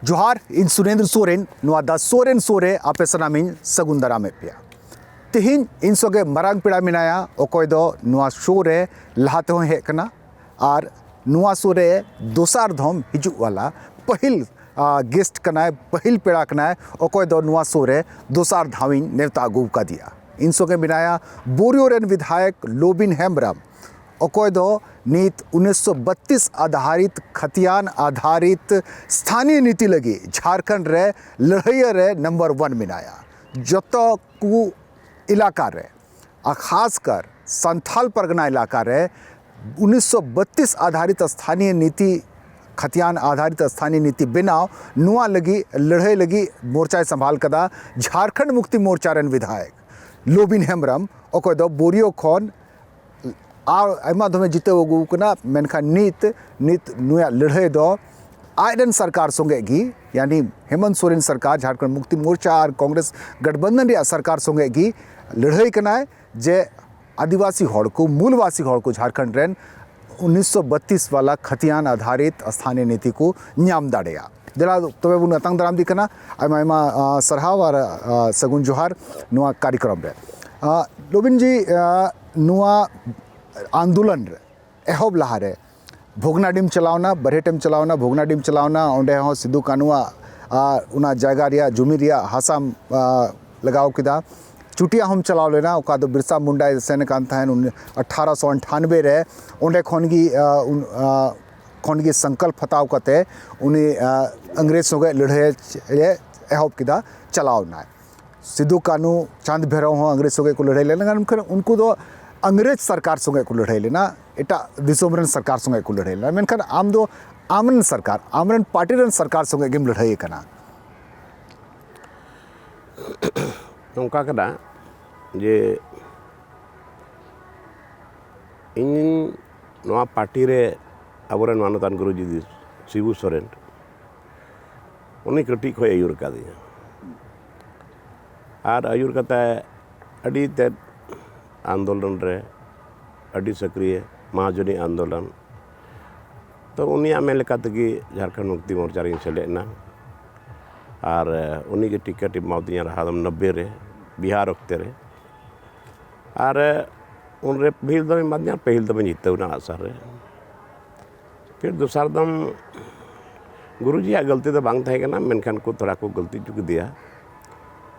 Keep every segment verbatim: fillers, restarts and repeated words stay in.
ᱡᱚᱦᱟᱨ, ᱤᱧ ᱥᱩᱨᱮᱱᱫᱨᱚ ᱥᱚᱨᱮᱱ, ᱱᱚᱣᱟ ᱫᱟ ᱥᱚᱨᱮᱱ ᱥᱳ ᱨᱮ ᱟᱯᱮ ᱥᱟᱱᱟᱢᱤᱧ ᱥᱟᱹᱜᱩᱱ ᱫᱟᱨᱟᱢᱮᱫ ᱯᱮᱭᱟ᱾ ᱛᱮᱦᱮᱧ ᱤᱧ ᱥᱚᱸᱜᱮ ᱢᱟᱨᱟᱝ ᱯᱮᱲᱟ ᱢᱮᱱᱟᱭᱟ, ᱚᱠᱚᱭ ᱫᱚ ᱱᱚᱣᱟ ᱥᱳ ᱨᱮ ᱞᱟᱦᱟ ᱛᱮᱦᱚᱸᱭ ᱦᱮᱡ ᱠᱟᱱᱟ ᱟᱨ ᱱᱚᱣᱟ ᱥᱳ ᱨᱮ ᱫᱚᱥᱟᱨ ᱫᱷᱚᱢ ᱦᱤᱡᱩᱜ ᱣᱟᱞᱟ ᱯᱟᱹᱦᱤᱞ, ᱟ, ᱜᱮᱥᱴ ᱠᱟᱱᱟᱭ, ᱯᱟᱹᱦᱤᱞ ᱯᱮᱲᱟ ᱠᱟᱱᱟᱭ, ᱚᱠᱚᱭ ᱫᱚ ᱱᱚᱣᱟ ᱥᱳ ᱨᱮ ᱫᱚᱥᱟᱨ ᱫᱷᱟᱣᱤᱧ ᱱᱮᱣᱛᱟ ᱟᱹᱜᱩ ᱟᱠᱟᱫᱮᱭᱟ᱾ ᱤᱧ ᱥᱚᱸᱜᱮ ᱢᱮᱱᱟᱭᱟ ᱵᱳᱨᱤᱭᱳ ᱨᱮᱱ ᱵᱤᱫᱷᱟᱭᱚᱠ ᱞᱳᱵᱤᱱ ᱦᱮᱢᱵᱨᱚᱢ, ᱚᱠᱚᱭ ᱫᱚ ᱱᱤᱛ ᱩᱱᱤᱥᱥᱚ ᱵᱟᱛᱤᱥ ᱟᱫᱷᱟᱨᱤᱛ, ᱠᱷᱟᱛᱤᱭᱟᱱ ᱟᱫᱷᱟᱨᱤᱛ ᱥᱛᱷᱟᱱᱤᱭ ᱱᱤᱛᱤ ᱞᱟᱹᱜᱤᱫ ᱡᱷᱟᱲᱠᱷᱚᱸᱰ ᱨᱮ ᱞᱟᱹᱲᱦᱟᱹᱭ ᱨᱮ ᱱᱟᱢᱵᱟᱨ ᱚᱣᱟᱱ ᱢᱮᱱᱟᱭᱟ᱾ ᱡᱚᱛᱚ ᱠᱚ ᱮᱞᱟᱠᱟ ᱨᱮ, ᱟᱨ ᱠᱷᱟᱥ ᱠᱟᱨ ᱥᱟᱱᱛᱷᱟᱞ ᱯᱟᱨᱜᱟᱱᱟ ᱮᱞᱟᱠᱟ ᱨᱮ ᱩᱱᱤᱥᱥᱚ ᱵᱟᱛᱤᱥ ᱟᱫᱷᱟᱨᱤᱛ ᱥᱛᱷᱟᱱᱤᱭ ᱱᱤᱛᱤ, ᱠᱷᱟᱛᱤᱭᱟᱱ ᱟᱫᱷᱟᱨᱤᱛ ᱥᱛᱷᱟᱱᱤᱭ ᱱᱤᱛᱤ ᱵᱮᱱᱟᱣ, ᱱᱚᱣᱟ ᱞᱟᱹᱜᱤᱫ ᱞᱟᱹᱲᱦᱟᱹᱭ ᱞᱟᱹᱜᱤᱫ ᱢᱳᱨᱪᱟᱭ ᱥᱟᱢᱵᱷᱟᱞ ᱠᱟᱫᱟ ᱡᱷᱟᱲᱠᱷᱚᱸᱰ ᱢᱩᱠᱛᱤ ᱢᱳᱨᱪᱟ ᱨᱮᱱ ᱵᱤᱫᱷᱟᱭᱚᱠ ᱞᱳᱵᱤᱱ ᱦᱮᱢᱵᱨᱚᱢ, ᱚᱠᱚᱭ ᱫᱚ ᱵᱳᱨᱤᱭᱳ ᱠᱷᱚᱱ ᱟᱨ ᱟᱭᱢᱟ ᱫᱷᱚᱢᱮ ᱡᱤᱛᱟᱹᱣ ᱟᱹᱜᱩ ᱟᱠᱟᱱᱟ, ᱢᱮᱱᱠᱷᱟᱱ ᱱᱤᱛ, ᱱᱤᱛ ᱱᱩᱭᱟᱜ ᱞᱟᱹᱲᱦᱟᱹᱭ ᱫᱚ ᱟᱡ ᱨᱮᱱ ᱥᱚᱨᱠᱟᱨ ᱥᱚᱸᱜᱮ ᱜᱮ, ᱭᱟᱱᱤ ᱦᱮᱢᱚᱱᱛ ᱥᱚᱨᱮᱱ ᱥᱚᱨᱠᱟᱨ, ᱡᱷᱟᱲᱠᱷᱚᱸᱰ ᱢᱩᱠᱛᱤ ᱢᱳᱨᱪᱟ ᱟᱨ ᱠᱚᱝᱜᱨᱮᱥ ᱜᱟᱴᱷᱵᱟᱱᱫᱷᱚᱱ ᱨᱮᱭᱟᱜ ᱥᱚᱨᱠᱟᱨ ᱥᱚᱸᱜᱮ ᱜᱮ ᱞᱟᱹᱲᱦᱟᱹᱭ ᱠᱟᱱᱟᱭ ᱡᱮ ᱟᱹᱫᱤᱵᱟᱹᱥᱤ ᱦᱚᱲ ᱠᱚ, ᱢᱩᱞᱵᱟᱥᱤ ᱦᱚᱲ ᱠᱚ ᱡᱷᱟᱲᱠᱷᱚᱸᱰ ᱨᱮᱱ ᱩᱱᱤᱥᱥᱚ ᱵᱟᱛᱤᱥ ᱣᱟᱞᱟ ᱠᱷᱟᱛᱤᱭᱟᱱ ᱟᱫᱷᱟᱨᱤᱛ ᱥᱛᱷᱟᱱᱤᱭ ᱱᱤᱛᱤ ᱠᱚ ᱧᱟᱢ ᱫᱟᱲᱮᱭᱟᱜ᱾ ᱫᱮᱞᱟ ᱛᱚᱵᱮ ᱵᱚᱱ ᱟᱛᱟᱝ ᱫᱟᱨᱟᱢ ᱤᱫᱤ ᱠᱟᱱᱟ᱾ ᱟᱭᱢᱟ ᱟᱭᱢᱟ, ᱟ, ᱥᱟᱨᱦᱟᱣ ᱟᱨ, ᱟ, ᱥᱟᱹᱜᱩᱱ ᱡᱚᱦᱟᱨ ᱱᱚᱣᱟ ᱠᱟᱨᱭᱚᱠᱨᱚᱢ ᱨᱮ᱾ ᱟ, ᱞᱚᱵᱤᱱ ᱡᱤ, ᱟ, ᱱᱚᱣᱟ ᱟᱱᱫᱳᱞᱚᱱ ᱨᱮ ᱮᱦᱚᱵ ᱞᱟᱦᱟᱨᱮ ᱵᱷᱚᱜᱽᱱᱟᱰᱤᱢ ᱪᱟᱞᱟᱣᱱᱟ, ᱵᱟᱨᱦᱮᱴᱮᱢ ᱪᱟᱞᱟᱣᱱᱟ, ᱵᱷᱚᱜᱽᱱᱟᱰᱤᱢ ᱪᱟᱞᱟᱣᱱᱟ, ᱚᱸᱰᱮ ᱦᱚᱸ ᱥᱤᱫᱩ ᱠᱟᱹᱱᱩᱣᱟᱜ, ᱟ, ᱚᱱᱟ ᱡᱟᱭᱜᱟ ᱨᱮᱭᱟᱜ, ᱡᱩᱢᱤ ᱨᱮᱭᱟᱜ ᱦᱟᱥᱟᱢ, ᱟ, ᱞᱟᱜᱟᱣ ᱠᱮᱫᱟ᱾ ᱪᱩᱴᱤᱭᱟ ᱦᱚᱸᱢ ᱪᱟᱞᱟᱣ ᱞᱮᱱᱟ, ᱚᱠᱟ ᱫᱚ ᱵᱤᱨᱥᱟ ᱢᱩᱱᱰᱟᱭ ᱥᱮᱱ ᱠᱟᱱ ᱛᱟᱦᱮᱱ ᱩᱱᱤ ᱟᱴᱷᱟᱨᱚᱥᱚ ᱟᱴᱷᱟᱱᱵᱮ ᱨᱮ᱾ ᱚᱸᱰᱮ ᱠᱷᱚᱱ ᱜᱮ, ᱟ, ᱩᱱ, ᱟ, ᱠᱷᱚᱱ ᱜᱮ ᱥᱚᱝᱠᱚᱞᱯ ᱦᱟᱛᱟᱣ ᱠᱟᱛᱮ ᱩᱱᱤ, ᱟ, ᱤᱝᱨᱮᱡᱽ ᱥᱚᱸᱜᱮ ᱞᱟᱹᱲᱦᱟᱹᱭ ᱮ ᱮᱦᱚᱵ ᱠᱮᱫᱟ, ᱪᱟᱞᱟᱣ ᱮᱱᱟᱭ᱾ ᱥᱤᱫᱩ ᱠᱟᱹᱱᱩ, ᱪᱟᱸᱫᱽ ᱵᱷᱮᱨᱚᱣ ᱦᱚᱸ ᱤᱝᱨᱮᱡᱽ ᱥᱚᱸᱜᱮ ᱠᱚ ᱞᱟᱹᱲᱦᱟᱹᱭ ᱞᱮᱱᱟ, ᱢᱮᱱᱠᱷᱟᱱ ᱩᱱᱠᱩ ᱫᱚ ᱤᱝᱨᱮᱡᱽ ᱥᱚᱨᱠᱟᱨ ᱥᱚᱸᱜᱮ ᱠᱚ ᱞᱟᱹᱲᱦᱟᱹᱭ ᱞᱮᱱᱟ, ᱮᱴᱟᱜ ᱫᱤᱥᱚᱢ ᱨᱮᱱ ᱥᱚᱨᱠᱟᱨ ᱥᱚᱸᱜᱮ ᱠᱚ ᱞᱟᱹᱲᱦᱟᱹᱭ ᱞᱮᱱᱟ᱾ ᱢᱮᱱᱠᱷᱟᱱ ᱟᱢ ᱫᱚ ᱟᱢᱨᱮᱱ ᱥᱚᱨᱠᱟᱨ, ᱟᱢᱨᱮᱱ ᱯᱟᱨᱴᱤ ᱨᱮᱱ ᱥᱚᱨᱠᱟᱨ ᱥᱚᱸᱜᱮ ᱜᱮᱢ ᱞᱟᱹᱲᱦᱟᱹᱭ ᱠᱟᱱᱟ᱾ ᱱᱚᱝᱠᱟ ᱠᱟᱱᱟ ᱡᱮ ᱤᱧ ᱱᱚᱣᱟ ᱯᱟᱨᱴᱤ ᱨᱮ ᱟᱵᱚᱨᱮᱱ ᱢᱟᱱᱚᱛᱟᱱ ᱜᱩᱨᱩ ᱡᱤ ᱥᱤᱵᱩ ᱥᱚᱨᱮᱱ, ᱩᱱᱤ ᱠᱟᱹᱴᱤᱡ ᱠᱷᱚᱱ ᱟᱹᱭᱩᱨ ᱟᱠᱟᱫᱤᱧᱟ᱾ ᱟᱨ ᱟᱹᱭᱩᱨ ᱠᱟᱛᱮ ᱟᱹᱰᱤ ᱛᱮᱫ ᱟᱱᱫᱳᱞᱚᱱ ᱨᱮ ᱟᱹᱰᱤ ᱥᱚᱠᱨᱤᱭ, ᱢᱟᱦᱟᱡᱚᱱᱤ ᱟᱱᱫᱳᱞᱚᱱ᱾ ᱛᱚ ᱩᱱᱤᱭᱟᱜ ᱢᱮᱱ ᱞᱮᱠᱟ ᱛᱮᱜᱮ ᱡᱷᱟᱲᱠᱷᱚᱸᱰ ᱢᱩᱠᱛᱤ ᱢᱳᱨᱪᱟ ᱨᱤᱧ ᱥᱮᱞᱮᱫ ᱮᱱᱟ᱾ ᱟᱨ ᱩᱱᱤ ᱜᱮ ᱴᱤᱠᱤᱴ ᱮᱢᱟᱣᱫᱤᱧᱟ ᱞᱟᱦᱟ ᱫᱚᱢ ᱱᱚᱵᱵᱳᱭ ᱨᱮ, ᱵᱤᱦᱟᱨ ᱚᱠᱛᱮ ᱨᱮ᱾ ᱟᱨ ᱩᱱᱨᱮ ᱯᱟᱹᱦᱤᱞ ᱫᱚᱢ ᱮᱢᱟᱫᱤᱧᱟ, ᱯᱟᱹᱦᱤᱞ ᱫᱚᱢ ᱡᱤᱛᱟᱹᱣ ᱮᱱᱟ ᱟᱥᱟ ᱨᱮ᱾ ᱯᱷᱤᱨ ᱫᱚᱥᱟᱨ ᱫᱚᱢ ᱜᱩᱨᱩᱡᱤᱭᱟᱜ ᱜᱟᱹᱞᱛᱤ ᱫᱚ ᱵᱟᱝ ᱛᱟᱦᱮᱸ ᱠᱟᱱᱟ, ᱢᱮᱱᱠᱷᱟᱱ ᱠᱚ ᱛᱷᱚᱲᱟ ᱠᱚ ᱜᱟᱹᱞᱛᱤ ᱦᱚᱪᱚ ᱠᱮᱫᱮᱭᱟ,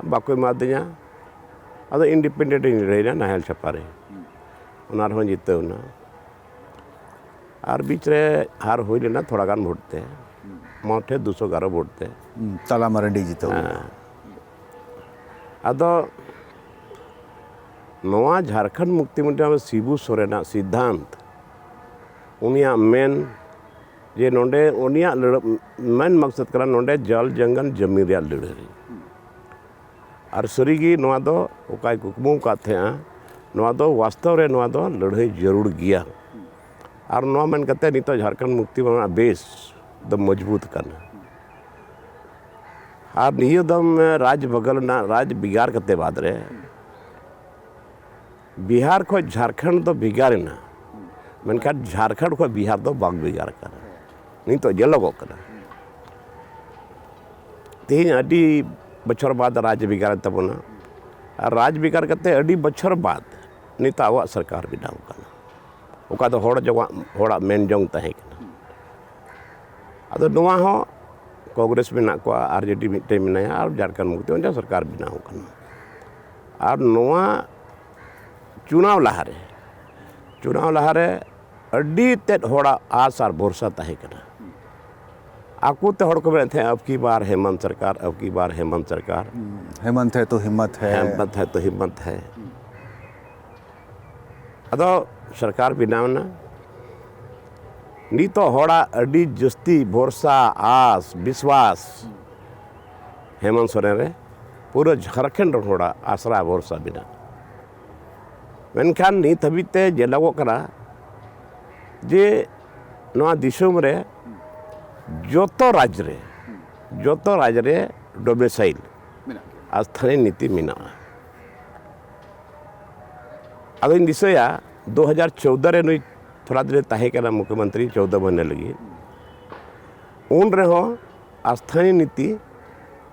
ᱵᱟᱠᱚ ᱮᱢᱟᱫᱤᱧᱟ᱾ ᱟᱫᱚ ᱤᱱᱰᱤᱯᱮᱱᱰᱮᱱᱴ ᱤᱧ ᱞᱟᱹᱲᱦᱟᱹᱭᱮᱱᱟ ᱱᱟᱦᱮᱞ ᱪᱷᱟᱯᱟ ᱨᱮ, ᱚᱱᱟ ᱨᱮᱦᱚᱸ ᱡᱤᱛᱟᱹᱣ ᱮᱱᱟ᱾ ᱟᱨ ᱵᱤᱪ ᱨᱮ ᱦᱟᱨ ᱦᱩᱭ ᱞᱮᱱᱟ ᱛᱷᱚᱲᱟ ᱜᱟᱱ ᱵᱷᱳᱴ ᱛᱮ, ᱢᱳᱴᱮ ᱫᱩᱥᱚ ᱮᱜᱟᱨᱚ ᱵᱷᱳᱴ ᱛᱮ᱾ ᱦᱩᱸ, ᱛᱟᱞᱟ ᱢᱟᱨᱟᱱᱰᱤ ᱡᱤᱛᱟᱹᱣ ᱞᱮᱱᱟ᱾ ᱦᱮᱸ᱾ ᱟᱫᱚ ᱱᱚᱣᱟ ᱡᱷᱟᱲᱠᱷᱚᱸᱰ ᱢᱩᱠᱛᱤ ᱢᱚᱨᱪᱟ ᱥᱤᱵᱩ ᱥᱚᱨᱮᱱᱟᱜ ᱥᱤᱫᱽᱫᱷᱟᱱᱛ, ᱩᱱᱤᱭᱟᱜ ᱢᱮᱱ ᱡᱮ ᱱᱚᱰᱮ ᱩᱱᱤᱭᱟᱜ ᱞᱟᱹᱲ-, ᱢᱮᱱ ᱢᱚᱠᱥᱚᱫ ᱠᱟᱱᱟ ᱱᱚᱰᱮ ᱡᱚᱞ ᱡᱚᱝᱜᱚᱞ ᱡᱚᱢᱤᱱ ᱨᱮᱭᱟᱜ ᱞᱟᱹᱲᱦᱟᱹᱭ᱾ ᱟᱨ ᱥᱟᱹᱨᱤᱜᱮ ᱱᱚᱣᱟ ᱫᱚ ᱚᱠᱟᱭ ᱠᱩᱠᱢᱩ ᱟᱠᱟᱫ ᱛᱟᱦᱮᱸᱜᱼᱟ, ᱱᱚᱣᱟ ᱫᱚ ᱵᱟᱥᱛᱚᱵ ᱨᱮ ᱱᱚᱣᱟ ᱫᱚ ᱞᱟᱹᱲᱦᱟᱹᱭ ᱡᱟᱹᱨᱩᱲ ᱜᱮᱭᱟ᱾ ᱟᱨ ᱱᱚᱣᱟ ᱢᱮᱱ ᱠᱟᱛᱮ ᱱᱤᱛᱚᱜ ᱡᱷᱟᱲᱠᱷᱚᱸᱰ ᱢᱩᱠᱛᱤ ᱢᱚᱨᱪᱟ ᱨᱮᱱᱟᱜ ᱵᱮᱥ ᱫᱚ ᱢᱚᱡᱽᱵᱩᱛ ᱠᱟᱱᱟ᱾ ᱟᱨ ᱱᱤᱭᱟᱹ ᱫᱚᱢ ᱨᱟᱡᱽ ᱵᱚᱜᱚᱞ ᱨᱮᱱᱟᱜ ᱨᱟᱡᱽ ᱵᱷᱮᱜᱟᱨ ᱠᱟᱛᱮ ᱵᱟᱫᱽ ᱨᱮ ᱵᱤᱦᱟᱨ ᱠᱷᱚᱱ ᱡᱷᱟᱲᱠᱷᱚᱸᱰ ᱫᱚ ᱵᱷᱮᱜᱟᱨ ᱮᱱᱟ, ᱢᱮᱱᱠᱷᱟᱱ ᱡᱷᱟᱲᱠᱷᱚᱸᱰ ᱠᱷᱚᱱ ᱵᱤᱦᱟᱨ ᱫᱚ ᱵᱟᱝ ᱵᱷᱮᱜᱟᱨ ᱠᱟᱱᱟ᱾ ᱱᱤᱛᱚᱜ ᱧᱮᱞᱚᱜᱚᱜ ᱠᱟᱱᱟ, ᱛᱮᱦᱮᱧ ᱟᱹᱰᱤ ᱵᱚᱪᱷᱚᱨ ᱵᱟᱫᱽ ᱨᱟᱡᱽ ᱵᱷᱮᱜᱟᱨ ᱮᱱ ᱛᱟᱵᱚᱱᱟ᱾ ᱟᱨ ᱨᱟᱡᱽ ᱵᱷᱮᱜᱟᱨ ᱠᱟᱛᱮ ᱟᱹᱰᱤ ᱵᱚᱪᱷᱚᱨ ᱵᱟᱫᱽ ᱱᱤᱛᱚᱜ ᱟᱵᱚᱣᱟᱜ ᱥᱚᱨᱠᱟᱨ ᱵᱮᱱᱟᱣ ᱠᱟᱱᱟ, ᱚᱠᱟ ᱫᱚ ᱦᱚᱲ ᱡᱚᱝᱟᱜ, ᱦᱚᱲᱟᱜ ᱢᱮᱱ ᱡᱚᱝ ᱛᱟᱦᱮᱸ ᱠᱟᱱᱟ᱾ ᱟᱫᱚ ᱱᱚᱣᱟ ᱦᱚᱸ ᱠᱚᱝᱜᱨᱮᱥ ᱢᱮᱱᱟᱜ ᱠᱚᱣᱟ, ᱟᱨ ᱡᱮ ᱰᱤ ᱢᱤᱫᱴᱮᱱ ᱢᱮᱱᱟᱭᱟ, ᱟᱨ ᱡᱷᱟᱲᱠᱷᱚᱸᱰ ᱢᱩᱠᱛᱤ ᱢᱚᱨᱪᱟ ᱥᱚᱨᱠᱟᱨ ᱵᱮᱱᱟᱣ ᱠᱟᱱᱟ᱾ ᱟᱨ ᱱᱚᱣᱟ ᱪᱩᱱᱟᱣ ᱞᱟᱦᱟᱨᱮ, ᱪᱩᱱᱟᱣ ᱞᱟᱦᱟᱨᱮ ᱟᱹᱰᱤ ᱛᱮᱫ ᱦᱚᱲᱟᱜ ᱟᱥ ᱟᱨ ᱵᱷᱚᱨᱥᱟ ᱛᱟᱦᱮᱸ ᱠᱟᱱᱟ᱾ ᱟᱠᱚ ᱛᱮ ᱦᱚᱲ ᱠᱚ ᱢᱮᱱᱮᱫ ᱛᱟᱦᱮᱸᱫ, "ᱟᱵ ᱠᱤ ᱵᱟᱨ ᱦᱮᱢᱟᱱᱛ ᱥᱚᱨᱠᱟᱨ, ᱟᱵ ᱠᱤ ᱵᱟᱨ ᱦᱮᱢᱟᱱᱛ ᱥᱚᱨᱠᱟᱨ, ᱦᱮᱢᱟᱱᱛ ᱦᱮ ᱛᱚ ᱦᱤᱢᱢᱚᱛ ᱦᱮ᱾ ᱦᱮᱢᱟᱱᱛ ᱦᱮ ᱛᱚ ᱦᱤᱢᱢᱚᱛ ᱦᱮ᱾" ᱟᱫᱚ ᱥᱚᱨᱠᱟᱨ ᱵᱮᱱᱟᱣ ᱮᱱᱟ᱾ ᱱᱤᱛᱚᱜ ᱦᱚᱲᱟᱜ ᱟᱹᱰᱤ ᱡᱟᱹᱥᱛᱤ ᱵᱷᱚᱨᱥᱟ, ᱟᱥ, ᱵᱤᱥᱣᱟᱥ ᱦᱮᱢᱚᱱᱛ ᱥᱚᱨᱮᱱ ᱨᱮ, ᱯᱩᱨᱟᱹ ᱡᱷᱟᱲᱠᱷᱚᱸᱰ ᱨᱮᱱ ᱦᱚᱲᱟᱜ ᱟᱥᱨᱟ ᱵᱷᱚᱨᱥᱟ ᱢᱮᱱᱟᱜᱼᱟ᱾ ᱢᱮᱱᱠᱷᱟᱱ ᱱᱤᱛ ᱦᱟᱹᱵᱤᱡ ᱛᱮ ᱧᱮᱞᱚᱜᱚᱜ ᱠᱟᱱᱟ ᱡᱮ ᱱᱚᱣᱟ ᱫᱤᱥᱚᱢ ᱨᱮ ᱡᱚᱛᱚ ᱨᱟᱡᱽ ᱨᱮ, ᱡᱚᱛᱚ ᱨᱟᱡᱽ ᱨᱮ ᱰᱚᱢᱤᱥᱟᱭᱤᱞ, ᱢᱮᱱᱟᱜ ᱜᱮᱭᱟ᱾ ᱟᱥᱛᱷᱟᱱᱤ ᱱᱤᱛᱤ ᱢᱮᱱᱟᱜᱼᱟ᱾ ᱟᱫᱚᱧ ᱫᱤᱥᱟᱹᱭᱟ, ᱫᱩ ᱦᱟᱡᱟᱨ ᱪᱳᱣᱫᱚ ᱨᱮ ᱱᱩᱭ ᱛᱷᱚᱲᱟ ᱫᱤᱱᱮ ᱛᱟᱦᱮᱸ ᱠᱟᱱᱟ ᱢᱩᱠᱷᱭᱚᱢᱚᱱᱛᱨᱤ, ᱪᱳᱣᱫᱚ ᱢᱟᱹᱦᱱᱟᱹ ᱞᱟᱹᱜᱤᱫ᱾ ᱩᱱ ᱨᱮᱦᱚᱸ ᱟᱥᱛᱷᱟᱱᱤ ᱱᱤᱛᱤ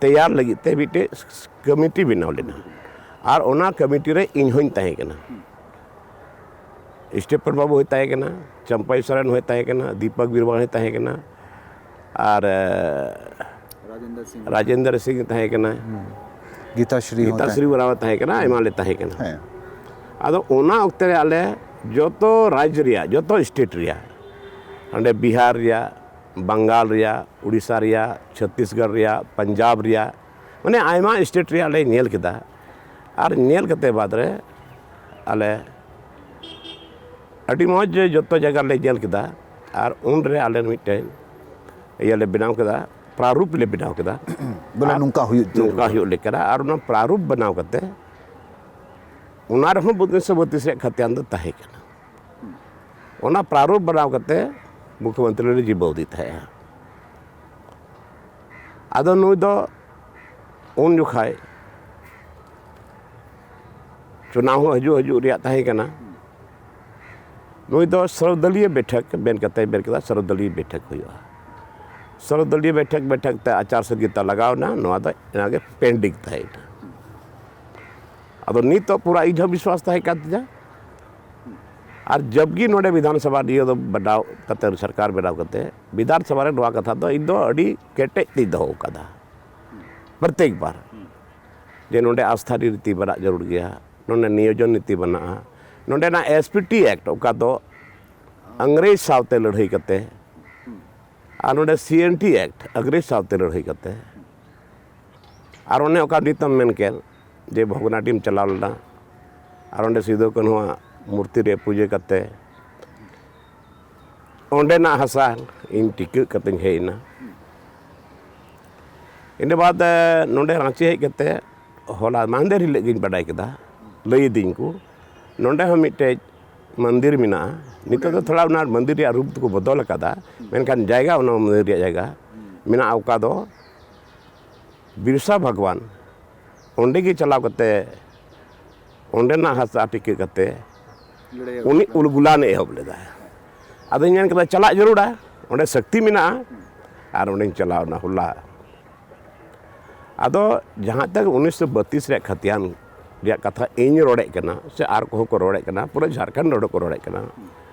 ᱛᱮᱭᱟᱨ ᱞᱟᱹᱜᱤᱫ ᱛᱮ ᱢᱤᱫᱴᱮᱡ ᱠᱚᱢᱤᱴᱤ ᱵᱮᱱᱟᱣ ᱞᱮᱱᱟ᱾ ᱟᱨ ᱚᱱᱟ ᱠᱚᱢᱤᱴᱤ ᱨᱮ ᱤᱧ ᱦᱚᱧ ᱛᱟᱦᱮᱸ ᱠᱟᱱᱟ, ᱥᱴᱤᱯᱷᱮᱱ ᱵᱟᱹᱵᱩ ᱦᱚᱸᱭ ᱛᱟᱦᱮᱸ ᱠᱟᱱᱟ, ᱪᱟᱢᱯᱟᱭ ᱥᱚᱨᱮᱱ ᱦᱚᱸᱭ ᱛᱟᱦᱮᱸ ᱠᱟᱱᱟ, ᱫᱤᱯᱚᱠ ᱵᱤᱨᱣᱟ ᱦᱚᱸᱭ ᱛᱟᱦᱮᱸ ᱠᱟᱱᱟ, ᱟᱨ ᱨᱟᱡᱮᱱᱫᱨ ᱥᱤᱝ᱾ ᱨᱟᱡᱮᱱᱫᱨ ᱥᱤᱝ ᱛᱟᱦᱮᱸ ᱠᱟᱱᱟ, ᱜᱤᱛᱟᱥᱨᱤ ᱦᱚᱸ ᱜᱤᱛᱟᱥᱨᱤ ᱛᱟᱦᱮᱸ ᱵᱨᱟᱣᱟ ᱛᱟᱦᱮᱸ ᱠᱟᱱᱟ, ᱟᱭᱢᱟ ᱞᱮ ᱛᱟᱦᱮᱸ ᱠᱟᱱᱟ᱾ ᱦᱮᱸ᱾ ᱟᱫᱚ ᱚᱱᱟ ᱚᱠᱛᱮ ᱨᱮ ᱟᱞᱮ ᱡᱚᱛᱚ ᱨᱟᱡᱽ ᱨᱮᱭᱟᱜ, ᱡᱚᱛᱚ ᱥᱴᱮᱴ ᱨᱮᱭᱟᱜ, ᱚᱸᱰᱮ ᱵᱤᱦᱟᱨ ᱨᱮᱭᱟᱜ, ᱵᱟᱝᱜᱟᱞ ᱨᱮᱭᱟᱜ, ᱩᱲᱤᱥᱥᱟ ᱨᱮᱭᱟᱜ, ᱪᱷᱚᱛᱤᱥᱜᱚᱲ ᱨᱮᱭᱟᱜ, ᱯᱟᱧᱡᱟᱵᱽ ᱨᱮᱭᱟᱜ, ᱢᱟᱱᱮ ᱟᱭᱢᱟ ᱥᱴᱮᱴ ᱨᱮᱭᱟᱜ ᱞᱮ ᱧᱮᱞ ᱠᱮᱫᱟ᱾ ᱟᱨ ᱧᱮᱞ ᱠᱟᱛᱮ ᱵᱟᱫᱽ ᱨᱮ ᱟᱞᱮ ᱟᱹᱰᱤ ᱢᱚᱡᱽ ᱡᱚᱛᱚ ᱡᱟᱭᱜᱟ ᱨᱮᱞᱮ ᱧᱮᱞ ᱠᱮᱫᱟ᱾ ᱟᱨ ᱩᱱᱨᱮ ᱟᱞᱮ ᱢᱤᱫᱴᱮᱱ ᱤᱭᱟᱹ ᱞᱮ ᱵᱮᱱᱟᱣ ᱠᱮᱫᱟ, ᱯᱨᱟᱨᱩᱯ ᱞᱮ ᱵᱮᱱᱟᱣ ᱠᱮᱫᱟ᱾ ᱵᱚᱞᱮ ᱟᱨ ᱱᱚᱝᱠᱟ ᱦᱩᱭᱩᱜ ᱡᱟᱹᱨᱩᱲ᱾ ᱱᱚᱝᱠᱟ ᱦᱩᱭᱩᱜ ᱞᱮᱠᱟ᱾ ᱟᱨ ᱚᱱᱟ ᱯᱨᱟᱨᱩᱯ ᱵᱮᱱᱟᱣ ᱠᱟᱛᱮ ᱚᱱᱟ ᱨᱮᱦᱚᱸ ᱵᱚᱛᱤᱥ ᱥᱚ ᱵᱚᱛᱤᱥ ᱨᱮᱭᱟᱜ ᱠᱷᱟᱛᱤᱭᱟᱱ ᱫᱚ ᱛᱟᱦᱮᱸ ᱠᱟᱱᱟ᱾ ᱚᱱᱟ ᱯᱨᱟᱨᱩᱯ ᱵᱮᱱᱟᱣ ᱠᱟᱛᱮ ᱢᱩᱠᱷᱭᱚᱢᱚᱱᱛᱨᱤ ᱞᱮ ᱡᱤᱢᱟᱹᱣ ᱟᱫᱮ ᱛᱟᱦᱮᱸᱜᱼᱟ᱾ ᱟᱫᱚ ᱱᱩᱭ ᱫᱚ ᱩᱱ ᱡᱚᱠᱷᱟᱡ ᱪᱩᱱᱟᱣ ᱦᱚᱸ ᱦᱤᱡᱩᱜ, ᱦᱤᱡᱩᱜ ᱨᱮᱭᱟᱜ ᱛᱟᱦᱮᱸ ᱠᱟᱱᱟ᱾ ᱱᱩᱭ ᱫᱚ ᱥᱨᱚᱫᱚᱞᱤᱭᱚ ᱵᱮᱴᱷᱚᱠ ᱢᱮᱱ ᱠᱟᱛᱮ ᱢᱮᱱ ᱠᱮᱫᱟ, ᱥᱨᱚᱫᱚᱞᱤᱭᱚ ᱵᱮᱴᱷᱚᱠ ᱦᱩᱭᱩᱜᱼᱟ᱾ ᱥᱨᱚᱫᱚᱞᱤᱭᱚ ᱵᱮᱴᱷᱚᱠ, ᱵᱮᱴᱷᱚᱠ ᱛᱮ ᱟᱪᱟᱨ ᱥᱚᱝᱦᱤᱛᱟ ᱞᱟᱜᱟᱣ ᱮᱱᱟ, ᱱᱚᱣᱟ ᱫᱚ ᱚᱱᱟᱜᱮ ᱯᱮᱱᱰᱤᱝ ᱛᱟᱦᱮᱸᱭᱮᱱᱟ᱾ ᱟᱫᱚ ᱱᱤᱛᱚᱜ ᱯᱩᱨᱟ ᱤᱧ ᱦᱚᱸ ᱵᱤᱥᱣᱟᱥ ᱛᱟᱦᱮᱸ ᱠᱟᱱ ᱛᱤᱧᱟ᱾ ᱟᱨ ᱡᱚᱵ ᱜᱮ ᱱᱚᱰᱮ ᱵᱤᱫᱷᱟᱱ ᱥᱚᱵᱷᱟ ᱤᱭᱟᱹ ᱫᱚ ᱵᱮᱱᱟᱣ ᱠᱟᱛᱮ, ᱥᱚᱨᱠᱟᱨ ᱵᱮᱱᱟᱣ ᱠᱟᱛᱮ, ᱵᱤᱫᱷᱟᱱ ᱥᱚᱵᱷᱟ ᱨᱮ ᱱᱚᱣᱟ ᱠᱟᱛᱷᱟ ᱫᱚ ᱤᱧ ᱫᱚ ᱟᱹᱰᱤ ᱠᱮᱴᱮᱡ ᱛᱤᱧ ᱫᱚᱦᱚ ᱟᱠᱟᱫᱟ, ᱯᱨᱚᱛᱮᱠ ᱵᱟᱨ, ᱡᱮ ᱱᱚᱰᱮ ᱟᱥᱛᱷᱟ ᱨᱤᱛᱤ ᱵᱮᱱᱟᱜ ᱡᱟᱹᱨᱩᱲ ᱜᱮᱭᱟ, ᱱᱚᱰᱮ ᱱᱤᱭᱳᱡᱚᱱ ᱱᱤᱛᱤ ᱵᱮᱱᱟᱜᱼᱟ, ᱱᱚᱰᱮᱱᱟᱜ ᱮᱥ ᱯᱤ ᱴᱤ ᱮᱠᱴ, ᱚᱠᱟ ᱫᱚ ᱤᱝᱨᱮᱡᱽ ᱥᱟᱶᱛᱮ ᱞᱟᱹᱲᱦᱟᱹᱭ ᱠᱟᱛᱮ, ᱟᱨ ᱱᱚᱰᱮ ᱥᱤ ᱮᱱ ᱴᱤ ᱮᱠᱴ, ᱤᱝᱨᱮᱡᱽ ᱥᱟᱶᱛᱮ ᱞᱟᱹᱲᱦᱟᱹᱭ ᱠᱟᱛᱮ, ᱟᱨ ᱚᱱᱮ ᱚᱠᱟ ᱱᱤᱛ ᱮᱢ ᱢᱮᱱ ᱠᱮᱫ ᱡᱮ ᱵᱷᱚᱜᱽᱱᱟᱰᱤᱢ ᱪᱟᱞᱟᱣ ᱞᱮᱱᱟ, ᱟᱨ ᱚᱸᱰᱮ ᱥᱤᱫᱩ ᱠᱟᱹᱱᱦᱩᱣᱟᱜ ᱢᱩᱨᱛᱤ ᱨᱮ ᱯᱩᱡᱟᱹ ᱠᱟᱛᱮ ᱚᱸᱰᱮᱱᱟᱜ ᱦᱟᱥᱟ ᱤᱧ ᱴᱤᱠᱟᱹᱜ ᱠᱟᱛᱮᱧ ᱦᱮᱡ ᱮᱱᱟ᱾ ᱤᱱᱟᱹ ᱵᱟᱫ, ᱮ, ᱱᱚᱰᱮ ᱨᱟᱸᱪᱤ ᱦᱮᱡ ᱠᱟᱛᱮ ᱦᱚᱞᱟ ᱢᱟᱦᱫᱮᱨ ᱦᱤᱞᱳᱜ ᱜᱤᱧ ᱵᱟᱰᱟᱭ ᱠᱮᱫᱟ, ᱞᱟᱹᱭ ᱟᱹᱫᱤᱧ ᱠᱚ, ᱱᱚᱰᱮ ᱦᱚᱸ ᱢᱤᱫᱴᱮᱡ ᱢᱚᱱᱫᱤᱨ ᱢᱮᱱᱟᱜᱼᱟ᱾ ᱱᱤᱛᱚᱜ ᱫᱚ ᱛᱷᱚᱲᱟ ᱚᱱᱟ ᱢᱚᱱᱫᱤᱨ ᱨᱮᱭᱟᱜ ᱨᱩᱯ ᱫᱚᱠᱚ ᱵᱚᱫᱚᱞ ᱟᱠᱟᱫᱟ, ᱢᱮᱱᱠᱷᱟᱱ ᱡᱟᱭᱜᱟ, ᱚᱱᱟ ᱢᱚᱱᱫᱤᱨ ᱨᱮᱭᱟᱜ ᱡᱟᱭᱜᱟ ᱢᱮᱱᱟᱜᱼᱟ, ᱚᱠᱟ ᱫᱚ ᱵᱤᱨᱥᱟ ᱵᱷᱟᱜᱽᱣᱟᱱ ᱚᱸᱰᱮ ᱜᱮ ᱪᱟᱞᱟᱣ ᱠᱟᱛᱮ ᱚᱸᱰᱮᱱᱟᱜ ᱦᱟᱥᱟ ᱴᱤᱠᱟᱹ ᱠᱟᱛᱮ ᱞᱟᱹᱲᱦᱟᱹᱭ ᱩᱱᱤ ᱮᱦᱚᱵ ᱞᱮᱫᱟ᱾ ᱩᱞᱜᱩᱞᱟᱱ ᱮ ᱮᱦᱚᱵ ᱞᱮᱫᱟ᱾ ᱟᱫᱚᱧ ᱢᱮᱱ ᱠᱮᱫᱟ, ᱪᱟᱞᱟᱜ ᱡᱟᱹᱨᱩᱲᱟ, ᱚᱸᱰᱮ ᱥᱚᱠᱛᱤ ᱢᱮᱱᱟᱜᱼᱟ᱾ ᱟᱨ ᱚᱸᱰᱮᱧ ᱪᱟᱞᱟᱣ ᱮᱱᱟ ᱦᱚᱞᱟ᱾ ᱟᱫᱚ ᱡᱟᱦᱟᱸ ᱛᱟᱠ ᱩᱱᱤᱥᱥᱚ ᱵᱟᱛᱤᱥ ᱨᱮᱭᱟᱜ ᱠᱷᱟᱛᱤᱭᱟᱱ ᱨᱮᱭᱟᱜ ᱠᱟᱛᱷᱟ ᱤᱧ ᱨᱚᱲᱮᱫ ᱠᱟᱱᱟ, ᱥᱮ ᱟᱨ ᱠᱚᱦᱚᱸ ᱠᱚ ᱨᱚᱲᱮᱫ ᱠᱟᱱᱟ, ᱯᱩᱨᱟᱹ ᱡᱷᱟᱲᱠᱷᱚᱸᱰ ᱱᱚᱰᱮ ᱠᱚ ᱨᱚᱲᱮᱫ ᱠᱟᱱᱟ᱾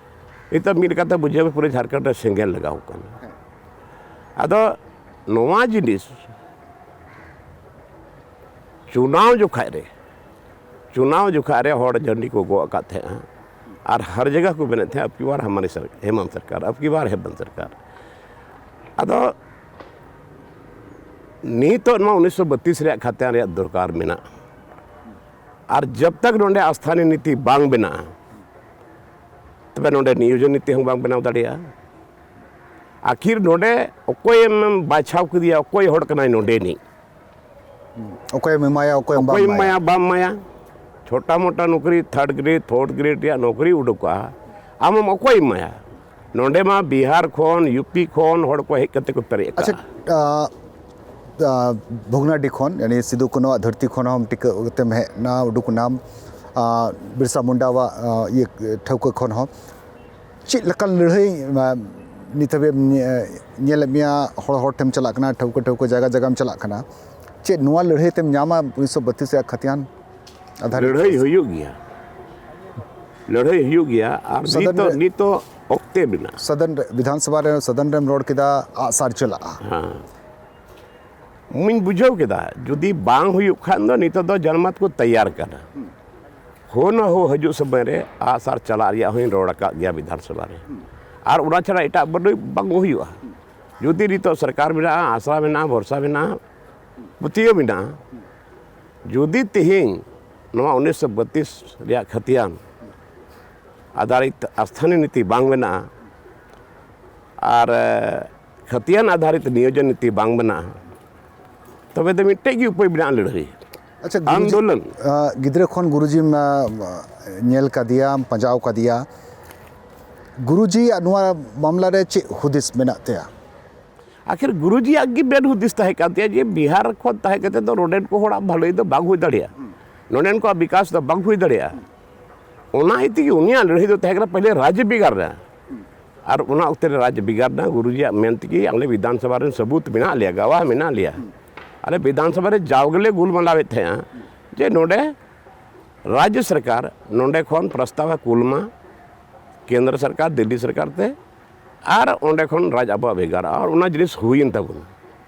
ᱱᱤᱛᱚᱜ ᱢᱤᱫ ᱞᱮᱠᱟᱛᱮ ᱵᱩᱡᱷᱟᱹᱣ ᱢᱮ, ᱯᱩᱨᱟᱹ ᱡᱷᱟᱲᱠᱷᱚᱸᱰ ᱨᱮ ᱥᱮᱸᱜᱮᱞ ᱞᱟᱜᱟᱣ ᱠᱟᱱᱟ᱾ ᱟᱫᱚ ᱱᱚᱣᱟ ᱡᱤᱱᱤᱥ ᱪᱩᱱᱟᱣ ᱡᱚᱠᱷᱟᱡ ᱨᱮ, ᱪᱩᱱᱟᱣ ᱡᱚᱠᱷᱟᱡ ᱨᱮ ᱦᱚᱲ ᱡᱷᱟᱹᱱᱰᱤ ᱠᱚ ᱜᱚᱜ ᱟᱠᱟᱫ ᱛᱟᱦᱮᱸᱜᱼᱟ ᱟᱨ ᱦᱟᱨ ᱡᱟᱭᱜᱟ ᱠᱚ ᱢᱮᱱᱮᱫ ᱛᱟᱦᱮᱸᱜᱼᱟ, "ᱟᱵᱠᱤ ᱵᱟᱨ ᱦᱟᱢᱟᱨᱤ ᱥᱚᱨ-, ᱦᱮᱢᱟᱱᱛ ᱥᱚᱨᱠᱟᱨ, ᱟᱵᱠᱤ ᱵᱟᱨ ᱦᱮᱢᱟᱱᱛ ᱥᱚᱨᱠᱟᱨ᱾" ᱟᱫᱚ ᱱᱤᱛᱚᱜ ᱱᱚᱣᱟ ᱩᱱᱤᱥᱥᱚ ᱵᱟᱛᱤᱥ ᱨᱮᱭᱟᱜ ᱠᱷᱟᱛᱭᱟᱱ ᱨᱮᱭᱟᱜ ᱫᱚᱨᱠᱟᱨ ᱢᱮᱱᱟᱜᱼᱟ᱾ ᱟᱨ ᱡᱟᱵ ᱛᱟᱠ ᱱᱚᱰᱮ ᱟᱥᱛᱷᱟᱱᱤ ᱱᱤᱛᱤ ᱵᱟᱝ ᱵᱮᱱᱟᱜᱼᱟ, ᱛᱚᱵᱮ ᱱᱚᱰᱮ ᱱᱤᱭᱳᱡᱚᱱ ᱱᱤᱛᱤ ᱦᱚᱸ ᱵᱟᱝ ᱵᱮᱱᱟᱣ ᱫᱟᱲᱮᱭᱟᱜᱼᱟ᱾ ᱟᱹᱠᱷᱤᱨ ᱱᱚᱰᱮ ᱚᱠᱚᱭᱮᱢ ᱵᱟᱪᱷᱟᱣ ᱠᱮᱫᱮᱭᱟ, ᱚᱠᱚᱭ ᱦᱚᱲ ᱠᱟᱱᱟᱭ ᱱᱚᱰᱮᱱᱤᱡ? ᱚᱠᱚᱭᱮᱢ ᱮᱢᱟᱭᱟ, ᱚᱠᱚᱭᱮᱢ ᱵᱟᱢ ᱚᱠᱚᱭᱮᱢ ᱮᱢᱟᱭᱟ? ᱮᱢᱟᱭᱟ, ᱵᱟᱢ ᱮᱢᱟᱭᱟ? ᱪᱷᱳᱴᱟ ᱢᱳᱴᱟ ᱱᱚᱠᱨᱤ, ᱛᱷᱟᱨᱰ ᱜᱨᱮᱰ, ᱯᱷᱳᱨᱛᱷ ᱜᱨᱮᱰ ᱨᱮᱭᱟᱜ ᱱᱚᱠᱨᱤ ᱩᱰᱩᱠᱚᱜᱼᱟ, ᱟᱢᱮᱢ ᱚᱠᱚᱭᱮᱢ ᱮᱢᱟᱭᱟ? ᱱᱚᱰᱮ ᱢᱟ ᱵᱤᱦᱟᱨ ᱠᱷᱚᱱ, ᱭᱩ ᱯᱤ ᱠᱷᱚᱱ ᱦᱚᱲ ᱠᱚ ᱦᱮᱡ ᱠᱟᱛᱮ ᱠᱚ ᱯᱮᱨᱮᱡ ᱟᱪᱪᱷᱟ, ᱟᱠᱟᱫᱼᱟ᱾ ᱟ, ᱟ, ᱵᱷᱚᱜᱽᱱᱟᱰᱤ ᱠᱷᱚᱱ, ᱭᱟᱱᱤ ᱥᱤᱫᱩ ᱠᱟᱹᱱᱩᱣᱟᱜ ᱫᱷᱟᱹᱨᱛᱤ ᱠᱷᱚᱱ ᱦᱚᱸ ᱴᱤᱠᱟᱹ ᱠᱟᱛᱮᱢ ᱦᱮᱡ ᱮᱱᱟ, ᱩᱰᱩᱠ ᱮᱱᱟᱢ, ᱟ, ᱵᱤᱨᱥᱟ ᱢᱩᱱᱰᱟᱣᱟᱜ, ᱟ, ᱤᱭᱟᱹ ᱴᱷᱟᱹᱣᱠᱟᱹ ᱠᱷᱚᱱ ᱦᱚᱸ᱾ ᱪᱮᱫ ᱞᱮᱠᱟᱱ ᱞᱟᱹᱲᱦᱟᱹᱭ, ᱟ, ᱱᱤᱛ ᱦᱟᱹᱵᱤᱡ ᱮᱢ ᱧᱮ-, ᱧᱮᱞᱮᱫ ᱢᱮᱭᱟ, ᱦᱚᱲ ᱦᱚᱲ ᱴᱷᱮᱱ ᱪᱟᱞᱟᱜ ᱠᱟᱱᱟ, ᱴᱷᱟᱹᱣᱠᱟᱹ ᱴᱷᱟᱹᱣᱠᱟᱹ ᱡᱟᱭᱜᱟ ᱡᱟᱭᱜᱟᱢ ᱪᱟᱞᱟᱜ ᱠᱟᱱᱟ, ᱪᱮᱫ ᱱᱚᱣᱟ ᱞᱟᱹᱲᱦᱟᱹᱭ ᱛᱮᱢ ᱧᱟᱢᱟ ᱩᱱᱤᱥᱥᱚ ᱵᱟᱛᱤᱥ ᱨᱮᱭᱟᱜ ᱠᱷᱟᱛᱤᱭᱟᱱ ᱟᱫᱷᱟᱨ? ᱞᱟᱹᱲᱦᱟᱹᱭ ᱦᱩᱭᱩᱜ ᱜᱮᱭᱟ, ᱞᱟᱹᱲᱦᱟᱹᱭ ᱦᱩᱭᱩᱜ ᱜᱮᱭᱟ᱾ ᱟᱨ ᱥᱚᱫᱚᱱ ᱱᱤᱛᱚᱜ, ᱨᱮ ᱱᱤᱛᱚᱜ ᱚᱠᱛᱮ ᱢᱮᱱᱟᱜᱼᱟ᱾ ᱥᱚᱫᱚᱱ ᱨᱮ, ᱵᱤᱫᱷᱟᱱ ᱥᱚᱵᱷᱟ ᱨᱮ, ᱥᱚᱫᱚᱱ ᱨᱮᱢ ᱨᱚᱲ ᱠᱮᱫᱟ, ᱟᱜᱼᱥᱟᱨ ᱪᱟᱞᱟᱜᱼᱟ᱾ ᱦᱮᱸ᱾ ᱢᱟᱧ ᱵᱩᱡᱷᱟᱹᱣ ᱠᱮᱫᱟ, ᱡᱩᱫᱤ ᱵᱟᱝ ᱦᱩᱭᱩᱜ ᱠᱷᱟᱱ ᱫᱚ ᱱᱤᱛᱚᱜ ᱫᱚ ᱡᱟᱱᱢᱟᱛ ᱠᱚ ᱛᱮᱭᱟᱨ ᱠᱟᱱᱟ᱾ ᱦᱩᱸ᱾ ᱦᱳ ᱱᱟ ᱦᱳ ᱦᱤᱡᱩᱜ ᱥᱚᱢᱚᱭ ᱨᱮ ᱟᱜᱼᱥᱟᱨ ᱪᱟᱞᱟᱜ ᱨᱮᱭᱟᱜ ᱦᱚᱸᱧ ᱨᱚᱲ ᱟᱠᱟᱫ ᱜᱮᱭᱟ ᱵᱤᱫᱷᱟᱱ ᱥᱚᱵᱷᱟ ᱨᱮ᱾ ᱦᱩᱸ᱾ ᱟᱨ ᱚᱱᱟ ᱪᱷᱟᱲᱟ ᱮᱴᱟᱜ ᱵᱟᱹᱱᱩᱜ, ᱵᱟᱝ ᱦᱩᱭᱩᱜᱼᱟ᱾ ᱦᱩᱸ᱾ ᱡᱩᱫᱤ ᱱᱤᱛᱚᱜ ᱥᱚᱨᱠᱟᱨ ᱢᱮᱱᱟᱜᱼᱟ, ᱟᱥᱨᱟ ᱢᱮᱱᱟᱜᱼᱟ, ᱵᱷᱚᱨᱥᱟ ᱢᱮᱱᱟᱜᱼᱟ, ᱯᱟᱹᱛᱭᱟᱹᱣ ᱢᱮᱱᱟᱜᱼᱟ, ᱦᱩᱸ᱾ ᱡᱩᱫᱤ ᱛᱮᱦᱮᱧ ᱱᱚᱣᱟ ᱩᱱᱤᱥᱥᱚ ᱵᱟᱛᱤᱥ ᱨᱮᱭᱟᱜ ᱠᱷᱟᱹᱛᱤᱭᱟᱱ ᱟᱫᱷᱟᱨᱤᱛ ᱟᱥᱛᱷᱟᱱᱤ ᱱᱤᱛᱤ ᱵᱟᱝ ᱵᱮᱱᱟᱜᱼᱟ ᱟᱨ, ᱮ, ᱠᱷᱟᱹᱛᱤᱭᱟᱱ ᱟᱫᱷᱟᱨᱤᱛ ᱱᱤᱭᱳᱡᱚᱱ ᱱᱤᱛᱤ ᱵᱟᱝ ᱵᱮᱱᱟᱜᱼᱟ, ᱛᱚᱵᱮ ᱫᱚ ᱢᱤᱫᱴᱮᱡ ᱜᱮ ᱩᱯᱟᱹᱭ ᱢᱮᱱᱟᱜᱼᱟ, ᱞᱟᱹᱲᱦᱟᱹᱭ᱾ ᱟᱪᱪᱷᱟ, ᱜᱩᱨᱩᱡᱤ, ᱟᱱᱫᱳᱞᱚᱱ᱾ ᱟ, ᱜᱤᱫᱽᱨᱟᱹ ᱠᱷᱚᱱ ᱜᱩᱨᱩᱡᱤᱢ, ᱟ, ᱧᱮᱞ ᱠᱟᱫᱮᱭᱟᱢ, ᱯᱟᱸᱡᱟᱣ ᱠᱟᱫᱮᱭᱟ, ᱜᱩᱨᱩᱡᱤᱭᱟᱜ ᱱᱚᱣᱟ ᱢᱟᱢᱞᱟ ᱨᱮ ᱪᱮᱫ ᱦᱩᱫᱤᱥ ᱢᱮᱱᱟᱜ ᱛᱟᱭᱟ? ᱟᱹᱠᱷᱤᱨ ᱜᱩᱨᱩᱡᱤᱭᱟᱜ ᱜᱮ ᱢᱮᱱ ᱦᱩᱫᱤᱥ ᱛᱟᱦᱮᱸ ᱠᱟᱱ ᱛᱟᱭᱟ ᱡᱮ ᱵᱤᱦᱟᱨ ᱠᱷᱚᱱ ᱛᱟᱦᱮᱸ ᱠᱟᱛᱮ ᱫᱚ ᱱᱚᱰᱮᱱ ᱠᱚ ᱦᱚᱲᱟᱜ ᱵᱷᱟᱹᱞᱟᱹᱭ ᱫᱚ ᱵᱟᱝ ᱦᱩᱭ ᱫᱟᱲᱮᱭᱟᱜᱼᱟ, ᱦᱩᱸ᱾ ᱱᱚᱰᱮᱱ ᱠᱚᱣᱟᱜ ᱵᱤᱠᱟᱥ ᱫᱚ ᱵᱟᱝ ᱦᱩᱭ ᱫᱟᱲᱮᱭᱟᱜᱼᱟ᱾ ᱚᱱᱟ ᱤᱭᱟᱹ ᱛᱮᱜᱮ ᱩᱱᱤᱭᱟᱜ ᱞᱟᱹᱲᱦᱟᱹᱭ ᱫᱚ ᱛᱟᱦᱮᱸ ᱠᱟᱱᱟ ᱯᱟᱹᱦᱤᱞᱮ ᱨᱟᱡᱽ ᱵᱤᱜᱟᱲ ᱨᱮ᱾ ᱦᱩᱸ᱾ ᱟᱨ ᱚᱱᱟ ᱚᱠᱛᱮ ᱨᱮ ᱨᱟᱡᱽ ᱵᱤᱜᱟᱲ ᱨᱮ ᱜᱩᱨᱩᱡᱤᱭᱟᱜ ᱢᱮᱱ ᱛᱮᱜᱮ ᱟᱞᱮ ᱵᱤᱫᱷᱟᱱ ᱥᱚᱵᱷᱟ ᱨᱮᱱ ᱥᱟᱹᱵᱩᱛ ᱢᱮᱱᱟᱜ ᱞᱮᱭᱟ, ᱜᱟᱣᱟᱦ ᱢᱮᱱᱟᱜ ᱞᱮᱭᱟ᱾ ᱦᱩᱸ᱾ ᱟᱞᱮ ᱵᱤᱫᱷᱟᱱ ᱥᱚᱵᱷᱟ ᱨᱮ ᱡᱟᱣ ᱜᱮᱞᱮ ᱜᱩᱞᱢᱟᱞᱟᱣᱮᱫ ᱛᱟᱦᱮᱸᱜᱼᱟ ᱡᱮ ᱱᱚᱰᱮ ᱨᱟᱡᱽᱡᱚ ᱥᱚᱨᱠᱟᱨ ᱱᱚᱰᱮ ᱠᱷᱚᱱ ᱯᱨᱚᱥᱛᱟᱵ ᱮ ᱠᱩᱞ ᱢᱟ, ᱠᱮᱱᱫᱨᱚ ᱥᱚᱨᱠᱟᱨ, ᱫᱤᱞᱞᱤ ᱥᱚᱨᱠᱟᱨ ᱛᱮ, ᱟᱨ ᱚᱸᱰᱮ ᱠᱷᱚᱱ ᱨᱟᱡᱽ ᱟᱵᱚᱣᱟᱜ ᱵᱷᱮᱜᱟᱨᱚᱜᱼᱟ, ᱟᱨ ᱚᱱᱟ ᱡᱤᱱᱤᱥ ᱦᱩᱭᱮᱱ ᱛᱟᱵᱚᱱᱟ᱾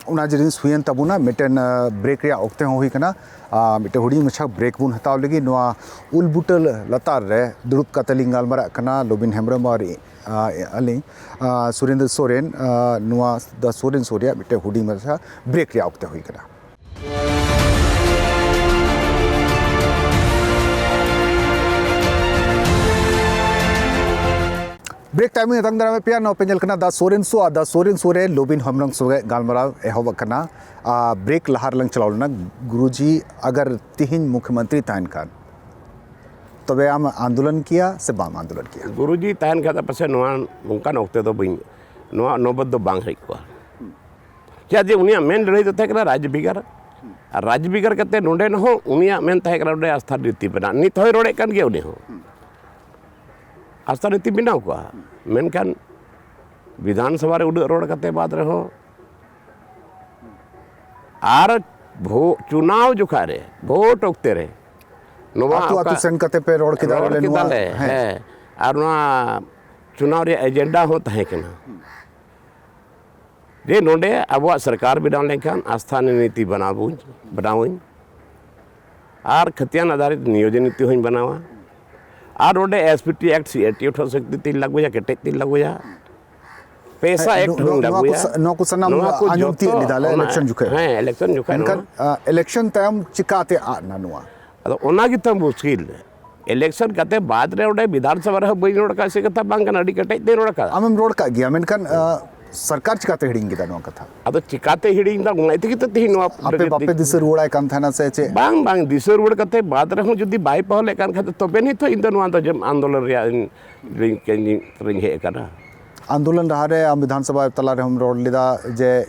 ᱚᱱᱟ ᱡᱤᱱᱤᱥ ᱦᱩᱭᱮᱱ ᱛᱟᱵᱚᱱᱟ᱾ ᱢᱤᱫᱴᱮᱱ, ᱟ, ᱵᱨᱮᱠ ᱨᱮᱭᱟᱜ ᱚᱠᱛᱮ ᱦᱚᱸ ᱦᱩᱭ ᱠᱟᱱᱟ᱾ ᱟ, ᱢᱤᱫᱴᱮᱱ ᱦᱩᱰᱤᱧ ᱢᱟᱪᱷᱟ ᱵᱨᱮᱠ ᱵᱚᱱ ᱦᱟᱛᱟᱣ ᱞᱮᱜᱮ᱾ ᱱᱚᱣᱟ ᱩᱞ ᱵᱩᱴᱟᱹ ᱞᱟᱛᱟᱨ ᱨᱮ ᱫᱩᱲᱩᱵ ᱠᱟᱛᱮ ᱞᱤᱧ ᱜᱟᱞᱢᱟᱨᱟᱜ ᱠᱟᱱᱟ ᱞᱚᱵᱤᱱ ᱦᱮᱢᱵᱨᱚᱢ ᱟᱨ, ᱟ, ᱟᱹᱞᱤᱧ, ᱟ, ᱥᱩᱨᱮᱱᱫᱨᱚ ᱥᱚᱨᱮᱱ᱾ ᱟ, ᱱᱚᱣᱟ ᱫᱟ ᱥᱚᱨᱮᱱ ᱥᱳ ᱨᱮᱭᱟᱜ ᱢᱤᱫᱴᱮᱱ ᱦᱩᱰᱤᱧ ᱢᱟᱪᱷᱟ ᱵᱨᱮᱠ ᱨᱮᱭᱟᱜ ᱚᱠᱛᱮ ᱦᱩᱭ ᱠᱟᱱᱟ᱾ ᱵᱨᱮᱠ ᱛᱟᱭᱚᱢ ᱤᱧ ᱟᱛᱟᱝ ᱫᱟᱨᱟᱢᱮᱫ ᱯᱮᱭᱟ᱾ ᱱᱚᱣᱟ ᱯᱮ ᱧᱮᱞ ᱠᱟᱱᱟ ᱫᱟ ᱥᱚᱨᱮᱱ ᱥᱳ᱾ ᱟᱨ ᱫᱟ ᱥᱚᱨᱮᱱ ᱥᱳ ᱨᱮ ᱞᱚᱵᱤᱱ ᱦᱮᱢᱵᱨᱚᱢ ᱥᱚᱸᱜᱮ ᱜᱟᱞᱢᱟᱨᱟᱣ ᱮᱦᱚᱵ ᱟᱠᱟᱱᱟ᱾ ᱟᱨ ᱵᱨᱮᱠ ᱞᱟᱦᱟ ᱨᱮᱞᱟᱝ ᱪᱟᱞᱟᱣ ᱞᱮᱱᱟ᱾ ᱜᱩᱨᱩᱡᱤ, ᱟᱜᱟᱨ ᱛᱤᱦᱤᱧ ᱢᱩᱠᱷᱭᱚᱢᱚᱱᱛᱨᱤ ᱛᱟᱦᱮᱱ ᱠᱷᱟᱱ, ᱛᱚᱵᱮ ᱟᱢ ᱟᱱᱫᱳᱞᱚᱱ ᱠᱮᱭᱟ ᱥᱮ ᱵᱟᱢ ᱟᱱᱫᱳᱞᱚᱱ ᱠᱮᱭᱟ? ᱜᱩᱨᱩᱡᱤ ᱛᱟᱦᱮᱱ ᱠᱷᱟᱱ ᱫᱚ ᱯᱟᱥᱮ ᱱᱚᱣᱟ ᱱᱚᱝᱠᱟᱱ ᱚᱠᱛᱮ ᱫᱚ ᱵᱟᱹᱧ, ᱱᱚᱣᱟ ᱱᱚᱵᱚᱛ ᱫᱚ ᱵᱟᱝ ᱦᱮᱡ ᱠᱚᱜᱼᱟ᱾ ᱪᱮᱫᱟᱜ ᱡᱮ ᱩᱱᱤᱭᱟᱜ ᱢᱮᱱ ᱞᱟᱹᱲᱦᱟᱹᱭ ᱫᱚ ᱛᱟᱦᱮᱸ ᱠᱟᱱᱟ ᱨᱟᱡᱽ ᱵᱷᱮᱜᱟᱨ᱾ ᱟᱨ ᱨᱟᱡᱽ ᱵᱷᱮᱜᱟᱨ ᱠᱟᱛᱮ ᱱᱚᱰᱮ ᱦᱚᱸ ᱩᱱᱤᱭᱟᱜ ᱢᱮᱱ ᱛᱟᱦᱮᱸ ᱠᱟᱱᱟ ᱱᱚᱰᱮ ᱟᱥᱛᱷᱟ ᱱᱤᱛᱤ ᱵᱮᱱᱟᱣ᱾ ᱱᱤᱛ ᱦᱚᱸᱭ ᱨᱚᱲᱮᱫ ᱠᱟᱱ ᱜᱮᱭᱟ ᱩᱱᱤ ᱦᱚᱸ᱾ ᱟᱥᱛᱷᱟ ᱱᱤᱛᱤ ᱵᱮᱱᱟᱣ ᱠᱚᱜᱼᱟ᱾ ᱢᱮᱱᱠᱷᱟᱱ ᱵᱤᱫᱷᱟᱱ ᱥᱚᱵᱷᱟ ᱨᱮ ᱩᱰᱟᱹᱜ ᱨᱚᱲ ᱠᱟᱛᱮ ᱵᱟᱫ ᱨᱮᱦᱚᱸ ᱟᱨ ᱵᱷᱳ-, ᱪᱩᱱᱟᱣ ᱡᱚᱠᱷᱟ ᱨᱮ, ᱵᱷᱳᱴ ᱚᱠᱛᱮ ᱨᱮ ᱱᱚᱣᱟ ᱟᱹᱛᱩ ᱚᱠᱟ ᱟᱹᱛᱩ ᱥᱮᱱ ᱠᱟᱛᱮ ᱯᱮ ᱨᱚᱲ ᱠᱮᱫᱟ, ᱨᱚᱲ ᱵᱚᱞᱮ ᱱᱚᱣᱟ, ᱠᱮᱫᱟᱞᱮ, ᱦᱮᱸ᱾ ᱦᱮᱸ᱾ ᱟᱨ ᱱᱚᱣᱟ ᱪᱩᱱᱟᱣ ᱨᱮᱭᱟᱜ ᱮᱡᱮᱱᱰᱟ ᱦᱚᱸ ᱛᱟᱦᱮᱸ ᱠᱟᱱᱟ᱾ ᱡᱮ ᱱᱚᱰᱮ ᱟᱵᱚᱣᱟᱜ ᱥᱚᱨᱠᱟᱨ ᱵᱮᱱᱟᱣ ᱞᱮᱱᱠᱷᱟᱱ ᱟᱥᱛᱷᱟ ᱱᱤᱛᱤ ᱵᱮᱱᱟᱣ ᱵᱚᱱ, ᱵᱮᱱᱟᱣᱟᱹᱧ᱾ ᱟᱨ ᱠᱷᱟᱹᱛᱤᱭᱟᱱ ᱟᱫᱷᱟᱨᱤᱛ ᱱᱤᱭᱳᱡᱚᱱ ᱱᱤᱛᱤ ᱦᱚᱸᱧ ᱵᱮᱱᱟᱣᱟ᱾ ᱟᱨ ᱱᱚᱰᱮ S P T act, C A T act ᱦᱚᱸ ᱥᱚᱠᱛᱤ ᱛᱤᱧ ᱞᱟᱜᱩᱭᱟ, ᱠᱮᱴᱮᱡ ᱛᱤᱧ ᱞᱟᱜᱩᱭᱟ᱾ ᱯᱮᱥᱟ ᱦᱮᱸ, ᱮᱠᱴ ᱱᱚ-, ᱦᱚᱸᱧ ᱱᱚ-, ᱱᱚᱣᱟ ᱠᱚ ᱞᱟᱜᱩᱭᱟ᱾ ᱥᱟ-, ᱱᱚᱣᱟ ᱠᱚ ᱥᱟᱱᱟᱢ ᱱᱚᱣᱟ ᱠᱚ ᱟᱸᱡᱚᱢ ᱡᱚᱛᱚ ᱛᱤᱭᱳᱜ ᱞᱮᱫᱟ ᱞᱮ ᱚᱱᱟ, election ᱡᱚᱠᱷᱮᱡ ᱦᱚᱸ᱾ ᱦᱮᱸ, election ᱡᱚᱠᱷᱮᱡ ᱢᱮᱱᱠᱷᱟᱱ, ᱦᱚᱸ᱾ ᱟ, election ᱛᱟᱭᱚᱢ ᱪᱤᱠᱟᱛᱮ ᱟᱫ ᱮᱱᱟ ᱱᱚᱣᱟ? ᱟᱫᱚ ᱚᱱᱟ ᱜᱮᱛᱟᱢ ᱢᱩᱥᱠᱤᱞ᱾ Election ᱠᱟᱛᱮ ᱵᱟᱫ ᱨᱮ ᱚᱸᱰᱮ ᱵᱤᱫᱷᱟᱱ ᱥᱚᱵᱷᱟ ᱨᱮᱦᱚᱸ ᱵᱟᱹᱧ ᱨᱚᱲ ᱠᱟᱜᱼᱟ, ᱥᱮ ᱠᱟᱛᱷᱟ ᱵᱟᱝ ᱠᱟᱱᱟ, ᱟᱹᱰᱤ ᱠᱮᱴᱮᱡ ᱛᱮᱧ ᱨᱚᱲ ᱠᱟᱜᱼᱟ᱾ ᱟᱢᱮᱢ ᱨᱚᱲ ᱠᱟᱜ ᱜᱮᱭᱟ, ᱢᱮᱱᱠᱷᱟᱱ, ᱟ, ᱥᱚᱨᱠᱟᱨ ᱪᱤᱠᱟᱛᱮ ᱦᱤᱲᱤᱧ ᱠᱮᱫᱟ ᱱᱚᱣᱟ ᱠᱟᱛᱷᱟ? ᱟᱫᱚ ᱪᱤᱠᱟᱛᱮ ᱦᱤᱲᱤᱧ ᱫᱟ, ᱚᱱᱟ ᱛᱮᱜᱮ ᱛᱚ ᱛᱮᱦᱮᱧ ᱱᱚᱣᱟ ᱟᱯᱮ ᱵᱟᱯᱮ ᱫᱤᱥᱟᱹ ᱨᱩᱣᱟᱹᱲᱟᱭ ᱠᱟᱱ ᱛᱟᱦᱮᱱᱟ ᱥᱮ ᱪᱮᱫ? ᱵᱟᱝ, ᱵᱟᱝ, ᱫᱤᱥᱟᱹ ᱨᱩᱣᱟᱹᱲ ᱠᱟᱛᱮ ᱵᱟᱫ ᱨᱮᱦᱚᱸ ᱡᱩᱫᱤ ᱵᱟᱭ ᱯᱟᱦᱚᱞᱮᱫ ᱠᱟᱱ ᱠᱷᱟᱡ ᱫᱚ ᱛᱚᱵᱮ ᱱᱤᱛ ᱦᱚᱸ ᱤᱧ ᱫᱚ ᱱᱚᱣᱟ ᱫᱚ ᱡᱮ ᱟᱱᱫᱳᱞᱚᱱ ᱨᱮᱭᱟᱜ ᱤᱧ, ᱤᱧ, ᱤᱧ, ᱤᱧ ᱦᱮᱡ ᱟᱠᱟᱱᱟ᱾ ᱟᱱᱫᱳᱞᱚᱱ ᱞᱟᱦᱟᱨᱮ ᱟᱢ ᱵᱤᱫᱷᱟᱱ ᱥᱚᱵᱷᱟ ᱛᱟᱞᱟ ᱨᱮᱦᱚᱸᱢ ᱨᱚᱲ ᱞᱮᱫᱟ ᱡᱮ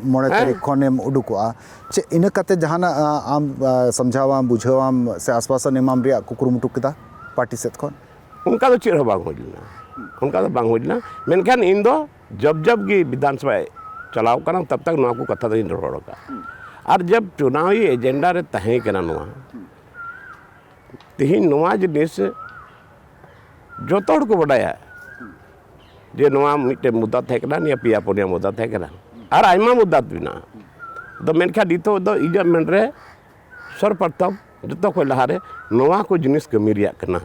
ᱢᱚᱬᱮ ᱦᱮᱸ᱾ ᱛᱟᱹᱨᱤᱠᱷ ᱠᱷᱚᱱᱮᱢ ᱩᱰᱩᱠᱚᱜᱼᱟ᱾ ᱪᱮᱫ ᱤᱱᱟᱹ ᱠᱟᱛᱮ ᱡᱟᱦᱟᱱᱟᱜ, ᱟ, ᱟᱢ, ᱟ, ᱥᱟᱢᱡᱷᱟᱣᱟᱢ, ᱵᱩᱡᱷᱟᱹᱣᱟᱢ ᱥᱮ ᱟᱥᱣᱟᱥᱚᱱ ᱮᱢᱟᱢ ᱨᱮᱭᱟᱜ ᱠᱚ ᱠᱩᱨᱩᱢᱩᱴᱩ ᱠᱮᱫᱟ ᱯᱟᱨᱴᱤ ᱥᱮᱫ ᱠᱷᱚᱱ? ᱚᱱᱠᱟ ᱫᱚ ᱪᱮᱫ ᱦᱚᱸ ᱵᱟᱝ ᱦᱩᱭ ᱞᱮᱱᱟ, ᱚᱱᱠᱟ ᱫᱚ ᱵᱟᱝ ᱦᱩᱭ ᱞᱮᱱᱟ᱾ ᱢᱮᱱᱠᱷᱟᱱ ᱤᱧ ᱫᱚ ᱡᱚᱵ ᱡᱚᱵ ᱜᱮ ᱵᱤᱫᱷᱟᱱ ᱥᱚᱵᱷᱟᱭ ᱪᱟᱞᱟᱣ ᱠᱟᱱᱟ, ᱛᱟᱵ ᱛᱟᱠ ᱱᱚᱣᱟ ᱠᱚ ᱠᱟᱛᱷᱟ ᱫᱚᱧ ᱨᱚᱲ ᱟᱠᱟᱫᱼᱟ᱾ ᱟᱨ ᱡᱟᱵ ᱪᱩᱱᱟᱣᱤ ᱮᱡᱮᱱᱰᱟ ᱨᱮ ᱛᱟᱦᱮᱸ ᱠᱟᱱᱟ ᱱᱚᱣᱟ, ᱛᱮᱦᱮᱧ ᱱᱚᱣᱟ ᱡᱤᱱᱤᱥ ᱡᱚᱛᱚ ᱦᱚᱲ ᱠᱚ ᱵᱟᱰᱟᱭᱟ ᱡᱮ ᱱᱚᱣᱟ ᱢᱤᱫᱴᱮᱱ ᱢᱩᱫᱫᱟ ᱛᱟᱦᱮᱸ ᱠᱟᱱᱟ, ᱱᱤᱭᱟᱹ ᱯᱮᱭᱟ ᱯᱩᱱᱭᱟ ᱢᱩᱫᱫᱟ ᱛᱟᱦᱮᱸ ᱠᱟᱱᱟ, ᱟᱨ ᱟᱭᱢᱟ ᱢᱩᱫᱫᱟ ᱢᱮᱱᱟᱜᱼᱟ᱾ ᱟᱫᱚ ᱢᱮᱱᱠᱷᱟᱱ ᱱᱤᱛᱚᱜ ᱫᱚ ᱤᱧᱟᱹᱜ ᱢᱮᱱ ᱨᱮ ᱥᱚᱨᱵᱚᱯᱨᱚᱛᱷᱚᱢ ᱡᱚᱛᱚ ᱠᱷᱚᱱ ᱞᱟᱦᱟ ᱨᱮ ᱱᱚᱣᱟ ᱠᱚ ᱡᱤᱱᱤᱥ ᱠᱟᱹᱢᱤ ᱨᱮᱭᱟᱜ ᱠᱟᱱᱟ᱾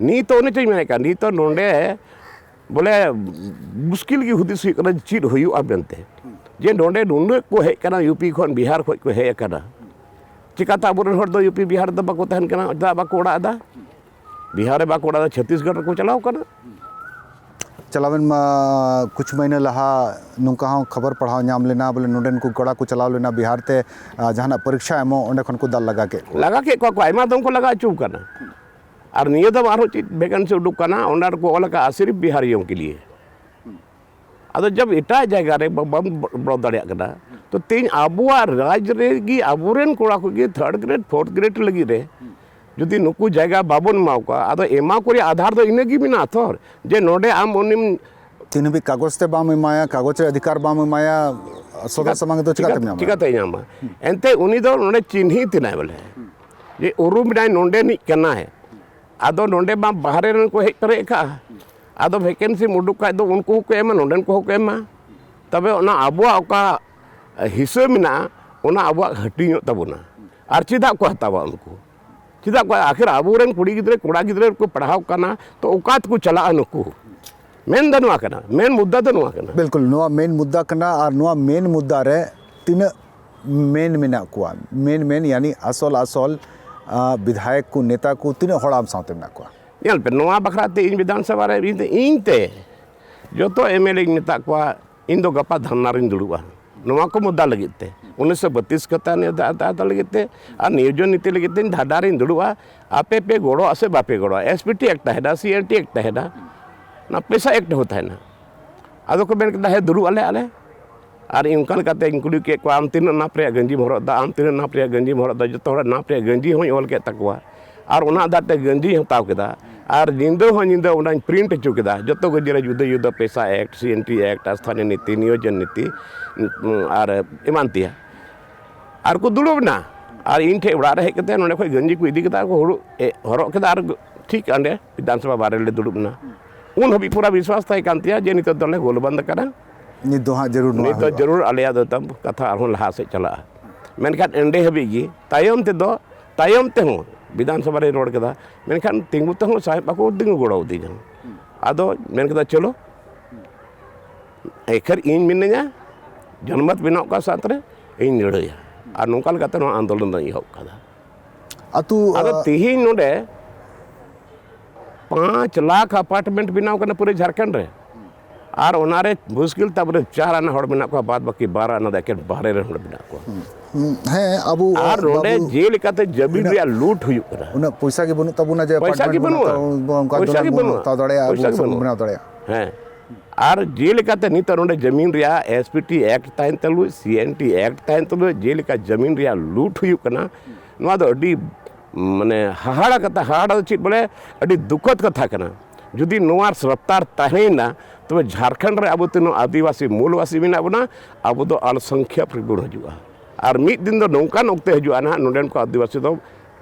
ᱱᱤᱛᱚᱜ ᱚᱱᱮ ᱪᱚᱧ ᱢᱮᱱᱮᱫ ᱠᱟᱱ, ᱱᱤᱛᱚᱜ ᱱᱚᱰᱮ ᱵᱚᱞᱮ ᱢᱩᱥᱠᱤᱞ ᱜᱮ ᱦᱩᱫᱤᱥ ᱦᱩᱭᱩᱜ ᱠᱟᱱᱟ ᱪᱮᱫ ᱦᱩᱭᱩᱜᱼᱟ ᱢᱮᱱᱛᱮ, ᱡᱮ ᱱᱚᱰᱮ ᱱᱩᱱᱟᱹᱜ ᱠᱚ ᱦᱮᱡ ᱠᱟᱱᱟ, ᱭᱩ ᱯᱤ ᱠᱷᱚᱱ, ᱵᱤᱦᱟᱨ ᱠᱷᱚᱱ ᱠᱚ ᱦᱮᱡ ᱟᱠᱟᱱᱟ, ᱪᱤᱠᱟᱛᱮ ᱟᱵᱚᱨᱮᱱ ᱦᱚᱲ ᱫᱚ ᱭᱩ ᱯᱤ ᱵᱤᱦᱟᱨ ᱨᱮᱫᱚ ᱵᱟᱠᱚ ᱛᱟᱦᱮᱱ ᱠᱟᱱᱟ? ᱪᱮᱫᱟᱜ ᱵᱟᱠᱚ ᱚᱲᱟᱜ ᱮᱫᱟ? ᱵᱤᱦᱟᱨ ᱨᱮ ᱵᱟᱠᱚ ᱚᱲᱟᱜ ᱮᱫᱟ, ᱪᱷᱚᱛᱤᱥᱜᱚᱲ ᱨᱮᱠᱚ ᱪᱟᱞᱟᱣ ᱠᱟᱱᱟ᱾ ᱪᱟᱞᱟᱣᱮᱱ ᱢᱟ ᱠᱩᱪᱷ ᱢᱟᱹᱦᱱᱟᱹ ᱞᱟᱦᱟ ᱱᱚᱝᱠᱟ ᱦᱚᱸ ᱠᱷᱚᱵᱚᱨ ᱯᱟᱲᱦᱟᱣ ᱧᱟᱢ ᱞᱮᱱᱟ, ᱵᱚᱞᱮ ᱱᱚᱰᱮᱱ ᱠᱚ ᱠᱚᱲᱟ ᱠᱚ ᱪᱟᱞᱟᱣ ᱞᱮᱱᱟ ᱵᱤᱦᱟᱨ ᱛᱮ, ᱟᱨ ᱡᱟᱦᱟᱱᱟᱜ ᱯᱚᱨᱤᱠᱷᱟ ᱮᱢᱚᱜ, ᱚᱸᱰᱮ ᱠᱷᱚᱱ ᱠᱚ ᱫᱟᱞ ᱞᱟᱜᱟ ᱠᱮᱫ ᱠᱚᱣᱟ᱾ ᱞᱟᱜᱟ ᱠᱮᱫ ᱠᱚᱣᱟ ᱠᱚ, ᱟᱭᱢᱟ ᱫᱚᱢ ᱠᱚ ᱞᱟᱜᱟ ᱦᱚᱪᱚ ᱟᱠᱟᱱᱟ᱾ ᱟᱨ ᱱᱤᱭᱟᱹ ᱫᱚ ᱟᱨᱦᱚᱸ ᱪᱮᱫ ᱵᱷᱮᱠᱮᱱᱥᱤ ᱩᱰᱩᱠ ᱠᱟᱱᱟ, ᱚᱱᱟ ᱨᱮᱠᱚ ᱚᱞ ᱟᱠᱟᱫᱼᱟ ᱥᱤᱨᱤᱯ ᱵᱤᱦᱟᱨᱤᱭᱚᱝ ᱠᱮ ᱞᱤᱭᱮ᱾ ᱟᱫᱚ ᱡᱟᱵ ᱮᱴᱟᱜ ᱡᱟᱭᱜᱟ ᱨᱮ ᱵᱟ- ᱵᱟᱢ ᱵᱚᱞᱚ ᱫᱟᱲᱮᱭᱟᱜ ᱠᱟᱱᱟ, ᱛᱚ ᱛᱮᱦᱮᱧ ᱟᱵᱚᱣᱟᱜ ᱨᱟᱡᱽ ᱨᱮᱜᱮ ᱟᱵᱚᱨᱮᱱ ᱠᱚᱲᱟ ᱠᱚᱜᱮ ᱛᱷᱟᱨᱰ ᱜᱨᱮᱰ, ᱯᱷᱳᱨᱛᱷ ᱜᱨᱮᱰ ᱞᱟᱹᱜᱤᱫ ᱨᱮ ᱡᱩᱫᱤ ᱱᱩᱠᱩ ᱡᱟᱭᱜᱟ ᱵᱟᱵᱚᱱ ᱮᱢᱟ ᱠᱚᱣᱟ, ᱟᱫᱚ ᱮᱢᱟ ᱠᱚ ᱨᱮᱭᱟᱜ ᱟᱫᱷᱟᱨ ᱫᱚ ᱤᱱᱟᱹ ᱜᱮ ᱢᱮᱱᱟᱜᱼᱟ ᱛᱷᱚᱨ, ᱡᱮ ᱱᱚᱰᱮ ᱟᱢ ᱩᱱᱤᱢ ᱛᱤᱱ ᱦᱟᱹᱵᱤᱡ ᱠᱟᱜᱚᱡᱽ ᱛᱮ ᱵᱟᱢ ᱮᱢᱟᱭᱟ, ᱠᱟᱜᱚᱡᱽ ᱨᱮ ᱚᱫᱷᱤᱠᱟᱨ ᱵᱟᱢ ᱮᱢᱟᱭᱟ, ᱥᱚᱫᱚᱨ ᱥᱟᱢᱟᱝ ᱫᱚ ᱪᱤᱠᱟᱹᱛᱮᱢ ᱧᱟᱢᱟ? ᱪᱤᱠᱟᱹᱛᱮ ᱧᱟᱢᱟ? ᱮᱱᱛᱮ ᱩᱱᱤ ᱫᱚ ᱱᱚᱰᱮ ᱪᱤᱱᱦᱤ ᱛᱮᱱᱟᱭ ᱵᱚᱞᱮ, ᱡᱮ ᱩᱨᱩᱢ ᱢᱮᱱᱟᱭ, ᱱᱚᱰᱮᱱᱤᱡ ᱠᱟᱱᱟᱭ᱾ ᱟᱫᱚ ᱱᱚᱰᱮ ᱢᱟ ᱵᱟᱦᱨᱮ ᱨᱮᱱ ᱠᱚ ᱦᱮᱡ ᱯᱮᱨᱮᱡ ᱟᱠᱟᱫᱼᱟ, ᱟᱫᱚ ᱵᱷᱮᱠᱮᱱᱥᱤᱢ ᱩᱰᱩᱠ ᱠᱷᱟᱡ ᱫᱚ ᱩᱱᱠᱩ ᱦᱚᱸᱠᱚ ᱮᱢᱟ, ᱱᱚᱰᱮᱱ ᱠᱚᱦᱚᱸ ᱠᱚ ᱮᱢᱟ᱾ ᱛᱚᱵᱮ ᱚᱱᱟ ᱟᱵᱚᱣᱟᱜ ᱚᱠᱟ ᱦᱤᱥᱟᱹ ᱢᱮᱱᱟᱜᱼᱟ, ᱚᱱᱟ ᱟᱵᱚᱣᱟᱜ ᱦᱟᱹᱴᱤᱧᱚᱜ ᱛᱟᱵᱚᱱᱟ᱾ ᱟᱨ ᱪᱮᱫᱟᱜ ᱠᱚ ᱦᱟᱛᱟᱣᱟ ᱩᱱᱠᱩ? ᱪᱮᱫᱟᱜ ᱠᱚ? ᱟᱹᱠᱷᱤᱨ ᱟᱵᱚᱨᱮᱱ ᱠᱩᱲᱤ ᱜᱤᱫᱽᱨᱟᱹ, ᱠᱚᱲᱟ ᱜᱤᱫᱽᱨᱟᱹ ᱠᱚ ᱯᱟᱲᱦᱟᱣ ᱠᱟᱱᱟ, ᱛᱚ ᱚᱠᱟ ᱛᱮᱠᱚ ᱪᱟᱞᱟᱜᱼᱟ ᱱᱩᱠᱩ? ᱢᱮᱱ ᱫᱚ ᱱᱚᱣᱟ ᱠᱟᱱᱟ, ᱢᱮᱱ ᱢᱩᱫᱽᱫᱟ ᱫᱚ ᱱᱚᱣᱟ ᱠᱟᱱᱟ᱾ ᱵᱤᱞᱠᱩᱞ, ᱱᱚᱣᱟ ᱢᱮᱱ ᱢᱩᱫᱽᱫᱟ ᱠᱟᱱᱟ᱾ ᱟᱨ ᱱᱚᱣᱟ ᱢᱮᱱ ᱢᱩᱫᱽᱫᱟ ᱨᱮ ᱛᱤᱱᱟᱹᱜ ᱢᱮᱱ ᱢᱮᱱᱟᱜ ᱠᱚᱣᱟ? ᱢᱮᱱ ᱢᱮᱱ ᱭᱟᱱᱤ ᱟᱥᱚᱞ ᱟᱥᱚᱞ, ᱟ, ᱵᱤᱫᱷᱟᱭᱚᱠ ᱠᱚ, ᱱᱮᱛᱟ ᱠᱚ ᱛᱤᱱᱟᱹᱜ ᱦᱚᱲ ᱟᱢ ᱥᱟᱶᱛᱮ ᱢᱮᱱᱟᱜ ᱠᱚᱣᱟ? ᱧᱮᱞ ᱯᱮ, ᱱᱚᱣᱟ ᱵᱟᱠᱷᱨᱟ ᱛᱮ ᱤᱧ ᱵᱤᱫᱷᱟᱱ ᱥᱚᱵᱷᱟ ᱨᱮ ᱤᱧ ᱛᱮ, ᱤᱧ ᱛᱮ ᱡᱚᱛᱚ ᱮᱢ ᱮᱞ ᱮᱧ ᱢᱮᱛᱟᱜ ᱠᱚᱣᱟ, ᱤᱧ ᱫᱚ ᱜᱟᱯᱟ ᱫᱷᱟᱨᱱᱟ ᱨᱤᱧ ᱫᱩᱲᱩᱵᱼᱟ ᱱᱚᱣᱟ ᱠᱚ ᱢᱩᱫᱽᱫᱟ ᱞᱟᱹᱜᱤᱫ ᱛᱮ᱾ ᱩᱱᱤᱥᱥᱚ ᱵᱟᱛᱤᱥ ᱠᱟᱛᱷᱟ ᱱᱤᱭᱟᱹ ᱫᱟ-, ᱫᱟ-, ᱫᱟ ᱞᱟᱹᱜᱤᱫ ᱛᱮ ᱟᱨ ᱱᱤᱭᱳᱡᱚᱱ ᱱᱤᱛᱤ ᱞᱟᱹᱜᱤᱫ ᱛᱮ ᱤᱧ ᱫᱷᱟᱨᱱᱟ ᱨᱤᱧ ᱫᱩᱲᱩᱵᱼᱟ᱾ ᱟᱯᱮ ᱯᱮ ᱜᱚᱲᱚᱜᱼᱟ ᱥᱮ ᱵᱟᱯᱮ ᱜᱚᱲᱚᱜᱼᱟ? ᱮᱥ ᱯᱤ ᱴᱤ ᱮᱠᱴ ᱛᱟᱦᱮᱱᱟ, ᱥᱤ ᱮᱱ ᱴᱤ ᱮᱠᱴ ᱛᱟᱦᱮᱱᱟ, ᱚᱱᱟ ᱯᱮᱥᱟ ᱮᱠᱴ ᱦᱚᱸ ᱛᱟᱦᱮᱱᱟ᱾ ᱟᱫᱚ ᱠᱚ ᱢᱮᱱ ᱠᱮᱫᱟ, "ᱦᱮᱸ, ᱫᱩᱲᱩᱵ ᱟᱞᱮ ᱟᱞᱮ᱾" ᱟᱨ ᱤᱧ ᱚᱱᱠᱟ ᱞᱮᱠᱟᱛᱮ ᱤᱧ ᱠᱩᱞᱤ ᱠᱮᱫ ᱠᱚᱣᱟ, "ᱟᱢ ᱛᱤᱱᱟᱹᱜ ᱱᱟᱯ ᱨᱮᱭᱟᱜ ᱜᱟᱸᱡᱤᱢ ᱦᱚᱨᱚᱜ ᱮᱫᱟ? ᱟᱢ ᱛᱤᱱᱟᱹᱜ ᱱᱟᱯ ᱨᱮᱭᱟᱜ ᱜᱟᱸᱡᱤᱢ ᱦᱚᱨᱚᱜ ᱮᱫᱟ?" ᱡᱚᱛᱚ ᱦᱚᱲᱟᱜ ᱱᱟᱯ ᱨᱮᱭᱟᱜ ᱜᱟᱸᱡᱤ ᱦᱚᱸᱧ ᱚᱞ ᱠᱮᱫ ᱛᱟᱠᱚᱣᱟ᱾ ᱟᱨ ᱚᱱᱟ ᱟᱫᱷᱟᱨ ᱛᱮ ᱜᱟᱸᱡᱤᱧ ᱦᱟᱛᱟᱣ ᱠᱮᱫᱟ᱾ ᱟᱨ ᱧᱤᱫᱟᱹ ᱦᱚᱸ ᱧᱤᱫᱟᱹ ᱚᱱᱟᱧ ᱯᱨᱤᱱᱴ ᱦᱚᱪᱚ ᱠᱮᱫᱟ, ᱡᱚᱛᱚ ᱜᱟᱸᱡᱤ ᱨᱮ ᱡᱩᱫᱟᱹ ᱡᱩᱫᱟᱹ ᱯᱮᱥᱟ ᱮᱠᱴ, ᱥᱤ ᱮᱱ ᱴᱤ ᱮᱠᱴ, ᱟᱨ ᱥᱛᱷᱟᱱᱤᱭᱚ ᱱᱤᱛᱤ, ᱱᱤᱭᱳᱡᱚᱱ ᱱᱤᱛᱤ, ᱟᱨ ᱮᱢᱟᱱ ᱛᱮᱭᱟᱜ᱾ ᱟᱨ ᱠᱚ ᱫᱩᱲᱩᱵ ᱮᱱᱟ᱾ ᱟᱨ ᱤᱧ ᱴᱷᱮᱱ ᱚᱲᱟᱜ ᱨᱮ ᱦᱮᱡ ᱠᱟᱛᱮ ᱱᱚᱰᱮ ᱠᱷᱚᱱ ᱜᱮᱧᱡᱤ ᱠᱚ ᱤᱫᱤ ᱠᱮᱫᱟ, ᱟᱨ ᱠᱚ ᱦᱚᱨᱚᱜ ᱠᱮᱫᱟ, ᱟᱨ ᱴᱷᱤᱠ ᱚᱸᱰᱮ ᱵᱤᱫᱷᱟᱱ ᱥᱚᱵᱷᱟ ᱵᱟᱦᱨᱮ ᱨᱮᱞᱮ ᱫᱩᱲᱩᱵ ᱮᱱᱟ᱾ ᱩᱱ ᱦᱟᱹᱵᱤᱡ ᱯᱩᱨᱟᱹ ᱵᱤᱥᱣᱟᱥ ᱛᱟᱦᱮᱸ ᱠᱟᱱ ᱛᱤᱧᱟ ᱡᱮ ᱱᱤᱛᱚᱜ ᱫᱚᱞᱮ ᱜᱳᱞ ᱵᱚᱱᱫ ᱟᱠᱟᱱᱟ᱾ ᱱᱤᱛ ᱫᱚ ᱦᱟᱸᱜ ᱡᱟᱹᱨᱩᱲ ᱱᱚᱣᱟ ᱱᱤᱛ ᱫᱚ ᱦᱩᱭᱩᱜᱼᱟ᱾ ᱡᱟᱹᱨᱩᱲ ᱟᱞᱮᱭᱟᱜ ᱫᱚ ᱛᱟᱢ ᱠᱟᱛᱷᱟ ᱟᱨᱦᱚᱸ ᱞᱟᱦᱟ ᱥᱮᱫ ᱪᱟᱞᱟᱜᱼᱟ᱾ ᱢᱮᱱᱠᱷᱟᱱ ᱮᱸᱰᱮ ᱦᱟᱹᱵᱤᱡ ᱜᱮ ᱛᱟᱭᱚᱢ ᱛᱮᱫᱚ, ᱛᱟᱭᱚᱢ ᱛᱮᱦᱚᱸ ᱵᱤᱫᱷᱟᱱ ᱥᱚᱵᱷᱟ ᱨᱮᱧ ᱨᱚᱲ ᱠᱮᱫᱟ, ᱢᱮᱱᱠᱷᱟᱱ ᱛᱤᱸᱜᱩ ᱛᱮᱦᱚᱸ ᱥᱟᱦᱮᱵ ᱵᱟᱠᱚ ᱛᱤᱸᱜᱩ ᱜᱚᱲᱚ ᱟᱹᱫᱤᱧᱟ᱾ ᱟᱫᱚ ᱢᱮᱱ ᱠᱮᱫᱟ, ᱪᱚᱞᱚ, ᱮᱠᱷᱮᱨ ᱤᱧ ᱢᱤᱱᱟᱹᱧᱟ, ᱡᱚᱱᱢᱚᱛ ᱵᱮᱱᱟᱣ ᱠᱚᱣᱟ ᱥᱟᱶᱛᱮ ᱨᱮ ᱤᱧ ᱞᱟᱹᱲᱦᱟᱹᱭᱟ᱾ ᱟᱨ ᱱᱚᱝᱠᱟ ᱞᱮᱠᱟᱛᱮ ᱱᱚᱣᱟ ᱟᱱᱫᱳᱞᱚᱱ ᱫᱚᱧ ᱮᱦᱚᱵ ᱠᱟᱫᱟ᱾ ᱟᱹᱛᱩ ᱟᱫᱚ ᱛᱮᱦᱮᱧ ᱱᱚᱰᱮ ᱯᱟᱸᱪ ᱞᱟᱠᱷ ᱟᱯᱟᱨᱴᱢᱮᱱᱴ ᱵᱮᱱᱟᱣ ᱠᱟᱱᱟ ᱯᱩᱨᱟᱹ ᱡᱷᱟᱲᱠᱷᱚᱸᱰ ᱨᱮ, ᱟᱨ ᱚᱱᱟᱨᱮ ᱢᱩᱥᱠᱤᱞ ᱛᱟᱵᱚᱱ ᱪᱟᱨ ᱟᱱᱟ ᱦᱚᱲ ᱢᱮᱱᱟᱜ ᱠᱚᱣᱟ, ᱵᱟᱫ ᱵᱟᱹᱠᱤ ᱵᱟᱨ ᱟᱱᱟ ᱫᱚ ᱮᱠᱮᱱ ᱵᱟᱦᱨᱮ ᱨᱮᱱ ᱦᱚᱲ ᱢᱮᱱᱟᱜ ᱠᱚᱣᱟ᱾ ᱦᱮᱸ, ᱟᱵᱚ ᱟᱨ ᱱᱚᱰᱮ ᱵᱟᱵᱚ ᱡᱮᱞᱮᱠᱟᱛᱮ ᱡᱟᱹᱢᱤᱱ ᱩᱱᱟᱹᱜ- ᱨᱮᱭᱟᱜ ᱞᱩᱴ ᱦᱩᱭᱩᱜ ᱠᱟᱱᱟ᱾ ᱩᱱᱟᱹᱜ ᱯᱚᱭᱥᱟ ᱜᱮ ᱵᱟᱹᱱᱩᱜ ᱛᱟᱵᱚᱱᱟ ᱡᱮ ᱯᱚᱭᱥᱟ ᱜᱮ apartment ᱵᱚᱱ ᱵᱟᱹᱱᱩᱜᱼᱟ᱾ ᱦᱟᱛᱟᱣᱟ, ᱚᱱᱠᱟ ᱯᱚᱭᱥᱟ ᱡᱚᱱᱚᱜ ᱜᱮ ᱵᱚᱱ ᱵᱟᱹᱱᱩᱜᱼᱟ᱾ ᱦᱟᱛᱟᱣ ᱫᱟᱲᱮᱭᱟᱜᱼᱟ, ᱟᱵᱚ ᱯᱚᱭᱥᱟ ᱜᱮ ᱥᱚᱝᱜᱚᱴᱷᱚᱱ ᱵᱟᱹᱱᱩᱜᱼᱟ᱾ ᱵᱚᱱ ᱦᱟᱛᱟᱣ ᱫᱟᱲᱮᱭᱟᱜᱼᱟ᱾ ᱦᱮᱸ, ᱟᱨ ᱡᱮᱞᱮᱠᱟᱛᱮ ᱱᱤᱛᱚᱜ ᱱᱚᱰᱮ ᱡᱟᱹᱢᱤᱱ ᱨᱮᱭᱟᱜ S P T Act ᱛᱟᱦᱮᱱ ᱛᱩᱞᱩᱡ, C N T Act ᱛᱟᱦᱮᱱ ᱛᱩᱞᱩᱡ, ᱡᱮᱞᱮᱠᱟ ᱡᱟᱹᱢᱤᱱ ᱨᱮᱭᱟᱜ ᱞᱩᱴ ᱦᱩᱭᱩᱜ ᱠᱟᱱᱟ, ᱱᱚᱣᱟ ᱫᱚ ᱟᱹᱰᱤ, ᱢᱟᱱᱮ, ᱦᱟᱦᱟᱲᱟ ᱠᱟᱛᱷᱟ᱾ ᱦᱟᱦᱟᱲᱟ ᱫᱚ ᱪᱮᱫ ᱵᱚᱞᱮ, ᱟᱹᱰᱤ ᱫᱩᱠᱷᱚᱫ ᱠᱟᱛᱷᱟ ᱠᱟᱱᱟ᱾ ᱡᱩᱫᱤ ᱱᱚᱣᱟ ᱨᱟᱯᱛᱟᱨ ᱛᱟᱦᱮᱸᱭᱮᱱᱟ, ᱛᱚᱵᱮ ᱡᱷᱟᱲᱠᱷᱚᱸᱰ ᱨᱮ ᱟᱵᱚ ᱛᱤᱱᱟᱹᱜ ᱟᱹᱫᱤᱵᱟᱹᱥᱤ, ᱢᱩᱞᱵᱟᱹᱥᱤ ᱢᱮᱱᱟᱜ ᱵᱚᱱᱟ, ᱟᱵᱚ ᱫᱚ ᱟᱞ ᱥᱚᱝᱠᱷᱭᱟ ᱨᱮᱵᱚᱱ ᱦᱤᱡᱩᱜᱼᱟ᱾ ᱟᱨ ᱢᱤᱫ ᱫᱤᱱ ᱫᱚ ᱱᱚᱝᱠᱟᱱ ᱚᱠᱛᱮ ᱦᱤᱡᱩᱜᱼᱟ ᱱᱟᱦᱟᱜ, ᱱᱚᱰᱮᱱ ᱠᱚ ᱟᱹᱫᱤᱵᱟᱹᱥᱤ ᱫᱚ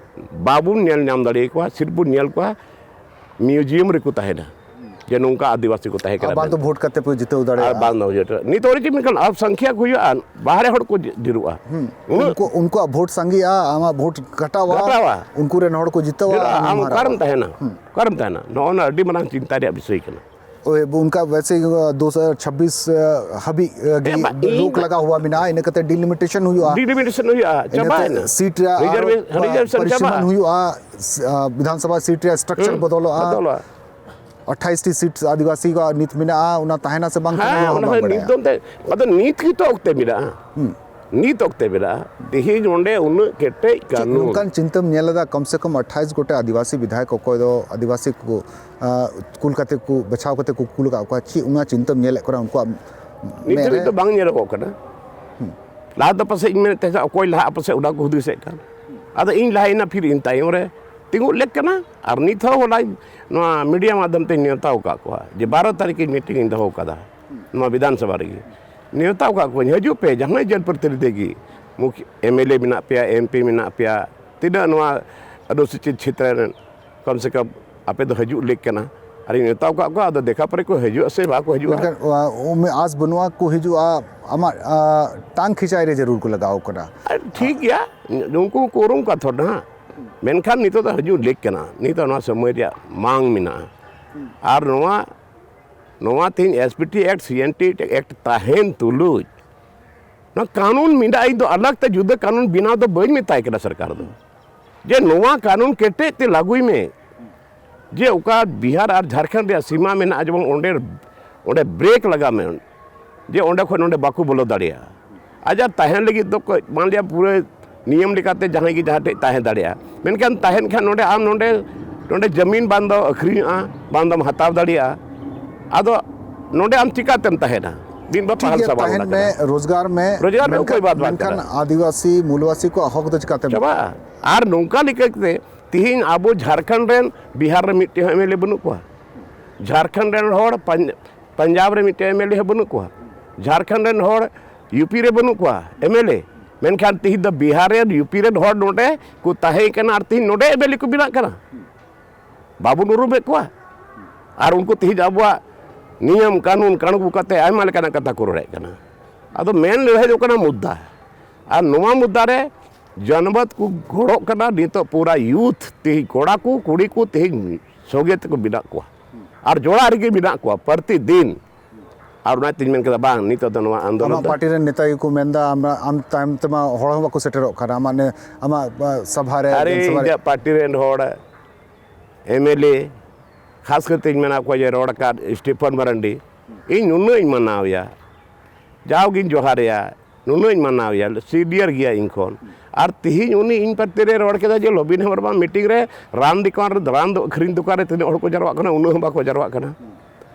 ᱵᱟᱵᱚᱱ ᱧᱮᱞ ᱧᱟᱢ ᱫᱟᱲᱮᱭᱟᱠᱚᱣᱟ, ᱥᱤᱨᱯ ᱵᱚᱱ ᱧᱮᱞ ᱠᱚᱣᱟ, ᱢᱤᱭᱩᱡᱤᱭᱟᱢ ᱨᱮᱠᱚ ᱛᱟᱦᱮᱱᱟ ᱡᱮ ᱱᱚᱝᱠᱟ ᱟᱹᱫᱤᱵᱟᱥᱤ ᱠᱚ ᱛᱟᱦᱮᱸ ᱠᱟᱱᱟ ᱟᱨ ᱵᱟᱝ ᱫᱚ ᱢᱮᱱᱛᱮ᱾ ᱵᱷᱳᱴ ᱠᱟᱛᱮ ᱯᱮ ᱡᱤᱛᱟᱹᱣ ᱟᱨ ᱫᱟᱲᱮᱭᱟᱜᱼᱟ᱾ ᱵᱟᱝ ᱫᱚ ᱦᱩᱭᱩᱜᱼᱟ᱾ ᱱᱤᱛᱚᱜ ᱨᱮ ᱪᱮᱫ ᱢᱮᱱᱠᱷᱟᱱ ᱟᱞ ᱥᱚᱝᱠᱷᱭᱟ ᱠᱚ ᱦᱩᱭᱩᱜᱼᱟ, ᱵᱟᱦᱨᱮ ᱦᱚᱲ ᱠᱚ ᱰᱷᱮᱨᱚᱜᱼᱟ᱾ ᱩᱱᱟᱹᱜ ᱩᱱᱠᱩ, ᱩᱱᱠᱩᱣᱟᱜ ᱵᱷᱳᱴ ᱥᱟᱸᱜᱮᱜᱼᱟ, ᱟᱢᱟᱜ ᱵᱷᱳᱴ ᱜᱷᱟᱴᱟᱣᱟ, ᱜᱷᱟᱴᱟᱣᱟ᱾ ᱩᱱᱠᱩ ᱨᱮᱱ ᱦᱚᱲ ᱠᱚ ᱡᱤᱛᱟᱹᱣᱟ, ᱰᱷᱮᱨᱚᱜᱼᱟ᱾ ᱟᱢ ᱟᱢ ᱦᱟᱨᱟᱣᱟ᱾ ᱚᱠᱟᱨᱮᱢ ᱛᱟᱦᱮᱱᱟ? ᱚᱠᱟᱨᱮᱢ ᱛᱟᱦᱮᱱᱟ? ᱱᱚᱜᱼᱚ ᱱᱟ ᱟᱹᱰᱤ ᱢᱟᱨᱟᱝ ᱪᱤᱱᱛᱟ ᱨᱮᱭᱟᱜ ᱵᱤᱥᱚᱭ ᱠᱟᱱᱟ᱾ ᱳᱭ, ᱚᱱᱠᱟ ᱵᱮᱥᱤ ᱫᱩ ᱦᱟᱡᱟᱨ ᱪᱷᱟᱵᱵᱤᱥ ᱦᱟᱹᱵᱤᱡ ᱜᱮ ᱮ, ᱵᱟ, ᱤᱧ ᱨᱳᱠ ᱞᱟᱜᱟᱣ ᱦᱩᱭᱟ ᱢᱮᱱᱟᱜᱼᱟ, ᱤᱱᱟᱹ ᱠᱟᱛᱮ ᱰᱤᱞᱤᱢᱤᱴᱮᱥᱚᱱ ᱦᱩᱭᱩᱜᱼᱟ᱾ ᱰᱤᱞᱤᱢᱤᱴᱮᱥᱚᱱ ᱦᱩᱭᱩᱜᱼᱟ, ᱤᱱᱟᱹᱛᱮ ᱪᱟᱵᱟᱭᱮᱱᱟ᱾ ᱥᱤᱴ ᱨᱮᱭᱟᱜ ᱟᱨᱚ ᱨᱤᱡᱟᱨᱵᱷᱮᱥᱚᱱ, ᱨᱤᱡᱟᱨᱵᱷᱮᱥᱚᱱ ᱯᱟᱨᱤᱥᱤᱢᱟᱱ ᱪᱟᱵᱟᱜᱼᱟ᱾ ᱦᱩᱭᱩᱜᱼᱟ, ᱥ-, ᱟ, ᱵᱤᱫᱷᱟᱱ ᱥᱚᱵᱷᱟ ᱥᱤᱴ ᱨᱮᱭᱟᱜ ᱥᱴᱨᱟᱠᱪᱟᱨ ᱦᱩᱸ, ᱵᱚᱫᱚᱞᱚᱜᱼᱟ᱾ ᱵᱚᱫᱚᱞᱚᱜᱼᱟ᱾ ᱟᱴᱷᱟᱭᱤᱥ ᱴᱤ ᱥᱤᱴ ᱟᱹᱫᱤᱵᱟᱹᱥᱤ ᱠᱚᱣᱟᱜ ᱱᱤᱛ ᱢᱮᱱᱟᱜᱼᱟ, ᱚᱱᱟ ᱛᱟᱦᱮᱱᱟ ᱥᱮ ᱵᱟᱝ ᱛᱟᱦᱮᱱᱟ, ᱦᱮᱸ, ᱚᱱᱟ ᱦᱚᱸ ᱚᱱᱟ ᱵᱟᱝ ᱦᱚᱸ ᱵᱟᱲᱟᱭᱟ᱾ ᱱᱤᱛ ᱫᱚ ᱮᱱᱛᱮ, ᱟᱫᱚ ᱱᱤᱛ ᱜᱮᱛᱚ ᱚᱠᱛᱮ ᱢᱮᱱᱟᱜᱼᱟ᱾ ᱱᱤᱛ ᱚᱠᱛᱮ ᱢᱮᱱᱟᱜᱼᱟ᱾ ᱛᱮᱦᱮᱧ ᱚᱸᱰᱮ ᱩᱱᱟᱹᱜ ᱠᱮᱴᱮᱡ ᱪᱮᱫ ᱠᱟᱹᱱᱩᱱ᱾ ᱱᱚᱝᱠᱟᱱ ᱪᱤᱱᱛᱟᱹᱢ ᱧᱮᱞ ᱞᱮᱫᱟ, ᱠᱚᱢ ᱥᱮ ᱠᱚᱢ ᱟᱴᱷᱟᱭᱤᱥ ᱜᱚᱴᱮᱡ ᱟᱹᱫᱤᱵᱟᱹᱥᱤ ᱵᱤᱫᱷᱟᱭᱚᱠ ᱚᱠᱚᱭ ᱫᱚ ᱟᱹᱫᱤᱵᱟᱹᱥᱤ ᱠᱚ, ᱟ, ᱠᱩᱞ ᱠᱟᱛᱮ ᱠᱚ ᱵᱟᱪᱷᱟᱣ ᱠᱟᱛᱮ ᱠᱚ ᱠᱩᱞ ᱟᱠᱟᱫ ᱠᱚᱣᱟ, ᱪᱮᱫ ᱚᱱᱟ ᱪᱤᱱᱛᱟᱹᱢ ᱧᱮᱞᱮᱫ ᱠᱚ ᱨᱮ ᱩᱱᱠᱩᱣᱟᱜ ᱱᱤᱛ ᱢᱮᱫ ᱨᱮ? ᱦᱟᱹᱵᱤᱡ ᱫᱚ ᱵᱟᱝ ᱧᱮᱞᱚᱜᱚᱜ ᱠᱟᱱᱟ᱾ ᱞᱟᱦᱟ ᱫᱚ ᱯᱟᱥᱮᱡ ᱤᱧ ᱢᱮᱱᱮᱫ ᱛᱟᱦᱮᱸᱫ ᱚᱠᱚᱭ ᱞᱟᱦᱟᱜ ᱯᱟᱥᱮᱡ ᱚᱱᱟ ᱠᱚ ᱦᱩᱫᱤᱥᱮᱫ ᱠᱟᱱ᱾ ᱟᱫᱚ ᱤᱧ ᱞᱟᱦᱟᱭᱮᱱᱟ, ᱯᱷᱤᱨ ᱤᱧ ᱛᱟᱭᱚᱢ ᱨᱮ ᱛᱤᱸᱜᱩ ᱞᱮᱠ ᱠᱟᱱᱟ᱾ ᱟᱨ ᱱᱤᱛ ᱦᱚᱸ ᱦᱚᱞᱟᱧ ᱱᱚᱣᱟ ᱢᱤᱰᱤᱭᱟ ᱢᱟᱫᱽᱫᱷᱚᱢ ᱛᱮᱧ ᱱᱮᱣᱛᱟ ᱟᱠᱟᱫ ᱠᱚᱣᱟ ᱡᱮ ᱵᱟᱨᱚ ᱛᱟᱹᱨᱤᱠᱷ ᱤᱧ ᱢᱤᱴᱤᱝ ᱤᱧ ᱫᱚᱦᱚ ᱟᱠᱟᱫᱟ ᱱᱚᱣᱟ ᱵᱤᱫᱷᱟᱱ ᱥᱚᱵᱷᱟ ᱨᱮᱜᱮ᱾ ᱱᱮᱣᱛᱟ ᱟᱠᱟᱫ ᱠᱚᱣᱟᱧ, ᱦᱤᱡᱩᱜ ᱯᱮ, ᱡᱟᱦᱟᱸᱭ ᱡᱚᱱ ᱯᱨᱚᱛᱤᱱᱤᱫᱷᱤ ᱜᱮ᱾ ᱢᱩᱠᱷ-, ᱮᱢ ᱮᱞ ᱮ ᱢᱮᱱᱟᱜ ᱯᱮᱭᱟ, ᱮᱢ ᱯᱤ ᱢᱮᱱᱟᱜ ᱯᱮᱭᱟ, ᱛᱤᱱᱟᱹᱜ ᱱᱚᱣᱟ ᱚᱱᱩᱥᱩᱪᱤᱛ ᱪᱷᱮᱛᱨᱚ ᱨᱮᱱ, ᱠᱚᱢ ᱥᱮ ᱠᱚᱢ ᱟᱯᱮ ᱫᱚ ᱦᱤᱡᱩᱜ ᱞᱮᱠ ᱠᱟᱱᱟ᱾ ᱟᱨᱤᱧ ᱢᱮᱛᱟ ᱟᱠᱟᱫ ᱠᱚᱣᱟ, ᱟᱫᱚ ᱫᱮᱠᱷᱟ ᱯᱚᱨᱮ ᱠᱚ ᱦᱤᱡᱩᱜᱼᱟ ᱥᱮ ᱵᱟᱠᱚ ᱦᱤᱡᱩᱜᱼᱟ᱾ ᱢᱮᱱᱠᱷᱟᱱ, ᱟ, ᱩᱢᱤᱫ ᱟᱥ ᱵᱟᱹᱱᱩᱜᱼᱟ ᱠᱚ ᱦᱤᱡᱩᱜᱼᱟ, ᱟᱢᱟᱜ, ᱟ, ᱴᱟᱝ ᱠᱷᱤᱪᱟᱭ ᱨᱮ ᱡᱟᱹᱨᱩᱲ ᱠᱚ ᱞᱟᱜᱟᱣ ᱠᱟᱱᱟ᱾ ᱟᱨ ᱴᱷᱤᱠ ᱜᱮᱭᱟ, ᱩᱱᱠᱩ ᱠᱚ ᱩᱨᱩᱢ ᱠᱚᱣᱟ ᱛᱷᱚᱲᱟ ᱦᱟᱸᱜ᱾ ᱢᱮᱱᱠᱷᱟᱱ ᱱᱤᱛᱚᱜ ᱫᱚ ᱦᱤᱡᱩᱜ ᱞᱮᱠ ᱠᱟᱱᱟ, ᱱᱤᱛᱚᱜ ᱱᱚᱣᱟ ᱥᱚᱢᱚᱭ ᱨᱮᱭᱟᱜ ᱢᱟᱝ ᱢᱮᱱᱟᱜᱼᱟ᱾ ᱟᱨ ᱱᱚᱣᱟ, ᱱᱚᱣᱟ ᱛᱮᱦᱮᱧ ᱮᱥ ᱯᱤ ᱴᱤ ᱮᱠᱴ, ᱥᱤ ᱮᱱ ᱴᱤ ᱮᱠᱴ ᱛᱟᱦᱮᱱ ᱛᱩᱞᱩᱡ ᱱᱚᱣᱟ ᱠᱟᱹᱱᱩᱱ ᱢᱮᱱᱟᱜᱼᱟ, ᱤᱧ ᱫᱚ ᱟᱞᱟᱜᱽ ᱛᱮ ᱡᱩᱫᱟᱹ ᱠᱟᱹᱱᱩᱱ ᱵᱮᱱᱟᱣ ᱫᱚ ᱵᱟᱹᱧ ᱢᱮᱛᱟᱭ ᱠᱟᱱᱟ ᱥᱚᱨᱠᱟᱨ ᱫᱚ, ᱡᱮ ᱱᱚᱣᱟ ᱠᱟᱹᱱᱩᱱ ᱠᱮᱴᱮᱡ ᱛᱮ ᱞᱟᱹᱜᱩᱭ ᱢᱮ, ᱡᱮ ᱚᱠᱟ ᱵᱤᱦᱟᱨ ᱟᱨ ᱡᱷᱟᱲᱠᱷᱚᱸᱰ ᱨᱮᱭᱟᱜ ᱥᱤᱢᱟ ᱢᱮᱱᱟᱜᱼᱟ, ᱡᱮᱢᱚᱱ ᱚᱸᱰᱮ, ᱚᱸᱰᱮ ᱵᱨᱮᱠ ᱞᱟᱜᱟᱣ ᱢᱮ, ᱡᱮ ᱚᱸᱰᱮ ᱠᱷᱚᱱ ᱱᱚᱸᱰᱮ ᱵᱟᱠᱚ ᱵᱚᱞᱚ ᱫᱟᱲᱮᱭᱟᱜᱼᱟ᱾ ᱟᱡᱟᱜ ᱛᱟᱦᱮᱱ ᱞᱟᱹᱜᱤᱫ ᱫᱚ ᱠᱚ-, ᱢᱟᱱ ᱞᱤᱭᱟ ᱯᱩᱨᱟᱹ ᱱᱤᱭᱚᱢ ᱞᱮᱠᱟᱛᱮ ᱡᱟᱦᱟᱸᱭ ᱜᱮ ᱡᱟᱦᱟᱸ ᱴᱷᱮᱡ ᱛᱟᱦᱮᱸ ᱫᱟᱲᱮᱭᱟᱜᱼᱟ, ᱢᱮᱱᱠᱷᱟᱱ ᱛᱟᱦᱮᱱ ᱠᱷᱟᱱ ᱱᱚᱸᱰᱮ ᱟᱢ ᱱᱚᱸᱰᱮ, ᱱᱚᱸᱰᱮ ᱡᱟᱢᱤᱱ ᱵᱟᱝ ᱫᱚ ᱟᱹᱠᱷᱨᱤᱧᱚᱜᱼᱟ, ᱵᱟᱝ ᱫᱚᱢ ᱦᱟᱛᱟᱣ ᱫᱟᱲᱮᱭᱟᱜᱼᱟ᱾ ᱟᱫᱚ ᱱᱚᱸᱰᱮ ᱟᱢ ᱪᱤᱠᱟᱛᱮᱢ ᱛᱟᱦᱮᱱᱟ? ᱢᱤᱫ ᱵᱟᱨ ᱴᱷᱤᱠ ᱯᱟᱦᱟᱞ ᱜᱮᱭᱟ, ᱥᱟᱵᱟᱞ ᱛᱟᱦᱮᱱ ᱚᱱᱟ ᱢᱮ, ᱠᱟᱱᱟ᱾ ᱨᱳᱡᱽᱜᱟᱨ ᱢᱮ, ᱨᱳᱡᱽᱜᱟᱨ ᱢᱮ, ᱢᱮᱱᱠᱷᱟᱱ, ᱚᱠᱚᱭ ᱵᱟᱫ ᱵᱟᱝ ᱢᱮᱱᱠᱷᱟᱱ ᱠᱟᱱᱟ᱾ ᱟᱹᱫᱤᱵᱟᱹᱥᱤ, ᱢᱩᱞᱵᱟᱹᱥᱤ ᱠᱚᱣᱟᱜ ᱦᱚᱠ ᱫᱚ ᱪᱤᱠᱟᱛᱮᱢ ᱪᱟᱵᱟᱜᱼᱟ? ᱟᱨ ᱱᱚᱝᱠᱟ ᱞᱮᱠᱟᱛᱮ ᱛᱤᱦᱤᱧ ᱟᱵᱚ ᱡᱷᱟᱲᱠᱷᱚᱸᱰ ᱨᱮᱱ, ᱵᱤᱦᱟᱨ ᱨᱮ ᱢᱤᱫᱴᱮᱱ ᱦᱚᱸ ᱮᱢ ᱮᱞ ᱮ ᱵᱟᱹᱱᱩᱜ ᱠᱚᱣᱟ᱾ ᱡᱷᱟᱲᱠᱷᱚᱸᱰ ᱨᱮᱱ ᱦᱚᱲ, ᱯᱟᱧ-, ᱯᱟᱧᱡᱟᱵᱽ ᱨᱮ ᱢᱤᱫᱴᱮᱱ ᱮᱢ ᱮᱞ ᱮ ᱦᱚᱸ ᱵᱟᱹᱱᱩᱜ ᱠᱚᱣᱟ᱾ ᱡᱷᱟᱲᱠᱷᱚᱸᱰ ᱨᱮᱱ ᱦᱚᱲ ᱭᱩ ᱯᱤ ᱨᱮ ᱵᱟᱹᱱᱩᱜ ᱠᱚᱣᱟ ᱮᱢ ᱮᱞ ᱮ᱾ ᱢᱮᱱᱠᱷᱟᱱ ᱛᱤᱦᱤᱧ ᱫᱚ ᱵᱤᱦᱟᱨ ᱨᱮᱱ, ᱭᱩ ᱯᱤ ᱨᱮᱱ ᱦᱚᱲ ᱱᱚᱰᱮ ᱠᱚ ᱛᱟᱦᱮᱸ ᱠᱟᱱᱟ ᱟᱨ ᱛᱤᱦᱤᱧ ᱱᱚᱰᱮ ᱮᱢ ᱮᱞ ᱮ ᱠᱚ ᱵᱮᱱᱟᱜ ᱠᱟᱱᱟ᱾ ᱵᱟᱵᱚᱱ ᱩᱨᱩᱢᱮᱫ ᱠᱚᱣᱟ᱾ ᱟᱨ ᱩᱱᱠᱩ ᱛᱤᱦᱤᱧ ᱟᱵᱚᱣᱟᱜ ᱱᱤᱭᱚᱢ ᱠᱟᱹᱱᱩᱱ ᱠᱟᱬᱜᱩ ᱠᱟᱛᱮ ᱟᱭᱢᱟ ᱞᱮᱠᱟᱱᱟᱜ ᱠᱟᱛᱷᱟ ᱠᱚ ᱨᱚᱲᱮᱫ ᱠᱟᱱᱟ᱾ ᱟᱫᱚ ᱢᱮᱱ ᱞᱟᱹᱲᱦᱟᱹᱭ ᱫᱚ ᱠᱟᱱᱟ ᱢᱩᱫᱽᱫᱟ᱾ ᱟᱨ ᱱᱚᱣᱟ ᱢᱩᱫᱽᱫᱟ ᱨᱮ ᱡᱟᱱᱵᱟᱫ ᱠᱚ ᱜᱚᱲᱚᱜ ᱠᱟᱱᱟ᱾ ᱱᱤᱛᱚᱜ ᱯᱩᱨᱟ ᱭᱩᱛᱷ ᱛᱤᱦᱤᱧ, ᱠᱚᱲᱟ ᱠᱚ, ᱠᱩᱲᱤ ᱠᱚ ᱛᱤᱦᱤᱧ ᱥᱚᱸᱜᱮ ᱛᱮᱠᱚ ᱵᱮᱱᱟᱜ ᱠᱚᱣᱟ᱾ ᱟᱨ ᱡᱚᱲᱟ ᱨᱮᱜᱮ ᱢᱮᱱᱟᱜ ᱠᱚᱣᱟ ᱯᱨᱚᱛᱤ ᱫᱤᱱ᱾ ᱟᱨ ᱚᱱᱟᱛᱤᱧ ᱢᱮᱱ ᱠᱮᱫᱟ, ᱵᱟᱝ, ᱱᱤᱛᱚᱜ ᱫᱚ ᱱᱚᱣᱟ ᱟᱱᱫᱳᱞᱚᱱ ᱟᱢᱟᱜ ᱫᱚ ᱯᱟᱨᱴᱤ ᱨᱮᱱ ᱱᱮᱛᱟ ᱜᱮᱠᱚ ᱢᱮᱱᱫᱟ, ᱟᱢ, ᱟᱢ ᱛᱟᱭᱚᱢ ᱛᱮᱢᱟ ᱦᱚᱲ ᱦᱚᱸ ᱵᱟᱠᱚ ᱥᱮᱴᱮᱨᱚᱜ ᱠᱟᱱᱟ᱾ ᱟᱢᱟᱜ ᱱᱮ-, ᱟᱢᱟᱜ, ᱟ, ᱥᱚᱵᱷᱟ ᱨᱮ, ᱟᱨᱮ ᱡᱚᱱ ᱥᱚᱵᱷᱟ ᱨᱮ᱾ ᱤᱧᱟᱹᱜ ᱯᱟᱨᱴᱤ ᱨᱮᱱ ᱦᱚᱲ, ᱮᱢ ᱮᱞ ᱮ, ᱠᱷᱟᱥ ᱠᱟᱛᱮᱧ ᱢᱮᱱᱟ ᱚᱠᱚᱭ ᱡᱮ ᱨᱚᱲ ᱟᱠᱟᱫ ᱥᱴᱤᱯᱷᱟᱱ ᱢᱟᱨᱟᱱᱰᱤ, ᱤᱧ ᱱᱩᱱᱟᱹᱜ ᱤᱧ ᱢᱟᱱᱟᱣ ᱮᱭᱟ, ᱡᱟᱣᱜᱤᱧ ᱡᱚᱦᱟᱨ ᱮᱭᱟ, ᱱᱩᱱᱟᱹᱜ ᱤᱧ ᱢᱟᱱᱟᱣ ᱮᱭᱟ, ᱥᱤᱱᱤᱭᱟᱨ ᱜᱮᱭᱟ ᱤᱧ ᱠᱷᱚᱱ᱾ ᱟᱨ ᱛᱤᱦᱤᱧ ᱩᱱᱤ ᱤᱧ ᱯᱟᱨᱛᱤ ᱨᱮ ᱨᱚᱲ ᱠᱮᱫᱟ ᱡᱮ ᱞᱚᱵᱤᱱ ᱦᱮᱢᱵᱨᱚᱢ ᱢᱤᱴᱤᱝ ᱨᱮ ᱨᱟᱱ ᱫᱚᱠᱟᱱ ᱨᱮ, ᱨᱟᱱ ᱫᱚ ᱟᱹᱠᱷᱨᱤᱧ ᱫᱚᱠᱟᱱ ᱨᱮ ᱛᱤᱱᱟᱹᱜ ᱦᱚᱲ ᱠᱚ ᱡᱟᱨᱣᱟᱜ ᱠᱟᱱᱟ, ᱩᱱᱟᱹᱜ ᱦᱚᱸ ᱵᱟᱠᱚ ᱡᱟᱨᱣᱟᱜ ᱠᱟᱱᱟ᱾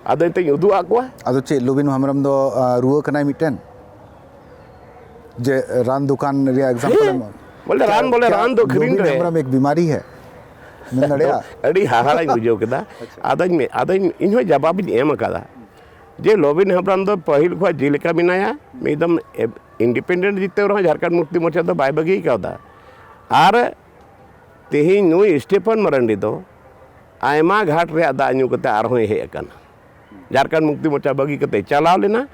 ᱟᱫᱚ ᱮᱱᱛᱮᱧ ᱩᱫᱩᱜ ᱟᱫ ᱠᱚᱣᱟ᱾ ᱟᱫᱚ ᱪᱮᱫ ᱞᱚᱵᱤᱱ ᱦᱮᱢᱵᱨᱚᱢ ᱫᱚ, ᱟ, ᱨᱩᱣᱟᱹ ᱠᱟᱱᱟᱭ ᱢᱤᱫᱴᱮᱱ? ᱡᱮ ᱨᱟᱱ ᱫᱚᱠᱟᱱ ᱨᱮᱭᱟᱜ example ᱦᱮᱸ, ᱮᱢ, ᱵᱚᱞᱮ ᱨᱟᱱ, ᱵᱚᱞᱮ ᱠᱭᱟ ᱨᱟᱱ ᱫᱚ ᱟᱹᱠᱷᱨᱤᱧ ᱞᱚᱵᱤᱱ ᱨᱮ᱾ ᱦᱮᱢᱵᱨᱚᱢ ᱮᱠ ᱵᱤᱢᱟᱨᱤ ᱦᱮ? ᱢᱮᱱ ᱫᱟᱲᱮᱭᱟᱜᱼᱟ? ᱟᱹᱰᱤ ᱦᱟᱦᱟᱲᱟᱧ ᱵᱩᱡᱷᱟᱹᱣ ᱠᱮᱫᱟ᱾ ᱟᱪᱪᱷᱟ᱾ ᱟᱫᱚᱧ ᱢᱮ-, ᱟᱫᱚᱧ, ᱤᱧ ᱦᱚᱸ ᱡᱟᱵᱟᱵ ᱤᱧ ᱮᱢ ᱟᱠᱟᱫᱟ ᱡᱮ ᱞᱚᱵᱤᱱ ᱦᱮᱢᱵᱨᱚᱢ ᱫᱚ ᱯᱟᱹᱦᱤᱞ ᱠᱷᱚᱱ ᱡᱮᱞᱮᱠᱟ ᱢᱮᱱᱟᱭᱟ, ᱢᱤᱫ ᱫᱚᱢ ᱮᱵ-, ᱤᱱᱰᱤᱯᱮᱱᱰᱮᱱᱴ ᱡᱤᱛᱟᱹᱣ ᱨᱮᱦᱚᱸ ᱡᱷᱟᱲᱠᱷᱚᱸᱰ ᱢᱩᱠᱛᱤ ᱢᱳᱨᱪᱟ ᱫᱚ ᱵᱟᱭ ᱵᱟᱹᱜᱤ ᱠᱟᱣᱫᱟ᱾ ᱟᱨ ᱛᱮᱦᱮᱧ ᱱᱩᱭ ᱥᱴᱤᱯᱷᱮᱱ ᱢᱟᱨᱟᱱᱰᱤ ᱫᱚ ᱟᱭᱢᱟ ᱜᱷᱟᱴ ᱨᱮᱭᱟᱜ ᱫᱟᱜ ᱧᱩ ᱠᱟᱛᱮ ᱟᱨᱦᱚᱸᱭ ᱦᱮᱡ ᱟᱠᱟᱱᱟ᱾ ᱡᱷᱟᱲᱠᱷᱚᱸᱰ ᱢᱩᱠᱛᱤ ᱢᱳᱨᱪᱟ ᱵᱟᱹᱜᱤ ᱠᱟᱛᱮ ᱪᱟᱞᱟᱣ ᱞᱮᱱᱟ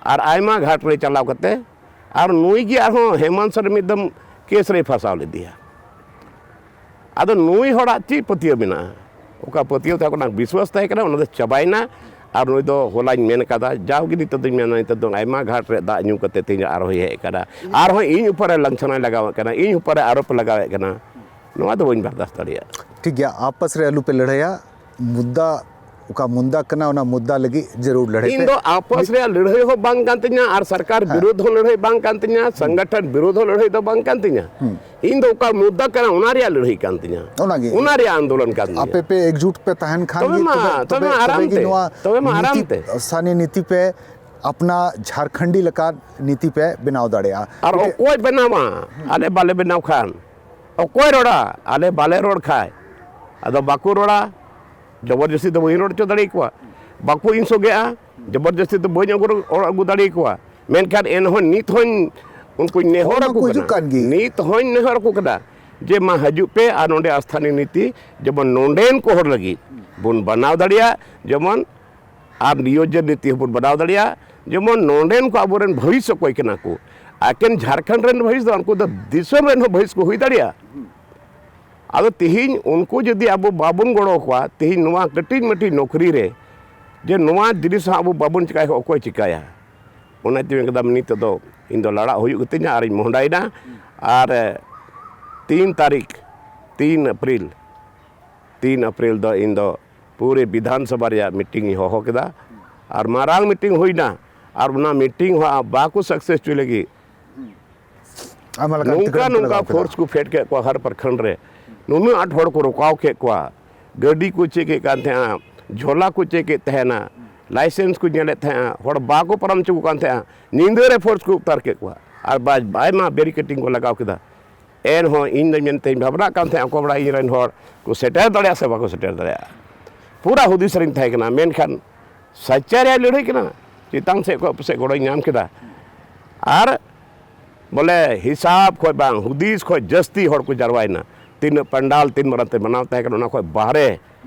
ᱟᱨ ᱟᱭᱢᱟ ᱜᱷᱟᱴ ᱨᱮ ᱪᱟᱞᱟᱣ ᱠᱟᱛᱮ ᱟᱨ ᱱᱩᱭ ᱜᱮ ᱟᱨᱦᱚᱸ ᱦᱮᱢᱟᱱᱛ ᱥᱚᱨᱮᱱ ᱢᱤᱫ ᱫᱚᱢ ᱠᱮᱥ ᱨᱮᱭ ᱯᱷᱟᱸᱥᱟᱣ ᱞᱮᱫᱮᱭᱟ᱾ ᱟᱫᱚ ᱱᱩᱭ ᱦᱚᱲᱟᱜ ᱪᱮᱫ ᱯᱟᱹᱛᱭᱟᱹᱣ ᱢᱮᱱᱟᱜᱼᱟ? ᱚᱠᱟ ᱯᱟᱹᱛᱭᱟᱹᱣ ᱛᱟᱦᱮᱸ ᱠᱟᱱᱟ, ᱵᱤᱥᱣᱟᱥ ᱛᱟᱦᱮᱸ ᱠᱟᱱᱟ, ᱚᱱᱟ ᱫᱚ ᱪᱟᱵᱟᱭᱮᱱᱟ᱾ ᱟᱨ ᱱᱩᱭ ᱫᱚ ᱦᱚᱞᱟᱧ ᱢᱮᱱ ᱠᱟᱫᱟ, ᱡᱟᱣᱜᱮ ᱱᱤᱛᱚᱜ ᱫᱚᱧ ᱢᱮᱱᱟ, ᱱᱤᱛᱚᱜ ᱫᱚ ᱟᱭᱢᱟ ᱜᱷᱟᱴ ᱨᱮ ᱫᱟᱜ ᱧᱩ ᱠᱟᱛᱮ ᱛᱮᱦᱮᱧ ᱟᱨᱦᱚᱸᱭ ᱦᱮᱡ ᱟᱠᱟᱱᱟ᱾ ᱟᱨᱦᱚᱸ ᱤᱧ ᱩᱯᱚᱨᱮ ᱞᱟᱧᱪᱷᱚᱱᱟᱭ ᱞᱟᱜᱟᱣᱮᱫ ᱠᱟᱱᱟ, ᱤᱧ ᱩᱯᱚᱨᱮ ᱟᱨᱳᱯ ᱞᱟᱜᱟᱣᱮᱫ ᱠᱟᱱᱟ᱾ ᱱᱚᱣᱟ ᱫᱚ ᱵᱟᱹᱧ ᱵᱟᱨᱫᱟᱥᱛ ᱫᱟᱲᱮᱭᱟᱜᱼᱟ᱾ ᱴᱷᱤᱠ ᱜᱮᱭᱟ, ᱟᱯᱟᱥ ᱨᱮ ᱟᱞᱚ ᱯᱮ ᱞᱟᱹᱲᱦᱟᱹᱭᱟ᱾ ᱢᱩᱫᱽᱫᱟ, ᱚᱠᱟ ᱢᱩᱫᱽᱫᱟ ᱠᱟᱱᱟ, ᱚᱱᱟ ᱢᱩᱫᱽᱫᱟ ᱞᱟᱹᱜᱤᱫ ᱡᱟᱹᱨᱩᱲ ᱞᱟᱹᱲᱦᱟᱹᱭ ᱤᱧ ᱯᱮ᱾ ᱫᱚ ᱟᱯᱟᱥ ᱨᱮᱭᱟᱜ ᱞᱟᱹᱲᱦᱟᱹᱭ ᱦᱚᱸ ᱵᱟᱝ ᱠᱟᱱ ᱛᱤᱧᱟ ᱟᱨ ᱥᱚᱨᱠᱟᱨ ᱦᱮᱸ᱾ ᱵᱤᱨᱳᱫᱷ ᱦᱚᱸ ᱞᱟᱹᱲᱦᱟᱹᱭ ᱵᱟᱝ ᱠᱟᱱ ᱛᱤᱧᱟ, ᱥᱚᱝᱜᱚᱴᱷᱚᱱ ᱵᱤᱨᱳᱫᱷ ᱦᱚᱸ ᱞᱟᱹᱲᱦᱟᱹᱭ ᱫᱚ ᱵᱟᱝ ᱠᱟᱱ ᱛᱤᱧᱟ᱾ ᱦᱩᱸ᱾ ᱤᱧ ᱫᱚ ᱚᱠᱟ ᱢᱩᱫᱽᱫᱟ ᱠᱟᱱᱟ, ᱚᱱᱟ ᱨᱮᱭᱟᱜ ᱞᱟᱹᱲᱦᱟᱹᱭ ᱠᱟᱱ ᱛᱤᱧᱟ᱾ ᱚᱱᱟᱜᱮ᱾ ᱚᱱᱟ ᱨᱮᱭᱟᱜ ᱟᱱᱫᱳᱞᱚᱱ ᱠᱟᱱ ᱛᱤᱧᱟ᱾ ᱟᱯᱮ ᱯᱮ ᱮᱠᱡᱩᱴ ᱯᱮ ᱛᱟᱦᱮᱱ ᱠᱷᱟᱱ ᱛᱚᱵᱮ ᱜᱮ, ᱢᱟ, ᱛᱚᱵᱮ, ᱛᱚᱵᱮ ᱛᱚᱵᱮ, ᱢᱟ ᱟᱨᱟᱢ ᱛᱚᱵᱮ ᱜᱮ ᱛᱮ᱾ ᱱᱚᱣᱟ ᱛᱚᱵᱮ ᱢᱟ ᱟᱨᱟᱢ ᱱᱤᱛᱤ, ᱛᱮ᱾ ᱥᱟᱱᱤ ᱱᱤᱛᱤ ᱯᱮ, ᱟᱯᱱᱟ ᱡᱷᱟᱨᱠᱷᱚᱸᱰᱤ ᱞᱮᱠᱟ ᱱᱤᱛᱤ ᱯᱮ ᱵᱮᱱᱟᱣ ᱫᱟᱲᱮᱭᱟᱜᱼᱟ᱾ ᱟᱨ ᱢᱤᱫᱴᱮᱡ ᱚᱠᱚᱭ ᱵᱮᱱᱟᱣᱟ? ᱟᱞᱮ ᱵᱟᱞᱮ ᱵᱮᱱᱟᱣ ᱠᱷᱟᱱ ᱚᱠᱚᱭ ᱨᱚᱲᱟ? ᱟᱞᱮ ᱵᱟᱞᱮ ᱨᱚᱲ ᱠᱷᱟᱡ ᱟᱫᱚ ᱵᱟᱠᱚ ᱨᱚᱲᱟ᱾ ᱡᱚᱵᱚᱨᱡᱚᱥᱛᱤ ᱫᱚ ᱵᱟᱹᱧ ᱨᱚᱲ ᱦᱚᱪᱚ ᱫᱟᱲᱮ ᱟᱠᱚᱣᱟ, ᱵᱟᱠᱚ ᱤᱧ ᱥᱚᱜᱮᱜᱼᱟ᱾ ᱡᱚᱵᱚᱨᱡᱚᱥᱛᱤ ᱫᱚ ᱵᱟᱹᱧ ᱟᱹᱜᱩ, ᱟᱹᱜᱩ ᱫᱟᱲᱮ ᱟᱠᱚᱣᱟ᱾ ᱢᱮᱱᱠᱷᱟᱱ ᱮᱱᱦᱚᱸ ᱱᱤᱛ ᱦᱚᱸᱧ ᱩᱱᱠᱩᱧ ᱱᱮᱦᱚᱨ ᱦᱚᱲ ᱟᱠᱚ ᱢᱟᱠᱚ ᱦᱤᱡᱩᱜ ᱠᱟᱱᱟ᱾ ᱠᱟᱱ ᱜᱮ᱾ ᱱᱤᱛ ᱦᱚᱸᱧ ᱱᱮᱦᱚᱨ ᱟᱠᱚ ᱠᱟᱱᱟ ᱡᱮ ᱢᱟ ᱦᱤᱡᱩᱜ ᱯᱮ ᱟᱨ ᱱᱚᱰᱮ ᱟᱥᱛᱷᱟᱱᱤ ᱱᱤᱛᱤ ᱡᱮᱢᱚᱱ ᱱᱚᱰᱮᱱ ᱠᱚ ᱦᱚᱲ ᱞᱟᱹᱜᱤᱫ ᱵᱚᱱ ᱵᱮᱱᱟᱣ ᱫᱟᱲᱮᱭᱟᱜ, ᱡᱮᱢᱚᱱ ᱟᱨ ᱱᱤᱭᱳᱡᱚᱱ ᱱᱤᱛᱤ ᱦᱚᱸᱵᱚᱱ ᱵᱮᱱᱟᱣ ᱫᱟᱲᱮᱭᱟᱜᱼᱟ, ᱡᱮᱢᱚᱱ ᱱᱚᱰᱮᱱ ᱠᱚ ᱟᱵᱚᱨᱮᱱ ᱵᱷᱚᱵᱤᱥᱥᱚ ᱚᱠᱚᱭ ᱠᱟᱱᱟ ᱠᱚ᱾ ᱮᱠᱮᱱ ᱡᱷᱟᱲᱠᱷᱚᱸᱰ ᱨᱮᱱ ᱵᱷᱚᱵᱤᱥ ᱫᱚ, ᱩᱱᱠᱩ ᱫᱚ ᱫᱤᱥᱚᱢ ᱨᱮᱱ ᱦᱚᱸ ᱵᱷᱚᱵᱤᱥ ᱠᱚ ᱦᱩᱭ ᱫᱟᱲᱮᱭᱟᱜᱼᱟ᱾ ᱟᱫᱚ ᱛᱤᱦᱤᱧ ᱩᱱᱠᱩ ᱡᱩᱫᱤ ᱟᱵᱚ ᱵᱟᱵᱚᱱ ᱜᱚᱲᱚ ᱟᱠᱚᱣᱟ, ᱛᱤᱦᱤᱧ ᱱᱚᱣᱟ ᱠᱟᱹᱴᱤᱡ ᱢᱟᱹᱴᱤᱡ ᱱᱚᱠᱨᱤ ᱨᱮ ᱡᱮ ᱱᱚᱣᱟ ᱡᱤᱱᱤᱥ ᱦᱚᱸ ᱟᱵᱚ ᱵᱟᱵᱚᱱ ᱪᱤᱠᱟᱭ ᱠᱷᱟᱡ ᱚᱠᱚᱭ ᱪᱤᱠᱟᱭᱟ? ᱚᱱᱟᱛᱮ ᱢᱮᱱ ᱠᱮᱫᱟ, ᱱᱤᱛᱚᱜ ᱫᱚ ᱤᱧ ᱫᱚ ᱞᱟᱲᱟᱜ ᱦᱩᱭᱩᱜ ᱜᱮᱛᱤᱧᱟ ᱟᱨᱤᱧ ᱢᱚᱦᱰᱟᱭᱮᱱᱟ᱾ ᱟᱨ ᱛᱤᱱ ᱛᱟᱹᱨᱤᱠᱷ, ᱛᱤᱱ ᱮᱯᱨᱤᱞ, ᱛᱤᱱ ᱮᱯᱨᱤᱞ ᱫᱚ ᱤᱧ ᱫᱚ ᱯᱩᱨᱟᱹ ᱵᱤᱫᱷᱟᱱ ᱥᱚᱵᱷᱟ ᱨᱮᱭᱟᱜ ᱢᱤᱴᱤᱝ ᱤᱧ ᱦᱚᱦᱚ ᱠᱮᱫᱟ᱾ ᱟᱨ ᱢᱟᱨᱟᱝ ᱢᱤᱴᱤᱝ ᱦᱩᱭᱱᱟ, ᱟᱨ ᱚᱱᱟ ᱢᱤᱴᱤᱝ ᱦᱚᱸ ᱵᱟᱠᱚ ᱥᱟᱠᱥᱮᱥ ᱦᱚᱪᱚᱭ ᱞᱟᱹᱜᱤᱫ ᱟᱭᱢᱟ ᱞᱮᱠᱟᱱ ᱱᱚᱝᱠᱟ ᱴᱤᱠᱤᱴ ᱠᱚ ᱱᱚᱝᱠᱟ ᱞᱟᱜᱟᱣ ᱠᱮᱫᱟ᱾ ᱯᱷᱳᱨᱥ ᱠᱚ ᱯᱷᱮᱰ ᱠᱮᱫ ᱠᱚᱣᱟ ᱦᱟᱨ ᱯᱨᱚᱠᱷᱚᱸᱰ ᱨᱮ᱾ ᱱᱩᱱᱟᱹᱜ ᱟᱸᱴ ᱦᱚᱲ ᱠᱚ ᱨᱚᱠᱟᱣ ᱠᱮᱫ ᱠᱚᱣᱟ, ᱜᱟᱹᱰᱤ ᱠᱚ ᱪᱮᱠ ᱮᱫ ᱠᱟᱱ ᱛᱟᱦᱮᱸᱜᱼᱟ, ᱡᱷᱚᱞᱟ ᱠᱚ ᱪᱮᱠ ᱮᱫ ᱛᱟᱦᱮᱱᱟ, ᱞᱟᱭᱥᱮᱱᱥ ᱠᱚ ᱧᱮᱞᱮᱫ ᱛᱟᱦᱮᱸᱜᱼᱟ, ᱦᱚᱲ ᱵᱟᱠᱚ ᱯᱟᱨᱚᱢ ᱦᱚᱪᱚ ᱠᱚ ᱠᱟᱱ ᱛᱟᱦᱮᱸᱜᱼᱟ᱾ ᱧᱤᱫᱟᱹ ᱨᱮ ᱯᱷᱳᱨᱥ ᱠᱚ ᱩᱛᱟᱨ ᱠᱮᱫ ᱠᱚᱣᱟ ᱟᱨ ᱵᱟ-, ᱟᱭᱢᱟ ᱵᱮᱨᱤᱠᱮᱴᱤᱝ ᱠᱚ ᱞᱟᱜᱟᱣ ᱠᱮᱫᱟ᱾ ᱮᱱᱦᱚᱸ ᱤᱧ ᱫᱚᱧ ᱢᱮᱱᱛᱮᱧ ᱵᱷᱟᱵᱽᱱᱟᱜ ᱠᱟᱱ ᱛᱟᱦᱮᱸᱫ, ᱚᱠᱚᱭ ᱵᱟᱲᱟᱭ ᱤᱧ ᱨᱮᱱ ᱦᱚᱲ ᱠᱚ ᱥᱮᱴᱮᱨ ᱫᱟᱲᱮᱭᱟᱜᱼᱟ ᱥᱮ ᱵᱟᱠᱚ ᱥᱮᱴᱮᱨ ᱫᱟᱲᱮᱭᱟᱜᱼᱟ᱾ ᱯᱩᱨᱟᱹ ᱦᱩᱫᱤᱥ ᱨᱤᱧ ᱛᱟᱦᱮᱸ ᱠᱟᱱᱟ, ᱢᱮᱱᱠᱷᱟᱱ ᱥᱟᱪᱟ ᱨᱮᱭᱟᱜ ᱞᱟᱹᱲᱦᱟᱹᱭ ᱠᱟᱱᱟ᱾ ᱪᱮᱛᱟᱱ ᱥᱮᱫ ᱠᱷᱚᱱ ᱯᱟᱥᱮᱡ ᱜᱚᱲᱚᱧ ᱧᱟᱢ ᱠᱮᱫᱟ᱾ ᱟᱨ ᱵᱚᱞᱮ ᱦᱤᱥᱟᱵ ᱠᱷᱚᱡ ᱵᱟᱝ, ᱦᱩᱫᱤᱥ ᱠᱷᱚᱡ ᱡᱟᱹᱥᱛᱤ ᱦᱚᱲ ᱠᱚ ᱡᱟᱨᱣᱟᱭᱮᱱᱟ᱾ ᱛᱤᱱᱟᱹᱜ ᱯᱟᱱᱰᱟᱞ ᱛᱤᱱ ᱢᱟᱨᱟᱝ ᱛᱮ ᱵᱮᱱᱟᱣ ᱛᱟᱦᱮᱸ ᱠᱟᱱᱟ, ᱚᱱᱟ ᱠᱷᱚᱡ ᱵᱟᱦᱨᱮ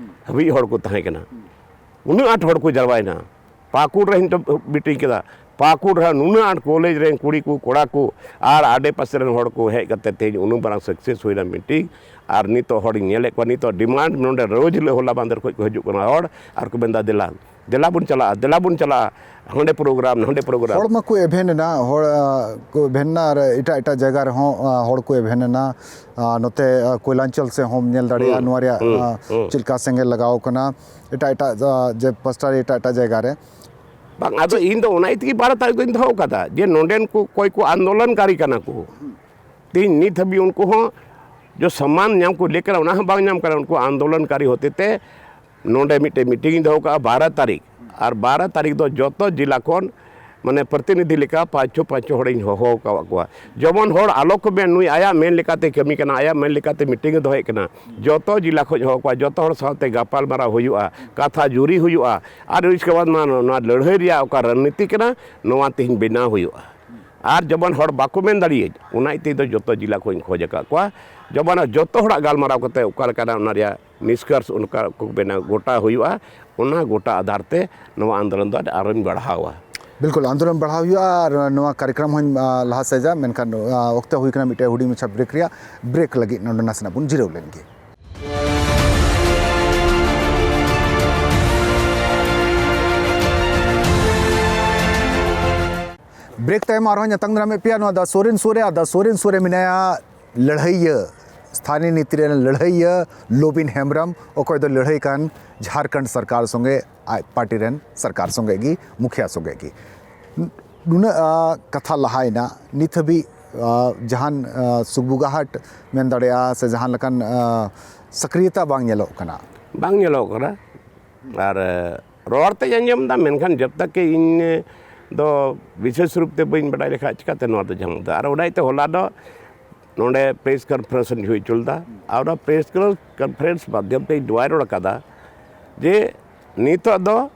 ᱦᱟᱹᱵᱤᱡ ᱦᱚᱲ ᱠᱚ ᱛᱟᱦᱮᱸ ᱠᱟᱱᱟ᱾ ᱩᱱᱟᱹᱜ ᱟᱸᱴ ᱦᱚᱲ ᱠᱚ ᱡᱟᱨᱣᱟᱭᱮᱱᱟ᱾ ᱯᱟᱹᱠᱩᱲ ᱨᱮ ᱤᱧ ᱫᱚ meeting ᱠᱮᱫᱟ, ᱯᱟᱹᱠᱩᱲ ᱨᱮ ᱱᱩᱱᱟᱹᱜ ᱟᱸᱴ ᱠᱚᱞᱮᱡᱽ ᱨᱮᱱ ᱠᱩᱲᱤ ᱠᱚ, ᱠᱚᱲᱟ ᱠᱚ ᱟᱨ ᱟᱰᱮ ᱯᱟᱥᱮ ᱨᱮᱱ ᱦᱚᱲ ᱠᱚ ᱦᱮᱡ ᱠᱟᱛᱮ ᱛᱮᱦᱮᱧ ᱩᱱᱟᱹᱜ ᱢᱟᱨᱟᱝ success ᱦᱩᱭᱱᱟ meeting᱾ ᱟᱨ ᱱᱤᱛᱚᱜ ᱦᱚᱲᱤᱧ ᱧᱮᱞᱮᱫ ᱠᱚᱣᱟ, ᱱᱤᱛᱚᱜ demand ᱱᱚᱰᱮ ᱨᱳᱡᱽ ᱦᱤᱞᱳᱜ ᱦᱚᱞᱟ ᱢᱟᱦᱫᱮᱨ ᱠᱷᱚᱡ ᱠᱚ ᱦᱤᱡᱩᱜ ᱠᱟᱱᱟ ᱦᱚᱲ ᱟᱨ ᱠᱚ ᱢᱮᱱᱫᱟ, "ᱫᱮᱞᱟ, ᱫᱮᱞᱟ ᱵᱚᱱ ᱪᱟᱞᱟᱜᱼᱟ, ᱫᱮᱞᱟ ᱵᱚᱱ ᱪᱟᱞᱟᱜᱼᱟ, ᱦᱟᱸᱰᱮ program, ᱱᱟᱸᱰᱮ program᱾" ᱦᱚᱲ ᱢᱟᱠᱚ ᱮᱵᱷᱮᱱ ᱮᱱᱟ, ᱦᱚᱲ, ᱟ, ᱠᱚ ᱮᱵᱷᱮᱱ ᱮᱱᱟ ᱟᱨ ᱮᱴᱟᱜ ᱮᱴᱟᱜ ᱡᱟᱭᱜᱟ ᱨᱮᱦᱚᱸ, ᱟ, ᱦᱚᱲ ᱠᱚ ᱮᱵᱷᱮᱱ ᱮᱱᱟ᱾ ᱟ, ᱱᱚᱛᱮ, ᱟ, ᱠᱚᱭᱞᱟᱧᱪᱚᱞ ᱥᱮᱫ ᱦᱚᱸᱢ ᱧᱮᱞ ᱫᱟᱲᱮᱭᱟᱜᱼᱟ, ᱦᱩᱸ, ᱱᱚᱣᱟ ᱨᱮᱭᱟᱜ, ᱦᱩᱸ, ᱟ, ᱦᱩᱸ᱾ ᱪᱮᱫ ᱞᱮᱠᱟ ᱥᱮᱸᱜᱮᱞ ᱞᱟᱜᱟᱣ ᱠᱟᱱᱟ᱾ ᱮᱴᱟᱜ ᱮᱴᱟᱜ, ᱟ, ᱡᱮ ᱯᱟᱥᱴᱟ ᱨᱮ ᱮᱴᱟᱜ ᱮᱴᱟᱜ ᱡᱟᱭᱜᱟ ᱨᱮ᱾ ᱵᱟᱝ, ᱟᱫᱚ ᱤᱧ ᱫᱚ ᱚᱱᱟ ᱤᱭᱟᱹ ᱛᱮᱜᱮ ᱵᱟᱨᱚ ᱛᱟᱹᱨᱤᱠᱷ ᱫᱚᱧ ᱫᱚᱦᱚ ᱠᱟᱫᱟ, ᱡᱮ ᱱᱚᱰᱮᱱ ᱠᱚ ᱚᱠᱚᱭ ᱠᱚ ᱟᱱᱫᱳᱞᱚᱱᱠᱟᱨᱤ ᱠᱟᱱᱟ ᱠᱚ, ᱛᱮᱦᱮᱧ ᱱᱤᱛ ᱦᱟᱹᱵᱤᱡ ᱩᱱᱠᱩ ᱦᱚᱸ ᱡᱚ ᱥᱚᱢᱢᱟᱱ ᱧᱟᱢ ᱠᱚ ᱞᱟᱹᱭ ᱠᱟᱱᱟ, ᱚᱱᱟ ᱦᱚᱸ ᱵᱟᱝ ᱧᱟᱢ ᱠᱟᱱᱟ᱾ ᱩᱱᱠᱩ ᱟᱱᱫᱳᱞᱚᱱᱠᱟᱨᱤ ᱦᱚᱛᱮ ᱛᱮ ᱱᱚᱰᱮ ᱢᱤᱫᱴᱮᱡ meeting ᱤᱧ ᱫᱚᱦᱚ ᱠᱟᱜᱼᱟ ᱵᱟᱨᱚ ᱛᱟᱹᱨᱤᱠᱷ, ᱟᱨ ᱵᱟᱨᱚ ᱛᱟᱹᱨᱤᱠᱷ ᱫᱚ ᱡᱚᱛᱚ ᱡᱮᱞᱟ ᱠᱷᱚᱱ ᱢᱟᱱᱮ ᱯᱨᱚᱛᱤᱱᱤᱫᱷᱤ ᱞᱮᱠᱟ ᱯᱟᱸᱪ ᱪᱷᱚ, ᱯᱟᱸᱪ ᱪᱷᱚ ᱦᱚᱲᱤᱧ ᱦᱚᱦᱚ ᱟᱠᱟᱫ ᱠᱚᱣᱟ᱾ ᱡᱮᱢᱚᱱ ᱦᱚᱲ ᱟᱞᱚ ᱠᱚ ᱢᱮᱱ, "ᱱᱩᱭ ᱟᱭᱟᱜ ᱢᱮᱱ ᱞᱮᱠᱟᱛᱮ ᱠᱟᱹᱢᱤ ᱠᱟᱱᱟ, ᱟᱭᱟᱜ ᱢᱮᱱ ᱞᱮᱠᱟᱛᱮ meeting ᱮ ᱫᱚᱦᱚᱭᱮᱫ ᱠᱟᱱᱟ᱾" ᱡᱚᱛᱚ ᱡᱮᱞᱟ ᱠᱷᱚᱱ ᱦᱚᱦᱚ ᱠᱚᱣᱟ, ᱡᱚᱛᱚ ᱦᱚᱲ ᱥᱟᱶᱛᱮ ᱜᱟᱯᱟᱞᱢᱟᱨᱟᱣ ᱦᱩᱭᱩᱜᱼᱟ, ᱠᱟᱛᱷᱟ ᱡᱩᱨᱤ ᱦᱩᱭᱩᱜᱼᱟ, ᱟᱨ ᱤᱥᱠᱮ ᱵᱟᱫᱽ ᱢᱟ ᱱᱚᱣᱟ ᱞᱟᱹᱲᱦᱟᱹᱭ ᱨᱮᱭᱟᱜ ᱚᱠᱟ ᱨᱚᱱᱱᱤᱛᱤ ᱠᱟᱱᱟ, ᱱᱚᱣᱟ ᱛᱮᱦᱮᱧ ᱵᱮᱱᱟᱣ ᱦᱩᱭᱩᱜᱼᱟ᱾ ᱟᱨ ᱡᱮᱢᱚᱱ ᱦᱚᱲ ᱵᱟᱠᱚ ᱢᱮᱱ ᱫᱟᱲᱮᱭᱟᱹᱧ, ᱚᱱᱟ ᱤᱭᱟᱹᱛᱮ ᱫᱚ ᱡᱚᱛᱚ ᱡᱮᱞᱟ ᱠᱷᱚᱱ ᱤᱧ ᱠᱷᱚᱡᱽ ᱟᱠᱟᱫ ᱠᱚᱣᱟ, ᱡᱮᱢᱚᱱ ᱡᱚᱛᱚ ᱦᱚᱲᱟᱜ ᱜᱟᱞᱢᱟᱨᱟᱣ ᱠᱟᱛᱮ ᱚᱠᱟ ᱞᱮᱠᱟᱱᱟᱜ ᱚᱱᱟ ᱨᱮᱭᱟᱜ ᱱᱤᱥᱠᱚᱨᱥ ᱚᱱᱠᱟ ᱠᱚ ᱵᱮᱱᱟᱣ ᱜᱚᱴᱟ ᱦᱩᱭᱩᱜᱼᱟ᱾ ᱚᱱᱟ ᱜᱚᱴᱟ ᱟᱫᱷᱟᱨ ᱛᱮ ᱱᱚᱣᱟ ᱟᱱᱫᱳᱞᱚᱱ ᱫᱚ ᱟᱨᱚᱧ ᱵᱟᱲᱦᱟᱣᱟ᱾ ᱵᱤᱞᱠᱩᱞ, ᱟᱱᱫᱳᱞᱚᱱ ᱵᱟᱲᱦᱟᱣ ᱦᱩᱭᱩᱜᱼᱟ᱾ ᱟᱨ ᱱᱚᱣᱟ ᱠᱟᱨᱭᱚᱠᱨᱚᱢ ᱦᱚᱸᱧ, ᱟ, ᱞᱟᱦᱟ ᱥᱮᱡᱟ, ᱢᱮᱱᱠᱷᱟᱱ, ᱟ, ᱚᱠᱛᱚ ᱦᱩᱭ ᱠᱟᱱᱟ ᱢᱤᱫᱴᱮᱱ ᱦᱩᱰᱤᱧ ᱢᱟᱪᱷᱟ break ᱨᱮᱭᱟᱜ᱾ Break ᱞᱟᱹᱜᱤᱫ ᱱᱚᱰᱮ ᱱᱟᱥᱮᱱᱟᱜ ᱵᱚᱱ ᱡᱤᱨᱟᱹᱣ ᱞᱮᱱ ᱜᱮ᱾ Break ᱛᱟᱭᱚᱢ ᱟᱨᱦᱚᱸ ᱧᱟᱯᱟᱢ ᱫᱟᱨᱟᱢᱮᱫ ᱯᱮᱭᱟ ᱱᱚᱣᱟ ᱫᱟ ᱥᱳᱨᱮᱱ ᱥᱳᱨᱮ᱾ ᱟᱨ ᱫᱟ ᱥᱳᱨᱮᱱ ᱥᱳᱨᱮ ᱢᱮᱱᱟᱭᱟ ᱞᱟᱹᱲᱦᱟᱹᱭᱤᱭᱟᱹ, ᱥᱛᱷᱟᱱᱤᱭ ᱱᱤᱛᱤ ᱨᱮᱱ ᱞᱟᱹᱲᱦᱟᱹᱭᱤᱭᱟᱹ ᱞᱚᱵᱤᱱ ᱦᱮᱢᱵᱨᱚᱢ, ᱚᱠᱚᱭ ᱫᱚ ᱞᱟᱹᱲᱦᱟᱹᱭ ᱠᱟᱱ ᱡᱷᱟᱨᱠᱷᱚᱸᱰ ᱥᱚᱨᱠᱟᱨ ᱥᱚᱸᱜᱮ, ᱟᱡ ᱯᱟᱨᱴᱤ ᱨᱮᱱ ᱥᱚᱨᱠᱟᱨ ᱥᱚᱸᱜᱮ ᱜᱮ, ᱢᱩᱠᱷᱤᱭᱟ ᱥᱚᱸᱜᱮ ᱜᱮ᱾ ᱱᱩᱱᱟᱹᱜ, ᱟ, ᱠᱟᱛᱷᱟ ᱞᱟᱦᱟᱭᱮᱱᱟ, ᱱᱤᱛ ᱦᱟᱹᱵᱤᱡ, ᱟ, ᱡᱟᱦᱟᱱ, ᱟ, ᱥᱩᱠᱵᱩᱜᱟᱦᱟᱴ ᱢᱮᱱ ᱫᱟᱲᱮᱭᱟᱜᱼᱟ, ᱥᱮ ᱡᱟᱦᱟᱸ ᱞᱮᱠᱟᱱ, ᱟ, ᱥᱚᱠᱨᱤᱭᱚᱛᱟ ᱵᱟᱝ ᱧᱮᱞᱚᱜ ᱠᱟᱱᱟ᱾ ᱵᱟᱝ ᱧᱮᱞᱚᱜ ᱠᱟᱱᱟ᱾ ᱟᱨ, ᱟ, ᱨᱚᱲ ᱛᱮᱧ ᱟᱸᱡᱚᱢ ᱮᱫᱟ, ᱢᱮᱱᱠᱷᱟᱱ ᱡᱚᱵ ᱛᱟᱠ ᱠᱤ ᱤᱧ ᱫᱚ ᱵᱤᱥᱮᱥ ᱨᱩᱯ ᱛᱮ ᱵᱟᱹᱧ ᱵᱟᱰᱟᱭ ᱞᱮᱠᱷᱟᱡ ᱪᱤᱠᱟᱹᱛᱮ ᱱᱚᱣᱟ ᱫᱚ ᱡᱷᱟᱢᱮᱞᱟ ᱫᱚ? ᱟᱨ ᱚᱱᱟ ᱤᱭᱟᱹᱛᱮ ᱦᱚᱞᱟ ᱫᱚ ᱱᱚᱰᱮ press conference ᱤᱧ ᱦᱩᱭ ᱦᱚᱪᱚ ᱞᱮᱫᱟ᱾ ᱟᱨ ᱚᱱᱟ press conference ᱢᱟᱫᱽᱫᱷᱚᱢ ᱛᱮ ᱤᱧ ᱱᱚᱣᱟᱧ ᱨᱚᱲ ᱟᱠᱟᱫᱟ ᱡᱮ ᱱᱤᱛᱚᱜ ᱫᱚ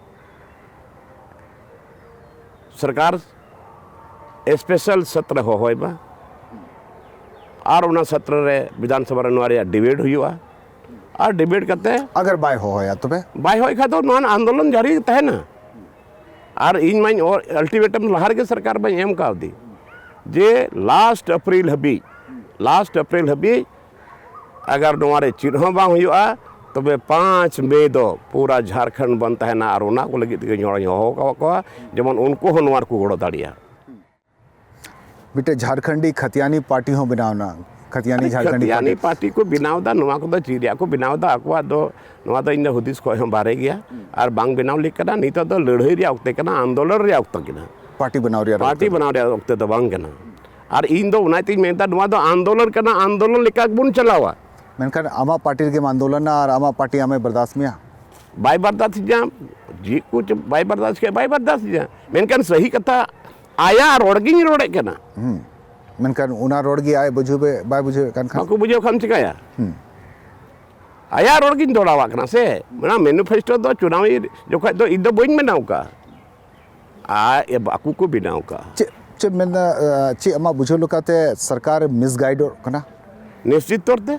ᱥᱚᱨᱠᱟᱨ ᱥᱯᱮᱥᱟᱞ ᱥᱚᱛᱨᱚ ᱦᱚᱦᱚᱭ ᱢᱟ, ᱟᱨ ᱚᱱᱟ ᱥᱚᱛᱨᱚ ᱨᱮ ᱵᱤᱫᱷᱟᱱ ᱥᱚᱵᱷᱟ ᱨᱮ ᱱᱚᱣᱟ ᱨᱮᱭᱟᱜ ᱰᱤᱵᱮᱴ ᱦᱩᱭᱩᱜᱼᱟ᱾ ᱟᱨ ᱰᱤᱵᱮᱴ ᱠᱟᱛᱮ ᱟᱜᱟᱨ ᱵᱟᱭ ᱦᱚᱦᱚᱭᱟ ᱛᱚᱵᱮ? ᱵᱟᱭ ᱦᱚᱦᱚᱭ ᱠᱷᱟᱱ ᱫᱚ ᱱᱚᱣᱟ ᱟᱱᱫᱳᱞᱚᱱ ᱡᱟᱹᱨᱤ ᱛᱟᱦᱮᱱᱟ᱾ ᱟᱨ ᱤᱧ ᱢᱟᱧ ᱚ-, ᱟᱞᱴᱤᱢᱮᱴᱟᱢ ᱞᱟᱦᱟ ᱨᱮᱜᱮ ᱥᱚᱨᱠᱟᱨ ᱢᱟᱧ ᱮᱢ ᱠᱟᱣᱫᱮ, ᱡᱮ ᱞᱟᱥᱴ ᱮᱯᱨᱤᱞ ᱦᱟᱹᱵᱤᱡ, ᱞᱟᱥᱴ ᱮᱯᱨᱤᱞ ᱦᱟᱹᱵᱤᱡ ᱟᱜᱟᱨ ᱱᱚᱣᱟ ᱨᱮ ᱪᱮᱫ ᱦᱚᱸ ᱵᱟᱝ ᱦᱩᱭᱩᱜᱼᱟ, ᱛᱚᱵᱮ ᱯᱟᱸᱪ ᱢᱮ ᱫᱚ ᱯᱩᱨᱟ ᱡᱷᱟᱲᱠᱷᱚᱸᱰ ᱵᱚᱱᱫ ᱛᱟᱦᱮᱱᱟ᱾ ᱟᱨ ᱚᱱᱟ ᱠᱚ ᱞᱟᱹᱜᱤᱫ ᱛᱮᱜᱮ ᱤᱧ ᱦᱚᱲᱤᱧ ᱦᱚᱦᱚ ᱟᱠᱟᱫ ᱠᱚᱣᱟ, ᱡᱮᱢᱚᱱ ᱩᱱᱠᱩ ᱦᱚᱸ ᱱᱚᱣᱟ ᱨᱮᱠᱚ ᱜᱚᱲᱚ ᱫᱟᱲᱮᱭᱟᱜᱼᱟ᱾ ᱢᱤᱫᱴᱮᱡ ᱡᱷᱟᱲᱠᱷᱚᱸᱰᱤ ᱠᱷᱟᱛᱤᱭᱟᱱᱤ ᱯᱟᱨᱴᱤ ᱦᱚᱸ ᱵᱮᱱᱟᱣ ᱮᱱᱟ, ᱠᱷᱟᱛᱤᱭᱟᱱᱤ ᱟᱨᱮ ᱡᱷᱟᱲᱠᱷᱚᱸᱰᱤ ᱠᱷᱟᱛᱤᱭᱟᱱᱤ ᱯᱟᱨᱴᱤ᱾ ᱯᱟᱨᱴᱤ ᱠᱚ ᱵᱮᱱᱟᱣ ᱮᱫᱟ, ᱱᱚᱣᱟ ᱠᱚᱫᱚ ᱪᱮᱫ ᱨᱮᱭᱟᱜ ᱠᱚ ᱵᱮᱱᱟᱣ ᱮᱫᱟ? ᱟᱠᱚᱣᱟᱜ ᱫᱚ, ᱱᱚᱣᱟ ᱫᱚ ᱤᱧ ᱫᱚ ᱦᱩᱫᱤᱥ ᱠᱷᱚᱡ ᱦᱚᱸ ᱵᱟᱦᱨᱮ ᱜᱮᱭᱟ᱾ ᱟᱨ ᱵᱟᱝ ᱵᱮᱱᱟᱣ ᱞᱮᱠ ᱠᱟᱱᱟ᱾ ᱱᱤᱛᱚᱜ ᱫᱚ ᱞᱟᱹᱲᱦᱟᱹᱭ ᱨᱮᱭᱟᱜ ᱚᱠᱛᱮ ᱠᱟᱱᱟ, ᱟᱱᱫᱳᱞᱚᱱ ᱨᱮᱭᱟᱜ ᱚᱠᱛᱮ ᱠᱟᱱᱟ᱾ ᱯᱟᱨᱴᱤ ᱵᱮᱱᱟᱣ ᱨᱮᱭᱟᱜ ᱯᱟᱨᱴᱤ ᱚᱠᱛᱮ ᱫᱚ᱾ ᱵᱮᱱᱟᱣ ᱨᱮᱭᱟᱜ ᱚᱠᱛᱮ ᱫᱚ ᱵᱟᱝ ᱠᱟᱱᱟ᱾ ᱟᱨ ᱤᱧ ᱫᱚ ᱚᱱᱟᱛᱤᱧ ᱢᱮᱱᱫᱟ, ᱱᱚᱣᱟ ᱫᱚ ᱟᱱᱫᱳᱞᱚᱱ ᱠᱟᱱᱟ, ᱟᱱᱫᱳᱞᱚᱱ ᱞᱮᱠᱟ ᱜᱮᱵᱚᱱ ᱪᱟᱞᱟᱣᱟ᱾ ᱢᱮᱱᱠᱷᱟᱱ ᱟᱢᱟᱜ ᱯᱟᱨᱴᱤ ᱨᱮᱜᱮᱢ ᱟᱱᱫᱳᱞᱚᱱᱟ ᱟᱨ ᱟᱢᱟᱜ ᱯᱟᱨᱴᱤ ᱟᱢᱮ ᱵᱟᱨᱫᱟᱥ ᱢᱮᱭᱟ? ᱵᱟᱭ ᱵᱟᱨᱫᱟᱥ ᱜᱮᱭᱟ᱾ ᱪᱮᱫ ᱠᱚ ᱪᱚ ᱵᱟᱭ ᱵᱟᱨᱫᱟᱥ ᱜᱮᱭᱟ, ᱵᱟᱭ ᱵᱟᱨᱫᱟᱥ ᱜᱮᱭᱟ᱾ ᱢᱮᱱᱠᱷᱟᱱ ᱥᱟᱹᱦᱤ ᱠᱟᱛᱷᱟ, ᱟᱭᱟᱜ ᱨᱚᱲ ᱜᱤᱧ ᱨᱚᱲᱮᱫ ᱠᱟᱱᱟ᱾ ᱦᱩᱸ᱾ ᱢᱮᱱᱠᱷᱟᱱ ᱚᱱᱟ ᱨᱚᱲ ᱜᱮ ᱟᱡ ᱵᱩᱡᱷᱟᱹᱣ ᱵᱮ-, ᱵᱟᱭ ᱵᱩᱡᱷᱟᱹᱣᱮᱫ ᱠᱟᱱ ᱠᱷᱟᱱ? ᱵᱟᱠᱚ ᱵᱩᱡᱷᱟᱹᱣ ᱠᱷᱟᱱ ᱪᱤᱠᱟᱹᱭᱟ? ᱦᱩᱸ᱾ ᱟᱭᱟᱜ ᱨᱚᱲ ᱜᱤᱧ ᱫᱚᱦᱲᱟᱣᱟᱜ ᱠᱟᱱᱟ ᱥᱮ᱾ ᱚᱱᱟ ᱢᱮᱱᱤᱯᱷᱮᱥᱴᱳ ᱫᱚ ᱪᱩᱱᱟᱣᱤ ᱡᱚᱠᱷᱚᱡ ᱫᱚ ᱤᱧ ᱫᱚ ᱵᱟᱹᱧ ᱵᱮᱱᱟᱣ ᱠᱟᱜᱼᱟ᱾ ᱟᱨ ᱟᱠᱚ ᱠᱚ ᱵᱮᱱᱟᱣ ᱠᱟᱜᱼᱟ᱾ ᱪᱮᱫ, ᱪᱮᱫ ᱢᱮᱱᱫᱟ, ᱟᱸ, ᱪᱮᱫ ᱟᱢᱟᱜ ᱵᱩᱡᱷᱟᱹᱣ ᱞᱮᱠᱟᱛᱮ ᱥᱚᱨᱠᱟᱨ ᱢᱤᱥᱜᱟᱭᱤᱰᱚᱜ ᱠᱟᱱᱟ? ᱱᱤᱥᱪᱤᱛ ᱛᱚᱨ ᱛᱮ᱾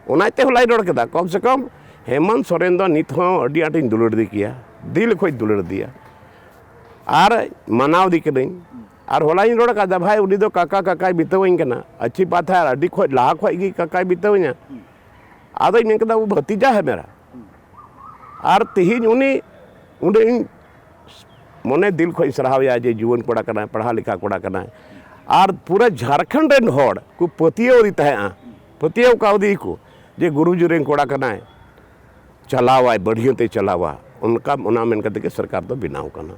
ᱚᱱᱟᱛᱮ ᱦᱚᱞᱟᱧ ᱨᱚᱲ ᱠᱮᱫᱟ, ᱠᱚᱢ ᱥᱮ ᱠᱚᱢ ᱦᱮᱢᱚᱱᱛ ᱥᱚᱨᱮᱱ ᱫᱚ ᱱᱤᱛ ᱦᱚᱸ ᱟᱹᱰᱤ ᱟᱸᱴᱤᱧ ᱫᱩᱞᱟᱹᱲ ᱤᱫᱤ ᱠᱮᱭᱟ, ᱫᱤᱞ ᱠᱷᱚᱡ ᱫᱩᱞᱟᱹᱲ ᱤᱫᱤᱭᱟ᱾ ᱟᱨ ᱢᱟᱱᱟᱣ ᱤᱫᱤ ᱠᱟᱹᱱᱟᱹᱧ᱾ ᱟᱨ ᱦᱚᱞᱟᱧ ᱨᱚᱲ ᱠᱟᱫᱟ, ᱵᱷᱟᱭ, ᱩᱱᱤ ᱫᱚ ᱠᱟᱠᱟ ᱠᱟᱠᱟᱭ ᱢᱮᱛᱟᱣᱟᱹᱧ ᱠᱟᱱᱟ, ᱟᱪᱪᱷᱤ ᱵᱟᱛ ᱦᱟᱭ, ᱟᱨ ᱟᱹᱰᱤ ᱠᱷᱚᱡ ᱞᱟᱦᱟ ᱠᱷᱚᱡ ᱜᱮ ᱠᱟᱠᱟᱭ ᱢᱮᱛᱟᱣᱟᱹᱧᱟ᱾ ᱟᱫᱚᱧ ᱢᱮᱱ ᱠᱮᱫᱟ, ᱩ ᱵᱷᱟᱛᱤᱡᱟ ᱦᱟᱭ ᱢᱮᱨᱟ᱾ ᱟᱨ ᱛᱤᱦᱤᱧ ᱩᱱᱤ, ᱩᱱᱤ ᱤᱧ ᱢᱚᱱᱮ ᱫᱤᱞ ᱠᱷᱚᱡ ᱤᱧ ᱥᱟᱨᱦᱟᱣᱮᱭᱟ ᱡᱮ ᱡᱩᱣᱟᱹᱱ ᱠᱚᱲᱟ ᱠᱟᱱᱟᱭ, ᱯᱟᱲᱦᱟᱣ ᱞᱮᱠᱷᱟ ᱠᱚᱲᱟ ᱠᱟᱱᱟᱭ᱾ ᱟᱨ ᱯᱩᱨᱟᱹ ᱡᱷᱟᱲᱠᱷᱚᱸᱰ ᱨᱮᱱ ᱦᱚᱲ ᱠᱚ ᱯᱟᱹᱛᱭᱟᱹᱣ ᱟᱫᱮ ᱛᱟᱦᱮᱸᱜᱼᱟ, ᱯᱟᱹᱛᱭᱟᱹᱣ ᱠᱟᱣᱫᱮ ᱠᱚ ᱡᱮ ᱜᱩᱨᱩᱡᱤ ᱨᱮᱱ ᱠᱚᱲᱟ ᱠᱟᱱᱟᱭ, ᱪᱟᱞᱟᱣᱟᱭ, ᱵᱟᱹᱲᱦᱤᱭᱟᱹ ᱛᱮ ᱪᱟᱞᱟᱣᱟ, ᱚᱱᱠᱟ, ᱚᱱᱟ ᱢᱮᱱ ᱠᱟᱛᱮ ᱜᱮ ᱥᱚᱨᱠᱟᱨ ᱫᱚ ᱵᱮᱱᱟᱣ ᱠᱟᱱᱟ᱾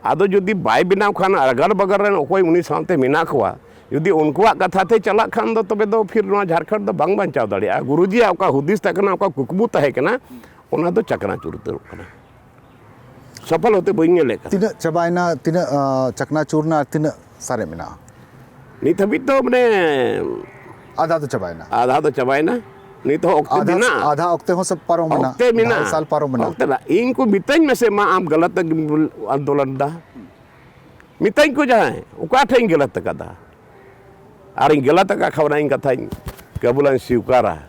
ᱟᱫᱚ ᱡᱩᱫᱤ ᱵᱟᱭ ᱵᱮᱱᱟᱣ ᱠᱷᱟᱱ, ᱟᱜᱟᱞ ᱵᱟᱜᱟᱞ ᱨᱮᱱ ᱚᱠᱚᱭ ᱩᱱᱤ ᱥᱟᱶᱛᱮ ᱢᱮᱱᱟᱜ ᱠᱚᱣᱟ, ᱡᱩᱫᱤ ᱩᱱᱠᱩᱣᱟᱜ ᱠᱟᱛᱷᱟ ᱛᱮ ᱪᱟᱞᱟᱜ ᱠᱷᱟᱱ ᱫᱚ, ᱛᱚᱵᱮ ᱫᱚ ᱯᱷᱤᱨ ᱱᱚᱣᱟ ᱡᱷᱟᱲᱠᱷᱚᱸᱰ ᱫᱚ ᱵᱟᱝ ᱵᱟᱧᱪᱟᱣ ᱫᱟᱲᱮᱭᱟᱜᱼᱟ᱾ ᱜᱩᱨᱩᱡᱤᱭᱟᱜ ᱚᱠᱟ ᱦᱩᱫᱤᱥ ᱛᱟᱦᱮᱸ ᱠᱟᱱᱟ, ᱚᱠᱟ ᱠᱩᱠᱢᱩ ᱛᱟᱦᱮᱸ ᱠᱟᱱᱟ, ᱚᱱᱟ ᱫᱚ ᱪᱟᱠᱱᱟ ᱪᱩᱨ ᱩᱛᱟᱹᱨᱚᱜ ᱠᱟᱱᱟ᱾ ᱥᱚᱯᱷᱚᱞ ᱦᱚᱛᱮ ᱵᱟᱹᱧ ᱧᱮᱞᱮᱫ ᱠᱟᱱᱟ᱾ ᱛᱤᱱᱟᱹᱜ ᱪᱟᱵᱟᱭᱮᱱᱟ, ᱛᱤᱱᱟᱹᱜ, ᱟᱸ, ᱪᱟᱠᱱᱟ ᱪᱩᱨ ᱮᱱᱟ ᱟᱨ ᱛᱤᱱᱟᱹᱜ ᱥᱟᱨᱮᱡ ᱢᱮᱱᱟᱜᱼᱟ? ᱱᱤᱛ ᱦᱟᱹᱵᱤᱡ ᱫᱚ ᱢᱟᱱᱮ ᱟᱫᱷᱟ ᱫᱚ ᱪᱟᱵᱟᱭᱮᱱᱟ᱾ ᱟᱫᱷᱟ ᱫᱚ ᱪᱟᱵᱟᱭᱮᱱᱟ᱾ ᱱᱤᱛ ᱦᱚᱸ ᱚᱠᱛᱮ ᱟᱫᱷᱟ, ᱢᱮᱱᱟᱜᱼᱟ᱾ ᱟᱫᱷᱟ ᱚᱠᱛᱮ ᱦᱚᱸ ᱥᱮ ᱯᱟᱨᱚᱢ ᱮᱱᱟ᱾ ᱚᱠᱛᱮ ᱢᱮᱱᱟᱜᱼᱟ᱾ ᱰᱷᱟᱭ ᱥᱟᱞ ᱯᱟᱨᱚᱢ ᱮᱱᱟ᱾ ᱚᱠᱛᱮ ᱢᱮᱱᱟᱜᱼᱟ᱾ ᱤᱧ ᱠᱚ ᱢᱤᱛᱟᱹᱧ ᱢᱮᱥᱮ, ᱢᱟ ᱟᱢ ᱜᱟᱞᱟᱛ ᱮᱢ ᱟᱱᱫᱳᱞᱚᱱ ᱫᱟ᱾ ᱢᱮᱛᱟᱹᱧ ᱠᱚ ᱡᱟᱦᱟᱸᱭ, ᱚᱠᱟ ᱴᱷᱮᱡ ᱤᱧ ᱜᱟᱹᱞᱟᱹᱛ ᱟᱠᱟᱫᱟ? ᱟᱨᱤᱧ ᱜᱟᱹᱞᱟᱹᱛ ᱟᱠᱟᱫ ᱠᱷᱟᱱ ᱚᱱᱟ ᱤᱧ ᱠᱟᱛᱷᱟᱧ ᱠᱟᱹᱵᱩᱞᱟᱧ ᱥᱤᱣᱠᱟᱨᱟ᱾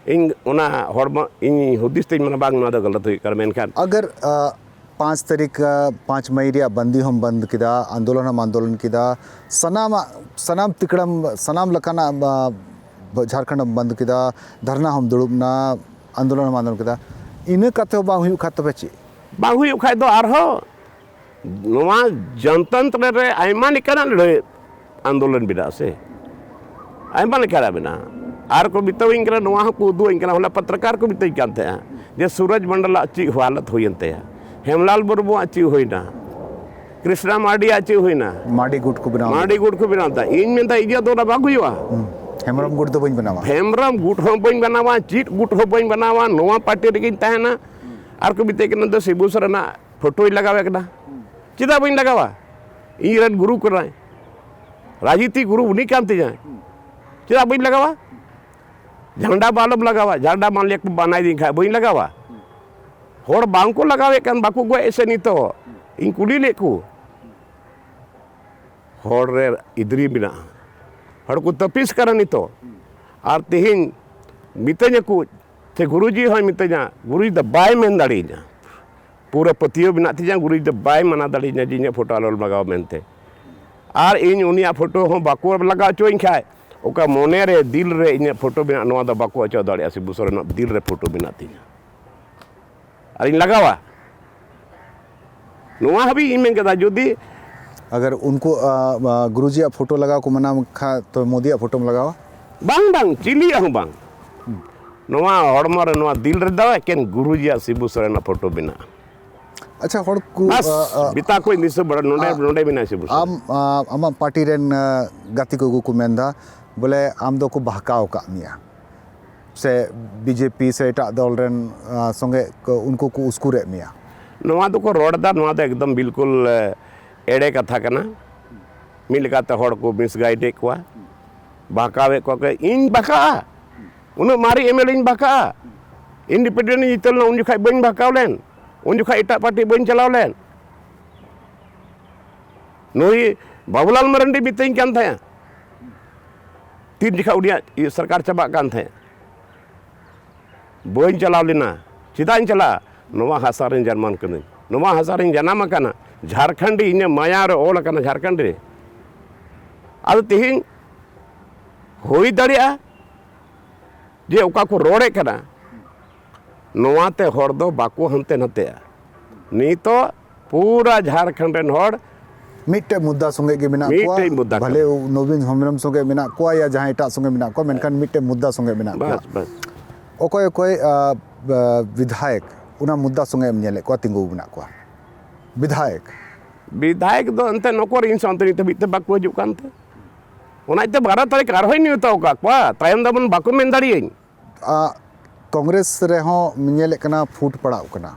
ᱤᱧ ᱚᱱᱟ ᱦᱚᱲᱢᱚ, ᱤᱧ ᱦᱩᱫᱤᱥ ᱛᱤᱧ ᱢᱮᱱᱟ, ᱵᱟᱝ, ᱱᱚᱣᱟ ᱫᱚ ᱜᱟᱹᱞᱟᱹᱛ ᱦᱩᱭᱩᱜ ᱠᱟᱱᱟ, ᱢᱮᱱᱠᱷᱟᱱ ᱟᱜᱟᱨ, ᱟ, ᱯᱟᱸᱪ ᱛᱟᱹᱨᱤᱠᱷ, ᱟ, ᱯᱟᱸᱪ ᱢᱟᱹᱭ ᱨᱮᱭᱟᱜ ᱵᱟᱱᱫᱤ ᱦᱚᱸᱢ ᱵᱚᱱᱫ ᱠᱮᱫᱟ, ᱟᱱᱫᱳᱞᱚᱱ ᱦᱚᱸᱢ ᱟᱱᱫᱳᱞᱚᱱ ᱠᱮᱫᱟ, ᱥᱟᱱᱟᱢᱟᱜ, ᱥᱟᱱᱟᱢ ᱛᱤᱠᱲᱟᱢ, ᱥᱟᱱᱟᱢ ᱞᱮᱠᱟᱱᱟᱜ, ᱟ, ᱡᱷᱟᱲᱠᱷᱚᱸᱰ ᱮᱢ ᱵᱚᱱᱫ ᱠᱮᱫᱟ, ᱫᱷᱟᱨᱱᱟ ᱦᱚᱸᱢ ᱫᱩᱲᱩᱵ ᱮᱱᱟ, ᱟᱱᱫᱳᱞᱚᱱ ᱦᱚᱸᱢ ᱟᱱᱫᱳᱞᱚᱱ ᱠᱮᱫᱟ, ᱤᱱᱟᱹ ᱠᱟᱛᱮ ᱦᱚᱸ ᱵᱟᱝ ᱦᱩᱭᱩᱜ ᱠᱷᱟᱡ ᱛᱚᱵᱮ ᱪᱮᱫ? ᱵᱟᱝ ᱦᱩᱭᱩᱜ ᱠᱷᱟᱡ ᱫᱚ ᱟᱨᱦᱚᱸ ᱱᱚᱣᱟ ᱡᱚᱱᱛᱚᱱᱛᱨᱚ ᱨᱮ ᱟᱭᱢᱟ ᱞᱮᱠᱟᱱᱟᱜ ᱞᱟᱹᱲᱦᱟᱹᱭ ᱟᱱᱫᱳᱞᱚᱱ ᱢᱮᱱᱟᱜᱼᱟ ᱥᱮ, ᱟᱭᱢᱟ ᱞᱮᱠᱟᱱᱟᱜ ᱢᱮᱱᱟᱜᱼᱟ᱾ ᱟᱨ ᱠᱚ ᱢᱮᱛᱟᱣᱟᱹᱧ ᱠᱟᱱᱟ, ᱱᱚᱣᱟ ᱦᱚᱸᱠᱚ ᱩᱫᱩᱜ ᱟᱹᱧ ᱠᱟᱱᱟ᱾ ᱦᱚᱞᱟ ᱯᱚᱛᱨᱚᱠᱟᱨ ᱠᱚ ᱢᱮᱛᱟᱹᱧ ᱠᱟᱱ ᱛᱟᱦᱮᱸᱜᱼᱟ ᱡᱮ ᱥᱩᱨᱚᱡᱽ ᱢᱚᱱᱰᱚᱞᱟᱜ ᱪᱮᱫ ᱦᱟᱞᱚᱛ ᱦᱩᱭᱮᱱ ᱛᱟᱭᱟ, ᱦᱮᱢᱞᱟᱞ ᱢᱩᱨᱢᱩᱣᱟᱜ ᱪᱮᱫ ᱦᱩᱭᱱᱟ, ᱠᱨᱤᱥᱱᱟ ᱢᱟᱨᱰᱤᱭᱟᱜ ᱪᱮᱫ ᱦᱩᱭᱱᱟ, ᱢᱟᱨᱰᱤ ᱜᱩᱴ ᱠᱚ ᱵᱮᱱᱟᱣ ᱢᱟᱨᱰᱤ ᱞᱮᱫᱟ᱾ ᱜᱩᱴ ᱠᱚ ᱵᱮᱱᱟᱣ ᱮᱫᱟ᱾ ᱤᱧ ᱢᱮᱱᱫᱟ, ᱤᱧᱟᱹᱜ ᱫᱚ ᱚᱱᱟ ᱵᱟᱝ ᱦᱩᱭᱩᱜᱼᱟ᱾ ᱦᱩᱸ᱾ ᱦᱮᱢᱵᱨᱚᱢ ᱜᱩᱴ ᱫᱚ ᱵᱟᱹᱧ ᱵᱮᱱᱟᱣᱟ᱾ ᱦᱮᱢᱵᱨᱚᱢ ᱜᱩᱴ ᱦᱚᱸ ᱵᱟᱹᱧ ᱵᱮᱱᱟᱣᱟ, ᱪᱮᱫ ᱜᱩᱴ ᱦᱚᱸ ᱵᱟᱹᱧ ᱵᱮᱱᱟᱣᱟ, ᱱᱚᱣᱟ ᱯᱟᱨᱴᱤ ᱨᱮᱜᱮᱧ ᱛᱟᱦᱮᱱᱟ᱾ ᱟᱨ ᱠᱚ ᱢᱮᱛᱟᱹᱧ ᱠᱟᱱᱟ, ᱫᱚ ᱥᱤᱵᱩ ᱥᱚᱨᱮᱱᱟᱜ ᱯᱷᱳᱴᱳᱭ ᱞᱟᱜᱟᱣᱮᱫ ᱠᱟᱱᱟ᱾ ᱪᱮᱫᱟᱜ ᱵᱟᱹᱧ ᱞᱟᱜᱟᱣᱟ? ᱤᱧ ᱨᱮᱱ ᱜᱩᱨᱩ ᱠᱟᱱᱟᱭ, ᱨᱟᱡᱽᱱᱤᱛᱤ ᱜᱩᱨᱩ ᱩᱱᱤ ᱠᱟᱱ ᱛᱤᱧᱟᱹ᱾ ᱪᱮᱫᱟᱜ ᱵᱟᱹᱧ ᱞᱟᱜᱟᱣᱟ? ᱡᱷᱟᱱᱰᱟ ᱢᱟ ᱟᱞᱚᱢ ᱞᱟᱜᱟᱣᱟ, ᱡᱷᱟᱱᱰᱟ ᱢᱟ ᱞᱮᱠ ᱵᱟᱱᱟᱭ ᱫᱤᱧ ᱠᱷᱟᱡ ᱵᱟᱹᱧ ᱞᱟᱜᱟᱣᱟ? ᱦᱚᱲ ᱵᱟᱝ ᱠᱚ ᱞᱟᱜᱟᱣᱮᱫ ᱠᱟᱱ, ᱵᱟᱠᱚ ᱜᱚᱡ ᱮᱫ ᱥᱮ ᱱᱤᱛᱚᱜ? ᱤᱧ ᱠᱩᱞᱤ ᱞᱮᱫ ᱠᱚ, ᱦᱚᱲ ᱨᱮ ᱤᱫᱽᱨᱤ ᱢᱮᱱᱟᱜᱼᱟ, ᱦᱚᱲ ᱠᱚ ᱛᱟᱹᱯᱤᱥ ᱠᱟᱱᱟ ᱱᱤᱛᱚᱜ᱾ ᱟᱨ ᱛᱮᱦᱮᱧ ᱢᱤᱛᱟᱹᱧᱟ ᱠᱚ, ᱥᱮ ᱜᱩᱨᱩᱡᱤ ᱦᱚᱸᱭ ᱢᱤᱛᱟᱹᱧᱟ, ᱜᱩᱨᱩᱡᱤ ᱫᱚ ᱵᱟᱭ ᱢᱮᱱ ᱫᱟᱲᱮᱭᱟᱹᱧᱟ᱾ ᱯᱩᱨᱟᱹ ᱯᱟᱹᱛᱭᱟᱹᱣ ᱢᱮᱱᱟᱜ ᱛᱤᱧᱟ, ᱜᱩᱨᱩᱡᱤ ᱫᱚ ᱵᱟᱭ ᱢᱟᱱᱟ ᱫᱟᱲᱮᱭᱟᱹᱧᱟ ᱡᱮ ᱤᱧᱟᱹᱜ ᱯᱷᱳᱴᱳ ᱟᱞᱚᱢ ᱞᱟᱜᱟᱣ ᱢᱮᱱᱛᱮ᱾ ᱟᱨ ᱤᱧ ᱩᱱᱤᱭᱟᱜ ᱯᱷᱳᱴᱳ ᱦᱚᱸ ᱵᱟᱠᱚ ᱞᱟᱜᱟᱣ ᱦᱚᱪᱚᱣᱟᱹᱧ ᱠᱷᱟᱡ, ᱚᱠᱟ ᱢᱚᱱᱮ ᱨᱮ, ᱫᱤᱞ ᱨᱮ ᱤᱧᱟᱹᱜ ᱯᱷᱳᱴᱳ ᱢᱮᱱᱟᱜ, ᱱᱚᱣᱟ ᱫᱚ ᱵᱟᱠᱚ ᱚᱪᱚᱜ ᱫᱟᱲᱮᱭᱟᱜᱼᱟ᱾ ᱥᱤᱵᱩ ᱥᱚᱨᱮᱱᱟᱜ ᱫᱤᱞ ᱨᱮ ᱯᱷᱳᱴᱳ ᱢᱮᱱᱟᱜ ᱛᱤᱧᱟ᱾ ᱟᱨᱤᱧ ᱞᱟᱜᱟᱣᱟ᱾ ᱱᱚᱣᱟ ᱦᱟᱹᱵᱤᱡ ᱤᱧ ᱢᱮᱱ ᱠᱮᱫᱟ, ᱡᱩᱫᱤ ᱟᱜᱟᱨ ᱩᱱᱠᱩ, ᱟ, ᱟ, ᱜᱩᱨᱩᱡᱤᱭᱟᱜ ᱯᱷᱳᱴᱳ ᱞᱟᱜᱟᱣ ᱠᱚ ᱢᱟᱱᱟ ᱠᱷᱟᱡ, ᱛᱚ ᱢᱳᱫᱤᱭᱟᱜ ᱯᱷᱳᱴᱳᱢ ᱞᱟᱜᱟᱣᱟ? ᱵᱟᱝ, ᱵᱟᱝ, ᱪᱤᱞᱤᱭᱟᱜ ᱦᱚᱸ ᱵᱟᱝ᱾ ᱱᱚᱣᱟ ᱦᱚᱲᱢᱚ ᱨᱮ, ᱱᱚᱣᱟ ᱫᱤᱞ ᱨᱮᱫᱚ ᱮᱠᱮᱱ ᱜᱩᱨᱩᱡᱤᱭᱟᱜ, ᱥᱤᱵᱩ ᱥᱚᱨᱮᱱᱟᱜ ᱯᱷᱳᱴᱳ ᱢᱮᱱᱟᱜᱼᱟ᱾ ᱟᱪᱪᱷᱟ, ᱦᱚᱲ ᱠᱚ, ᱵᱟᱥ, ᱟ, ᱟ, ᱵᱮᱛᱟ ᱠᱚᱧ ᱫᱤᱥᱟᱹ ᱵᱟᱲᱟ, ᱱᱚᱰᱮ, ᱟ, ᱱᱚᱰᱮ ᱢᱮᱱᱟᱭᱟ ᱥᱤᱵᱩ ᱥᱚᱨᱮᱱ᱾ ᱟᱢ, ᱟ, ᱟᱢᱟᱜ ᱯᱟᱨᱴᱤ ᱨᱮᱱ, ᱟ, ᱜᱟᱛᱮ ᱠᱚ ᱠᱚ ᱢᱮᱱᱫᱟ ᱵᱚᱞᱮ ᱟᱢ ᱫᱚᱠᱚ ᱵᱟᱦᱠᱟᱣ ᱟᱠᱟᱫ ᱢᱮᱭᱟ, ᱥᱮ ᱵᱤᱡᱮᱯᱤ ᱥᱮ ᱮᱴᱟᱜ ᱫᱚᱞ ᱨᱮᱱ, ᱟ, ᱥᱚᱸᱜᱮ ᱠᱚ, ᱩᱱᱠᱩ ᱠᱚ ᱩᱥᱠᱩᱨᱮᱫ ᱢᱮᱭᱟ? ᱱᱚᱣᱟ ᱫᱚᱠᱚ ᱨᱚᱲ ᱮᱫᱟ, ᱱᱚᱣᱟ ᱫᱚ ᱮᱠᱫᱚᱢ ᱵᱤᱞᱠᱩᱞ, ᱮ, ᱮᱲᱮ ᱠᱟᱛᱷᱟ ᱠᱟᱱᱟ᱾ ᱢᱤᱫ ᱞᱮᱠᱟᱛᱮ ᱦᱚᱲ ᱠᱚ ᱢᱤᱥᱜᱟᱭᱤᱰᱮᱫ ᱠᱚᱣᱟ, ᱵᱟᱦᱠᱟᱣᱮᱫ ᱠᱚᱣᱟ ᱠᱚ᱾ ᱤᱧ ᱵᱟᱦᱠᱟᱜᱼᱟ? ᱩᱱᱟᱹᱜ ᱢᱟᱨᱮ ᱮᱢ ᱮᱞ ᱮᱧ ᱵᱟᱦᱠᱟᱜᱼᱟ? ᱤᱱᱰᱤᱯᱮᱱᱰᱮᱱᱴ ᱤᱧ ᱡᱤᱛᱟᱹᱣ ᱞᱮᱱᱟ, ᱩᱱ ᱡᱚᱠᱷᱟᱡ ᱵᱟᱹᱧ ᱵᱟᱦᱠᱟᱣ ᱞᱮᱱ? ᱩᱱ ᱡᱚᱠᱷᱟᱡ ᱮᱴᱟᱜ ᱯᱟᱨᱴᱤ ᱵᱟᱹᱧ ᱪᱟᱞᱟᱣ ᱞᱮᱱ? ᱱᱩᱭ ᱵᱟᱵᱩᱞᱟᱞ ᱢᱟᱨᱟᱱᱰᱤ ᱢᱤᱛᱟᱹᱧ ᱠᱟᱱ ᱛᱟᱦᱮᱸᱫ, ᱛᱤᱱ ᱡᱚᱠᱷᱟ ᱩᱱᱤᱭᱟᱜ ᱤᱭᱟᱹ ᱥᱚᱨᱠᱟᱨ ᱪᱟᱵᱟᱜ ᱠᱟᱱ ᱛᱟᱦᱮᱸᱫ, ᱵᱟᱹᱧ ᱪᱟᱞᱟᱣ ᱞᱮᱱᱟ᱾ ᱪᱮᱫᱟᱜ ᱤᱧ ᱪᱟᱞᱟᱜᱼᱟ? ᱱᱚᱣᱟ ᱦᱟᱥᱟ ᱨᱮᱱ ᱡᱟᱱᱟᱢ ᱠᱟᱹᱱᱟᱹᱧ, ᱱᱚᱣᱟ ᱦᱟᱥᱟ ᱨᱮᱧ ᱡᱟᱱᱟᱢ ᱟᱠᱟᱱᱟ᱾ ᱡᱷᱟᱲᱠᱷᱚᱸᱰᱤ ᱤᱧᱟᱹᱜ ᱢᱟᱭᱟ ᱨᱮ ᱚᱞ ᱟᱠᱟᱱᱟ, ᱡᱷᱟᱲᱠᱷᱚᱸᱰ ᱨᱮ᱾ ᱟᱫᱚ ᱛᱮᱦᱮᱧ ᱦᱩᱭ ᱫᱟᱲᱮᱭᱟᱜᱼᱟ ᱡᱮ ᱚᱠᱟ ᱠᱚ ᱨᱚᱲᱮᱫ ᱠᱟᱱᱟ, ᱱᱚᱣᱟᱛᱮ ᱦᱚᱲ ᱫᱚ ᱵᱟᱠᱚ ᱦᱟᱱᱛᱮ ᱱᱟᱛᱮᱜᱼᱟ᱾ ᱱᱤᱛᱚᱜ ᱯᱩᱨᱟ ᱡᱷᱟᱲᱠᱷᱚᱸᱰ ᱨᱮᱱ ᱦᱚᱲ ᱢᱤᱫᱴᱮᱡ ᱢᱩᱫᱽᱫᱟ ᱥᱚᱸᱜᱮ ᱜᱮ ᱢᱮᱱᱟᱜ ᱠᱚᱣᱟ᱾ ᱢᱤᱫᱴᱮᱡ ᱢᱩᱫᱽᱫᱟ ᱵᱷᱟᱞᱮ ᱠᱟᱱᱟ᱾ ᱱᱚᱵᱤᱱ ᱦᱮᱢᱵᱨᱚᱢ ᱥᱚᱸᱜᱮ ᱢᱮᱱᱟᱜ ᱠᱚᱣᱟ ᱭᱟ ᱡᱟᱦᱟᱸᱭ ᱮᱴᱟᱜ ᱥᱚᱸᱜᱮ ᱢᱮᱱᱟᱜ ᱠᱚᱣᱟ, ᱢᱮᱱᱠᱷᱟᱱ ᱢᱤᱫᱴᱮᱡ ᱢᱩᱫᱽᱫᱟ ᱥᱚᱸᱜᱮ ᱢᱮᱱᱟᱜ ᱠᱚᱣᱟ᱾ ᱵᱟᱥ, ᱵᱟᱥ᱾ ᱚᱠᱚᱭ ᱚᱠᱚᱭ ᱟ, ᱟ, ᱵᱤᱫᱷᱟᱭᱚᱠ ᱚᱱᱟ ᱢᱩᱫᱽᱫᱟ ᱥᱚᱸᱜᱮ ᱮᱢ ᱧᱮᱞᱮᱫ ᱠᱚᱣᱟ ᱛᱤᱸᱜᱩ ᱢᱮᱱᱟᱜ ᱠᱚᱣᱟ? ᱵᱤᱫᱷᱟᱭᱚᱠ ᱵᱤᱫᱷᱟᱭᱚᱠ ᱫᱚ ᱮᱱᱛᱮ ᱱᱚᱠᱚᱨ ᱤᱧ ᱥᱟᱶᱛᱮ ᱱᱤᱛ ᱦᱟᱹᱵᱤᱡ ᱛᱮ ᱵᱟᱠᱚ ᱦᱤᱡᱩᱜ ᱠᱟᱱᱛᱮ, ᱚᱱᱟ ᱤᱭᱟᱹᱛᱮ ᱵᱟᱨᱚ ᱛᱟᱹᱨᱤᱠᱷ ᱟᱨᱦᱚᱸᱧ ᱱᱮᱣᱛᱟ ᱟᱠᱟᱫ ᱠᱚᱣᱟ, ᱛᱟᱭᱚᱢ ᱫᱟᱨᱟᱢ ᱵᱟᱠᱚ ᱢᱮᱱ ᱫᱟᱲᱮᱭᱟᱹᱧ᱾ ᱟ, ᱠᱚᱝᱜᱨᱮᱥ ᱨᱮᱦᱚᱸ ᱧᱮᱞᱮᱫ ᱠᱟᱱᱟ ᱯᱷᱩᱴ ᱯᱟᱲᱟᱜ ᱠᱟᱱᱟ᱾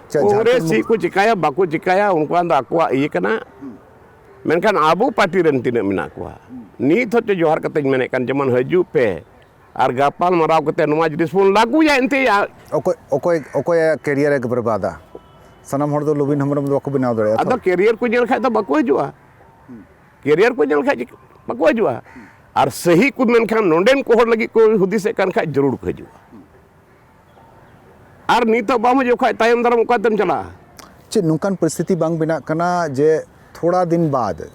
ᱪᱮᱫ ᱠᱚᱝᱜᱨᱮᱥ ᱡᱷᱟᱲᱠᱷᱚᱸᱰ ᱪᱮᱫ ᱠᱚ ᱪᱤᱠᱟᱹᱭᱟ ᱵᱟᱠᱚ ᱪᱤᱠᱟᱹᱭᱟ, ᱩᱱᱠᱩᱣᱟᱜ ᱫᱚ ᱟᱠᱚᱣᱟᱜ ᱤᱭᱟᱹ ᱠᱟᱱᱟ᱾ ᱢᱮᱱᱠᱷᱟᱱ ᱟᱵᱚ ᱯᱟᱨᱴᱤ ᱨᱮᱱ ᱛᱤᱱᱟᱹᱜ ᱢᱮᱱᱟᱜ ᱠᱚᱣᱟ, ᱱᱤᱛ ᱦᱚᱸ ᱪᱚ ᱡᱚᱦᱟᱨ ᱠᱟᱛᱮᱧ ᱢᱮᱱᱮᱫ ᱠᱟᱱ, ᱡᱮᱢᱚᱱ ᱦᱤᱡᱩᱜ ᱯᱮ ᱟᱨ ᱜᱟᱯᱟᱞ ᱢᱟᱨᱟᱣ ᱠᱟᱛᱮ ᱱᱚᱣᱟ ᱡᱤᱱᱤᱥ ᱵᱚᱱ ᱞᱟᱹᱜᱩᱭᱟ᱾ ᱮᱱᱛᱮ ᱟ- ᱚᱠᱚᱭ ᱚᱠᱚᱭ ᱚᱠᱚᱭᱟᱜ ᱠᱮᱨᱤᱭᱟᱨ ᱮ ᱵᱮᱨᱵᱟᱫᱟ? ᱥᱟᱱᱟᱢ ᱦᱚᱲ ᱫᱚ ᱞᱚᱵᱤᱱ ᱦᱮᱢᱵᱨᱚᱢ ᱫᱚ ᱵᱟᱠᱚ ᱵᱮᱱᱟᱣ ᱫᱟᱲᱮᱭᱟᱜᱼᱟ ᱛᱚ᱾ ᱟᱫᱚ ᱠᱮᱨᱤᱭᱟᱨ ᱠᱚ ᱧᱮᱞ ᱠᱷᱟᱡ ᱫᱚ ᱵᱟᱠᱚ ᱦᱤᱡᱩᱜᱼᱟ᱾ ᱠᱮᱨᱤᱭᱟᱨ ᱠᱚ ᱧᱮᱞ ᱠᱷᱟᱡ ᱵᱟᱠᱚ ᱦᱤᱡᱩᱜᱼᱟ᱾ ᱟᱨ ᱥᱟᱹᱦᱤ ᱠᱚ ᱢᱮᱱᱠᱷᱟᱱ, ᱱᱚᱰᱮᱱ ᱠᱚ ᱦᱚᱲ ᱞᱟᱹᱜᱤᱫ ᱠᱚ ᱦᱩᱫᱤᱥᱮᱫ ᱠᱟᱱ ᱠᱷᱟᱡ, ᱡᱟᱹᱨᱩᱲ ᱠᱚ ᱦᱤᱡᱩᱜᱼᱟ᱾ ᱟᱨ ᱱᱤᱛᱚᱜ ᱵᱟᱢ ᱦᱤᱡᱩᱜ ᱠᱷᱟᱡ ᱛᱟᱭᱚᱢ ᱫᱟᱨᱟᱢ ᱚᱠᱟᱛᱮᱢ ᱪᱟᱞᱟᱜᱼᱟ? ᱪᱮᱫ ᱱᱚᱝᱠᱟᱱ ᱯᱚᱨᱤᱥᱛᱷᱤᱛᱤ ᱵᱟᱝ ᱵᱮᱱᱟᱜ ᱠᱟᱱᱟ ᱡᱮ ᱛᱷᱚᱲᱟ ᱫᱤᱱ ᱵᱟᱫ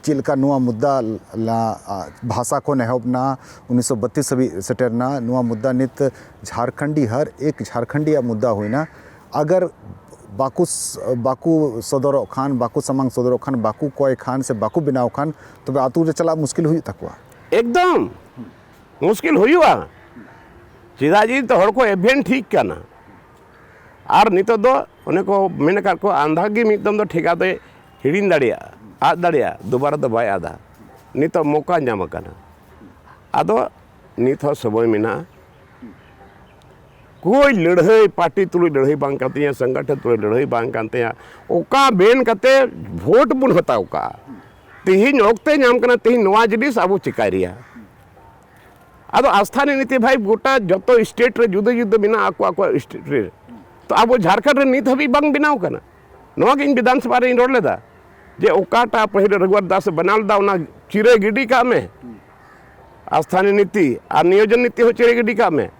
ᱪᱮᱫ ᱞᱮᱠᱟ ᱱᱚᱣᱟ ᱢᱩᱫᱽᱫᱟ ᱞᱟ-, ᱟ, ᱵᱷᱟᱥᱟ ᱠᱷᱚᱱ ᱮᱦᱚᱵ ᱱᱟ, ᱩᱱᱤᱥᱥᱚ ᱵᱟᱛᱤᱥ ᱦᱟᱹᱵᱤᱡ ᱥᱮᱴᱮᱨ ᱱᱟ, ᱱᱚᱣᱟ ᱢᱩᱫᱽᱫᱟ ᱱᱤᱛ ᱡᱷᱟᱨᱠᱷᱚᱸᱰᱤ ᱦᱟᱨ ᱮᱠ ᱡᱷᱟᱨᱠᱷᱚᱸᱰᱤᱭᱟᱜ ᱢᱩᱫᱽᱫᱟ ᱦᱩᱭᱱᱟ᱾ ᱟᱜᱟᱨ ᱵᱟᱠᱚ ᱥ-, ᱵᱟᱠᱚ ᱥᱚᱫᱚᱨᱚᱜ ᱠᱷᱟᱱ, ᱵᱟᱠᱚ ᱥᱟᱢᱟᱝ ᱥᱚᱫᱚᱨᱚᱜ ᱠᱷᱟᱱ, ᱵᱟᱠᱚ ᱠᱚᱭ ᱠᱷᱟᱱ ᱥᱮ ᱵᱟᱠᱚ ᱵᱮᱱᱟᱣ ᱠᱷᱟᱱ, ᱛᱚᱵᱮ ᱟᱹᱛᱩ ᱨᱮ ᱪᱟᱞᱟᱜ ᱢᱩᱥᱠᱤᱞ ᱦᱩᱭᱩᱜ ᱛᱟᱠᱚᱣᱟ᱾ ᱮᱠᱫᱚᱢ ᱢᱩᱥᱠᱤᱞ ᱦᱩᱭᱩᱜᱼᱟ᱾ ᱪᱮᱫᱟᱜ ᱡᱮ ᱱᱤᱛᱚᱜ ᱦᱚᱲ ᱠᱚ ᱮᱵᱷᱮᱱ ᱴᱷᱤᱠ ᱠᱟᱱᱟ᱾ ᱟᱨ ᱱᱤᱛᱚᱜ ᱫᱚ ᱚᱱᱮ ᱠᱚ ᱢᱮᱱ ᱟᱠᱟᱫ ᱠᱚ, ᱟᱸᱫᱷᱟ ᱜᱮ ᱢᱤᱫ ᱫᱚᱢ ᱫᱚ ᱴᱷᱮᱠᱟ ᱫᱚᱭ ᱦᱤᱲᱤᱧ ᱫᱟᱲᱮᱭᱟᱜᱼᱟ, ᱟᱫ ᱫᱟᱲᱮᱭᱟᱜᱼᱟ, ᱫᱩᱵᱟᱨᱟ ᱫᱚ ᱵᱟᱭ ᱟᱫᱟ᱾ ᱱᱤᱛᱚᱜ ᱢᱚᱠᱟ ᱧᱟᱢ ᱟᱠᱟᱱᱟ᱾ ᱟᱫᱚ ᱱᱤᱛ ᱦᱚᱸ ᱥᱚᱢᱚᱭ ᱢᱮᱱᱟᱜᱼᱟ᱾ ᱠᱚᱭ ᱞᱟᱹᱲᱦᱟᱹᱭ, ᱯᱟᱨᱴᱤ ᱛᱩᱞᱩᱡ ᱞᱟᱹᱲᱦᱟᱹᱭ ᱵᱟᱝ ᱠᱟᱱ ᱛᱤᱧᱟᱹ, ᱥᱚᱝᱜᱚᱴᱷᱚᱱ ᱛᱩᱞᱩᱡ ᱞᱟᱹᱲᱦᱟᱹᱭ ᱵᱟᱝ ᱠᱟᱱ ᱛᱤᱧᱟᱹ, ᱚᱠᱟ ᱢᱮᱱ ᱠᱟᱛᱮ ᱵᱷᱳᱴ ᱵᱚᱱ ᱦᱟᱛᱟᱣ ᱠᱟᱜᱼᱟ? ᱛᱮᱦᱮᱧ ᱚᱠᱛᱮ ᱧᱟᱢ ᱠᱟᱱᱟ, ᱛᱮᱦᱮᱧ ᱱᱚᱣᱟ ᱡᱤᱱᱤᱥ ᱟᱵᱚ ᱪᱮᱠᱟᱭ ᱨᱮᱭᱟ᱾ ᱟᱫᱚ ᱟᱥᱛᱷᱟᱱᱤ ᱱᱤᱛᱤ ᱵᱷᱟᱭ ᱜᱚᱴᱟ ᱡᱚᱛᱚ ᱥᱴᱮᱴ ᱨᱮ ᱡᱩᱫᱟᱹ ᱡᱩᱫᱟᱹ ᱢᱮᱱᱟᱜᱼᱟ ᱟᱠᱚ ᱟᱠᱚᱣᱟᱜ ᱥᱴᱮᱴ ᱨᱮ᱾ ᱛᱚ ᱟᱵᱚ ᱡᱷᱟᱲᱠᱷᱚᱸᱰ ᱨᱮ ᱱᱤᱛ ᱦᱟᱹᱵᱤᱡ ᱵᱟᱝ ᱵᱮᱱᱟᱣ ᱠᱟᱱᱟ᱾ ᱱᱚᱣᱟ ᱜᱮ ᱤᱧ ᱵᱤᱫᱷᱟᱱ ᱥᱚᱵᱷᱟ ᱨᱮᱧ ᱨᱚᱲ ᱞᱮᱫᱟ᱾ ᱡᱮ ᱚᱠᱟᱴᱟᱜ ᱯᱟᱹᱦᱤᱞ ᱨᱟᱹᱜᱷᱩᱣᱟᱨ ᱫᱟᱥ ᱮ ᱵᱮᱱᱟᱣ ᱞᱮᱫᱟ, ᱚᱱᱟ ᱪᱤᱨᱟᱹ ᱜᱤᱰᱤ ᱠᱟᱜ ᱢᱮ᱾ ᱟᱥᱛᱷᱟᱱᱤ ᱱᱤᱛᱤ ᱟᱨ ᱱᱤᱭᱳᱡᱚᱱ ᱱᱤᱛᱤ ᱦᱚᱸ ᱪᱤᱨᱟᱹ ᱜᱤᱰᱤ ᱠᱟᱜ ᱢᱮ᱾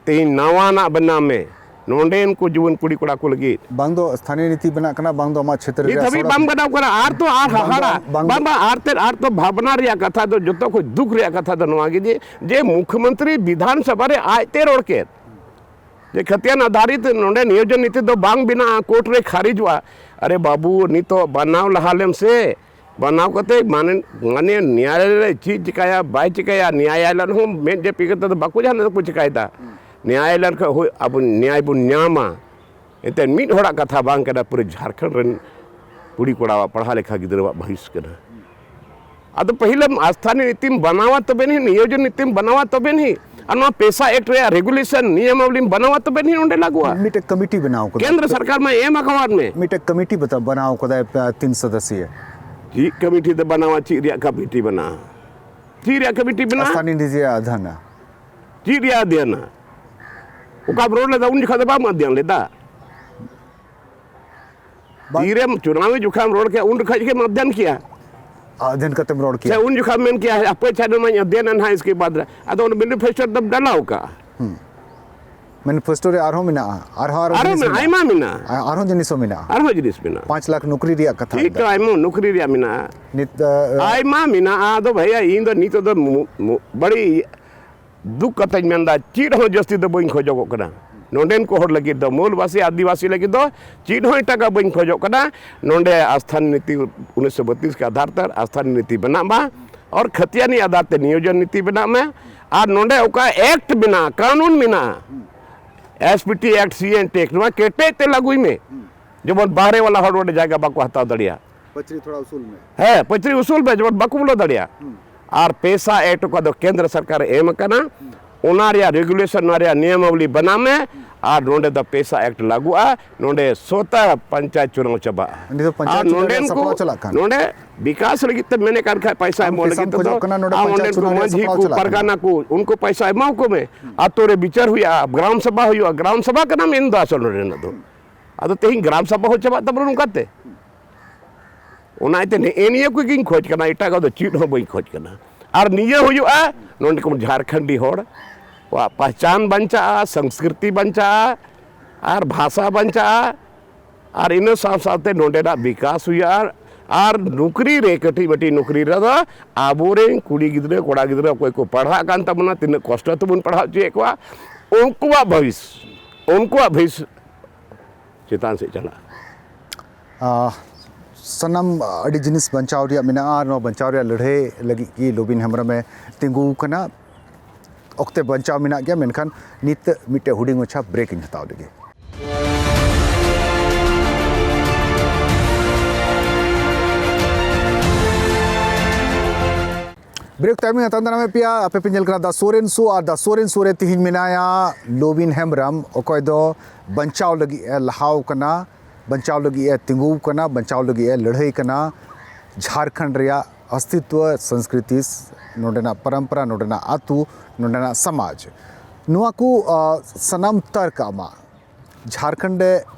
ᱛᱮᱦᱮᱧ ᱱᱟᱣᱟᱱᱟᱜ ᱵᱮᱱᱟᱣ ᱢᱮ ᱱᱚᱰᱮᱱ ᱠᱚ ᱡᱩᱣᱟᱹᱱ ᱠᱩᱲᱤ ᱠᱚᱲᱟ ᱠᱚ ᱞᱟᱹᱜᱤᱫ᱾ ᱵᱟᱝ ᱫᱚ ᱥᱛᱷᱟᱱᱤᱭᱚ ᱱᱤᱛᱤ ᱵᱮᱱᱟᱜ ᱠᱟᱱᱟ, ᱵᱟᱝ ᱫᱚ ᱟᱢᱟᱜ ᱪᱷᱮᱛᱨᱚ ᱱᱤᱛ ᱨᱮᱭᱟᱜ ᱦᱟᱹᱵᱤᱡ ᱥᱚᱲᱚᱠ ᱵᱟᱝ ᱵᱮᱱᱟᱣ ᱠᱟᱱᱟ᱾ ᱟᱨ ᱛᱚ ᱟᱨ ᱵᱟᱝ ᱫᱚ, ᱦᱟᱦᱟᱲᱟ, ᱵᱟᱝ ᱵᱟᱝ ᱫᱚ, ᱵᱟᱝ, ᱟᱨ ᱛᱮᱫ, ᱟᱨ ᱛᱚ ᱵᱷᱟᱵᱽᱱᱟ ᱨᱮᱭᱟᱜ ᱠᱟᱛᱷᱟ ᱫᱚ, ᱡᱚᱛᱚ ᱠᱷᱚᱱ ᱫᱩᱠ ᱨᱮᱭᱟᱜ ᱠᱟᱛᱷᱟ ᱫᱚ ᱱᱚᱣᱟ ᱜᱮ ᱡᱮ, ᱡᱮ ᱢᱩᱠᱷᱭᱚᱢᱚᱱᱛᱨᱤ ᱵᱤᱫᱷᱟᱱ ᱥᱚᱵᱷᱟ ᱨᱮ ᱟᱡ ᱛᱮ ᱨᱚᱲ ᱠᱮᱫ, ᱡᱮ ᱠᱷᱟᱹᱛᱤᱭᱟᱱ ᱟᱫᱷᱟᱨᱤᱛ ᱱᱚᱰᱮ ᱱᱤᱭᱳᱡᱚᱱ ᱱᱤᱛᱤ ᱫᱚ ᱵᱟᱝ ᱵᱮᱱᱟᱜᱼᱟ, ᱠᱳᱨᱴ ᱨᱮ ᱠᱷᱟᱨᱤᱡᱚᱜᱼᱟ᱾ ᱟᱨᱮ ᱵᱟᱹᱵᱩ, ᱱᱤᱛᱚᱜ ᱵᱟᱱᱟᱣ ᱞᱟᱦᱟ ᱞᱮᱢ ᱥᱮ, ᱵᱟᱱᱟᱣ ᱠᱟᱛᱮ ᱢᱟᱱᱮ, ᱢᱟᱱᱮ ᱱᱮᱭᱟᱭᱟᱞᱚᱭ ᱨᱮ ᱪᱮᱫ ᱪᱤᱠᱟᱹᱭᱟ ᱵᱟᱭ ᱪᱤᱠᱟᱹᱭᱟ, ᱱᱮᱭᱟᱭᱟᱞᱚᱭ ᱦᱚᱸ ᱢᱮᱫ ᱡᱟᱹᱯᱤᱫ ᱠᱟᱛᱮ ᱫᱚ ᱵᱟᱠᱚ ᱡᱟᱦᱟᱱᱟᱜ ᱫᱚᱠᱚ ᱪᱤᱠᱟᱹᱭᱮᱫᱟ᱾ ᱱᱮᱭᱟᱭᱟᱞᱚᱭ ᱠᱷᱚᱱ ᱦᱩᱭ ᱟᱵᱚ ᱱᱮᱭᱟᱭ ᱵᱚᱱ ᱧᱟᱢᱟ᱾ ᱮᱱᱛᱮ ᱢᱤᱫ ᱦᱚᱲᱟᱜ ᱠᱟᱛᱷᱟ ᱵᱟᱝ ᱠᱟᱱᱟ, ᱯᱩᱨᱟᱹ ᱡᱷᱟᱲᱠᱷᱚᱸᱰ ᱨᱮᱱ ᱠᱩᱲᱤ ᱠᱚᱲᱟᱣᱟᱜ ᱯᱟᱲᱦᱟᱣ ᱞᱮᱠᱷᱟ ᱜᱤᱫᱽᱨᱟᱹᱣᱟᱜ ᱵᱷᱚᱵᱤᱥ ᱠᱟᱱᱟ᱾ ᱟᱫᱚ ᱯᱟᱹᱦᱤᱞᱮᱢ ᱟᱥᱛᱷᱟᱱᱤ ᱱᱤᱛᱤᱢ ᱵᱮᱱᱟᱣᱟ, ᱛᱚᱵᱮ ᱱᱤ ᱱᱤᱭᱳᱡᱚᱱ ᱱᱤᱛᱤᱢ ᱵᱮᱱᱟᱣᱟ, ᱛᱚᱵᱮ ᱱᱤ ᱟᱨ ᱱᱚᱣᱟ ᱯᱮᱥᱟ ᱮᱠᱴ ᱨᱮᱭᱟᱜ ᱨᱮᱜᱩᱞᱮᱥᱚᱱ, ᱱᱤᱭᱚᱢᱟᱵᱚᱞᱤᱢ ᱵᱮᱱᱟᱣᱟ, ᱛᱚᱵᱮ ᱱᱤ ᱚᱸᱰᱮ ᱞᱟᱜᱩᱜᱼᱟ᱾ ᱢᱤᱫᱴᱮᱡ ᱠᱚᱢᱤᱴᱤ ᱵᱮᱱᱟᱣ ᱠᱟᱫᱟ᱾ ᱠᱮᱱᱫᱨᱚ ᱥᱚᱨᱠᱟᱨ ᱢᱟ ᱮᱢ ᱟᱠᱟᱣᱟᱫ ᱢᱮ᱾ ᱢᱤᱫᱴᱮᱡ ᱠᱚᱢᱤᱴᱤ ᱵᱮᱛᱟ-, ᱵᱮᱱᱟᱣ ᱠᱟᱫᱟᱭ, ᱯᱮ, ᱛᱤᱱ ᱥᱚᱫᱚᱥᱤᱭᱟᱹ᱾ ᱪᱮᱫ ᱠᱚᱢᱤᱴᱤ ᱫᱚ ᱵᱮᱱᱟᱣᱟ? ᱪᱮᱫ ᱨᱮᱭᱟᱜ ᱠᱚᱢᱤᱴᱤ ᱵᱮᱱᱟᱣᱟ? ᱪᱮᱫ ᱨᱮᱭᱟᱜ ᱠᱚᱢᱤᱴᱤ ᱵᱮᱱᱟᱣᱟ? ᱟᱥᱛᱷᱟᱱᱤ ᱱᱤᱡᱮ ᱟᱫᱷᱟᱱᱟ᱾ ᱪᱮᱫ ᱨᱮᱭᱟᱜ ᱟᱫᱷᱟᱱᱟ? ᱚᱠᱟᱢ ᱨᱚᱲ ᱞᱮᱫᱟ ᱩᱱ ᱡᱚᱠᱷᱟ ᱫᱚ ᱵᱟᱢ ᱟᱫᱷᱭᱟᱱ ᱞᱮᱫᱟ? ᱵᱟᱝ᱾ ᱛᱤᱨᱮᱢ ᱪᱩᱱᱟᱣᱤ ᱡᱚᱠᱷᱟᱢ ᱨᱚᱲ ᱠᱮᱭᱟ, ᱩᱱ ᱡᱚᱠᱷᱟᱡ ᱜᱮᱢ ᱟᱫᱷᱭᱟᱱ ᱠᱮᱭᱟ᱾ ᱟᱫᱷᱭᱟᱱ ᱠᱟᱛᱮᱢ ᱨᱚᱲ ᱥᱮ ᱠᱮᱭᱟ᱾ ᱩᱱ ᱡᱚᱠᱷᱟᱢ ᱢᱮᱱ ᱠᱮᱭᱟ, "ᱦᱟᱯᱮ ᱪᱟᱸᱫᱚ ᱢᱟᱧ ᱟᱫᱷᱭᱟᱱᱟ ᱱᱟᱦᱟᱜ, ᱤᱥᱠᱮ ᱵᱟᱫᱽ ᱨᱮ᱾" ᱟᱫᱚ ᱚᱱᱟ ᱢᱮᱱᱤᱯᱷᱮᱥᱴᱳ ᱫᱚᱢ ᱰᱟᱞᱟᱣ ᱠᱟᱜᱼᱟ᱾ ᱦᱩᱸ᱾ ᱢᱮᱱᱤᱯᱷᱮᱥᱴᱳ ᱨᱮ ᱟᱨᱦᱚᱸ ᱢᱮᱱᱟᱜᱼᱟ, ᱟᱨᱦᱚᱸ, ᱟᱨᱦᱚᱸ ᱟᱨᱦᱚᱸ ᱡᱤᱱᱤᱥ ᱢᱮᱱᱟᱜᱼᱟ, ᱢᱮᱱᱟᱜᱼᱟ᱾ ᱟᱭᱢᱟ ᱢᱮᱱᱟᱜᱼᱟ᱾ ᱟ-, ᱟᱨᱦᱚᱸ ᱡᱤᱱᱤᱥ ᱢᱮᱱᱟᱜᱼᱟ᱾ ᱯᱟᱸᱪ ᱞᱟᱠᱷ ᱱᱚᱠᱨᱤ ᱨᱮᱭᱟᱜ ᱠᱟᱛᱷᱟ ᱴᱷᱤᱠ ᱢᱮᱱᱟᱜᱼᱟ᱾ ᱛᱚ, ᱟᱭᱢᱟ ᱱᱚᱠᱨᱤ ᱨᱮᱭᱟᱜ ᱢᱮᱱᱟᱜᱼᱟ᱾ ᱱᱤᱛ, ᱟ, ᱟ, ᱟᱭᱢᱟ ᱢᱮᱱᱟᱜᱼᱟ᱾ ᱟᱫᱚ ᱵᱷᱟᱭᱟ, ᱤᱧ ᱫᱚ ᱱᱤᱛᱚᱜ ᱫᱚ ᱢᱩ-, ᱢᱩ-, ᱵᱟᱹᱲᱤᱡ ᱫᱩᱠ ᱠᱟᱛᱷᱟᱧ ᱢᱮᱱᱫᱟ, ᱪᱮᱫ ᱦᱚᱸ ᱡᱟᱹᱥᱛᱤ ᱫᱚ ᱵᱟᱹᱧ ᱠᱷᱚᱡᱚᱜᱚᱜ ᱠᱟᱱᱟ᱾ ᱱᱚᱰᱮᱱ ᱠᱚ ᱦᱚᱲ ᱞᱟᱹᱜᱤᱫ ᱫᱚ, ᱢᱩᱞᱵᱟᱥᱤ ᱟᱹᱫᱤᱵᱟᱹᱥᱤ ᱞᱟᱹᱜᱤᱫ ᱫᱚ ᱪᱮᱫ ᱦᱚᱸ ᱮᱴᱟᱜᱟᱜ ᱵᱟᱹᱧ ᱠᱷᱚᱡᱚᱜ ᱠᱟᱱᱟ᱾ ᱱᱚᱰᱮ ᱟᱥᱛᱷᱟᱱ ᱱᱤᱛᱤ ᱩᱱᱤᱥᱥᱚ ᱵᱟᱛᱤᱥ ᱠᱮ ᱟᱫᱷᱟᱨ ᱛᱮ ᱟᱥᱛᱷᱟᱱ ᱱᱤᱛᱤ ᱵᱮᱱᱟᱜ ᱢᱟ, ᱟᱨ ᱠᱷᱟᱹᱛᱤᱭᱟᱱᱤ ᱟᱫᱷᱟᱨ ᱛᱮ ᱱᱤᱭᱳᱡᱚᱱ ᱱᱤᱛᱤ ᱵᱮᱱᱟᱜ ᱢᱟ, ᱟᱨ ᱱᱚᱰᱮ ᱚᱠᱟ ᱮᱠᱴ ᱢᱮᱱᱟᱜᱼᱟ, ᱠᱟᱹᱱᱩᱱ ᱢᱮᱱᱟᱜᱼᱟ, ᱮᱥ ᱯᱤ ᱴᱤ ᱮᱠᱴ, ᱥᱤ ᱮᱱ ᱴᱤ ᱮᱠᱴ, ᱱᱚᱣᱟ ᱠᱮᱴᱮᱡ ᱛᱮ ᱞᱟᱹᱜᱩᱭ ᱢᱮ᱾ ᱡᱮᱢᱚᱱ ᱵᱟᱦᱨᱮ ᱣᱟᱞᱟ ᱦᱚᱲ ᱱᱚᱰᱮ ᱡᱟᱭᱜᱟ ᱵᱟᱠᱚ ᱦᱟᱛᱟᱣ ᱫᱟᱲᱮᱭᱟᱜ᱾ ᱯᱟᱹᱪᱨᱤ ᱛᱷᱚᱲᱟ ᱩᱥᱩᱞ ᱢᱮ᱾ ᱦᱮᱸ, ᱯᱟᱹᱪᱨᱤ ᱩᱥᱩᱞ ᱢᱮ, ᱡᱮᱢᱚᱱ ᱵᱟᱠᱚ ᱵᱚᱞᱚ ᱫᱟᱲᱮᱭᱟᱜ᱾ ᱦᱩᱸ᱾ ᱟᱨ ᱯᱮᱥᱟ ᱮᱠᱴ ᱚᱠᱟ ᱫᱚ ᱠᱮᱱᱫᱨᱚ ᱥᱚᱨᱠᱟᱨ ᱮ ᱮᱢ ᱟᱠᱟᱱᱟ, ᱦᱩᱸ᱾ ᱚᱱᱟ ᱨᱮᱭᱟᱜ ᱨᱮᱜᱩᱞᱮᱥᱚᱱ, ᱚᱱᱟ ᱨᱮᱭᱟᱜ ᱱᱤᱭᱚᱢᱟᱵᱚᱞᱤ ᱵᱮᱱᱟᱣ ᱢᱮ, ᱦᱩᱸ᱾ ᱟᱨ ᱱᱚᱰᱮ ᱫᱚ ᱯᱮᱥᱟ ᱮᱠᱴ ᱞᱟᱹᱜᱩᱜᱼᱟ, ᱱᱚᱰᱮ ᱥᱚᱛᱟ ᱯᱚᱧᱪᱟᱭᱮᱛ ᱪᱩᱱᱟᱣ ᱪᱟᱵᱟᱜᱼᱟ᱾ ᱱᱤᱛ ᱫᱚ ᱯᱚᱧᱪᱟᱭᱮᱛ ᱟᱨ ᱪᱩᱱᱟᱣ ᱱᱚᱰᱮᱱ ᱨᱮᱭᱟᱜ ᱠᱚ, ᱥᱟᱯᱲᱟᱣ ᱪᱟᱞᱟᱜ ᱠᱟᱱ᱾ ᱱᱚᱰᱮ ᱵᱤᱠᱟᱥ ᱞᱟᱹᱜᱤᱫ ᱛᱮ ᱢᱮᱱᱮᱫ ᱠᱟᱱ ᱠᱷᱟᱡ ᱯᱟᱭᱥᱟ ᱟᱢ ᱮᱢᱚᱜ ᱯᱮᱥᱟᱢ ᱞᱟᱹᱜᱤᱫ ᱛᱮᱫᱚ, ᱠᱷᱚᱡᱚᱜ ᱠᱟᱱᱟ, ᱱᱚᱰᱮ ᱟᱢ ᱯᱚᱧᱪᱟᱭᱮᱛ ᱚᱸᱰᱮᱱ ᱠᱚ ᱪᱩᱱᱟᱣ ᱨᱮᱭᱟᱜ ᱢᱟᱹᱡᱷᱤ ᱥᱟᱯᱲᱟᱣ ᱠᱚ, ᱪᱟᱞᱟᱜ ᱠᱟᱱᱟ᱾ ᱯᱟᱨᱜᱟᱱᱟ ᱠᱚ, ᱩᱱᱠᱩ ᱯᱚᱭᱥᱟ ᱮᱢᱟᱣ ᱠᱚ ᱢᱮ᱾ ᱦᱩᱸ᱾ ᱟᱛᱳ ᱨᱮ ᱵᱤᱪᱟᱹᱨ ᱦᱩᱭᱩᱜᱼᱟ, ᱜᱨᱟᱢ ᱥᱚᱵᱷᱟ ᱦᱩᱭᱩᱜᱼᱟ, ᱜᱨᱟᱢ ᱥᱚᱵᱷᱟ ᱠᱟᱱᱟ ᱢᱮᱱ ᱫᱚ ᱟᱥᱚᱞ ᱱᱚᱰᱮᱱᱟᱜ ᱫᱚ᱾ ᱦᱩᱸ᱾ ᱟᱫᱚ ᱛᱮᱦᱮᱧ ᱜᱨᱟᱢ ᱥᱚᱵᱷᱟ ᱦᱚᱸ ᱪᱟᱵᱟᱜ ᱛᱟᱵᱚᱱᱟ ᱱᱚᱝᱠᱟᱛᱮ᱾ ᱦᱩᱸ᱾ ᱚᱱᱟ ᱤᱭᱟᱹᱛᱮ ᱱᱮᱜᱼᱮ ᱱᱤᱭᱟᱹ ᱠᱚᱜᱮᱧ ᱠᱷᱚᱡᱽ ᱠᱟᱱᱟ, ᱮᱴᱟᱜᱟᱜ ᱫᱚ ᱪᱮᱫ ᱦᱚᱸ ᱵᱟᱹᱧ ᱠᱷᱚᱡᱽ ᱠᱟᱱᱟ᱾ ᱟᱨ ᱱᱤᱭᱟᱹ ᱦᱩᱭᱩᱜᱼᱟ, ᱱᱚᱸᱰᱮ ᱠᱚ ᱡᱷᱟᱲᱠᱷᱚᱸᱰᱤ ᱦᱚᱲ ᱠᱚᱣᱟᱜ ᱯᱟᱦᱪᱟᱱ ᱵᱟᱧᱪᱟᱜᱼᱟ, ᱥᱚᱝᱥᱠᱨᱤᱛᱤ ᱵᱟᱧᱪᱟᱜᱼᱟ, ᱟᱨ ᱵᱷᱟᱥᱟ ᱵᱟᱧᱪᱟᱜᱼᱟ, ᱟᱨ ᱤᱱᱟᱹ ᱥᱟᱶ ᱥᱟᱶᱛᱮ ᱱᱚᱸᱰᱮᱱᱟᱜ ᱵᱤᱠᱟᱥ ᱦᱩᱭᱩᱜᱼᱟ᱾ ᱟᱨ ᱱᱚᱠᱨᱤ ᱨᱮ, ᱠᱟᱹᱴᱤᱡ ᱢᱟᱹᱴᱤᱡ ᱱᱚᱠᱨᱤ ᱨᱮᱫᱚ ᱟᱵᱚᱨᱮᱱ ᱠᱩᱲᱤ ᱜᱤᱫᱽᱨᱟᱹ, ᱠᱚᱲᱟ ᱜᱤᱫᱽᱨᱟᱹ ᱚᱠᱚᱭ ᱠᱚ ᱯᱟᱲᱦᱟᱜ ᱠᱟᱱ ᱛᱟᱵᱚᱱᱟ, ᱛᱤᱱᱟᱹᱜ ᱠᱚᱥᱴᱚ ᱛᱮᱵᱚᱱ ᱯᱟᱲᱦᱟᱣ ᱦᱚᱪᱚᱭᱮᱫ ᱠᱚᱣᱟ, ᱩᱱᱠᱩᱣᱟᱜ ᱵᱷᱚᱵᱤᱥ, ᱩᱱᱠᱩᱣᱟᱜ ᱵᱷᱚᱵᱤᱥ ᱪᱮᱛᱟᱱ ᱥᱮᱫ ᱪᱟᱞᱟᱜᱼᱟ᱾ ᱟᱦ, ᱥᱟᱱᱟᱢ ᱟᱹᱰᱤ ᱡᱤᱱᱤᱥ ᱵᱟᱧᱪᱟᱣ ᱨᱮᱭᱟᱜ ᱢᱮᱱᱟᱜᱼᱟ᱾ ᱱᱚᱣᱟ ᱵᱟᱧᱪᱟᱣ ᱨᱮᱭᱟᱜ ᱞᱟᱹᱲᱦᱟᱹᱭ ᱞᱟᱹᱜᱤᱫ ᱜᱮ ᱞᱚᱵᱤᱱ ᱦᱮᱢᱵᱨᱚᱢᱮ ᱛᱤᱸᱜᱩ ᱟᱠᱟᱱᱟ᱾ ᱚᱠᱛᱮ ᱵᱟᱧᱪᱟᱣ ᱢᱮᱱᱟᱜ ᱜᱮᱭᱟ, ᱢᱮᱱᱠᱷᱟᱱ ᱱᱤᱛ ᱢᱤᱫᱴᱮᱡ ᱦᱩᱰᱤᱧ ᱢᱟᱪᱷᱟ ᱵᱨᱮᱠ ᱤᱧ ᱦᱟᱛᱟᱣ ᱞᱮᱜᱮ᱾ ᱵᱨᱮᱠ ᱛᱟᱭᱚᱢᱤᱧ ᱟᱛᱟᱝ ᱫᱟᱨᱟᱢᱮᱫ ᱯᱮᱭᱟ᱾ ᱟᱯᱮ ᱯᱮ ᱧᱮᱞ ᱠᱟᱱᱟ ᱫᱟ ᱥᱳᱨᱮᱱ ᱥᱳ, ᱟᱨ ᱫᱟ ᱥᱳᱨᱮᱱ ᱥᱳ ᱨᱮ ᱛᱤᱦᱤᱧ ᱢᱮᱱᱟᱭᱟ ᱞᱚᱵᱤᱱ ᱦᱮᱢᱵᱨᱚᱢ, ᱚᱠᱚᱭ ᱫᱚ ᱵᱟᱧᱪᱟᱣ ᱞᱟᱹᱜᱤᱫ ᱮ ᱞᱟᱦᱟᱣ ᱠᱟᱱᱟ, ᱵᱟᱧᱪᱟᱣ ᱞᱟᱹᱜᱤᱫ ᱮ ᱛᱤᱸᱜᱩ ᱠᱟᱱᱟ, ᱵᱟᱧᱪᱟᱣ ᱞᱟᱹᱜᱤᱫ ᱮ ᱞᱟᱹᱲᱦᱟᱹᱭ ᱠᱟᱱᱟ᱾ ᱡᱷᱟᱲᱠᱷᱚᱸᱰ ᱨᱮᱭᱟᱜ ᱚᱥᱛᱤᱛᱣᱚ, ᱥᱚᱝᱥᱠᱨᱤᱛᱤ, ᱱᱚᱰᱮᱱᱟᱜ ᱯᱚᱨᱚᱢᱯᱚᱨᱟ, ᱱᱚᱰᱮᱱᱟᱜ ᱟᱹᱛᱩ, ᱱᱚᱰᱮᱱᱟᱜ ᱥᱚᱢᱟᱡᱽ, ᱱᱚᱣᱟ ᱠᱚ, ᱟ, ᱥᱟᱱᱟᱢ ᱛᱟᱨᱠ ᱟᱢᱟᱜ ᱡᱷᱟᱲᱠᱷᱚᱸᱰ ᱮ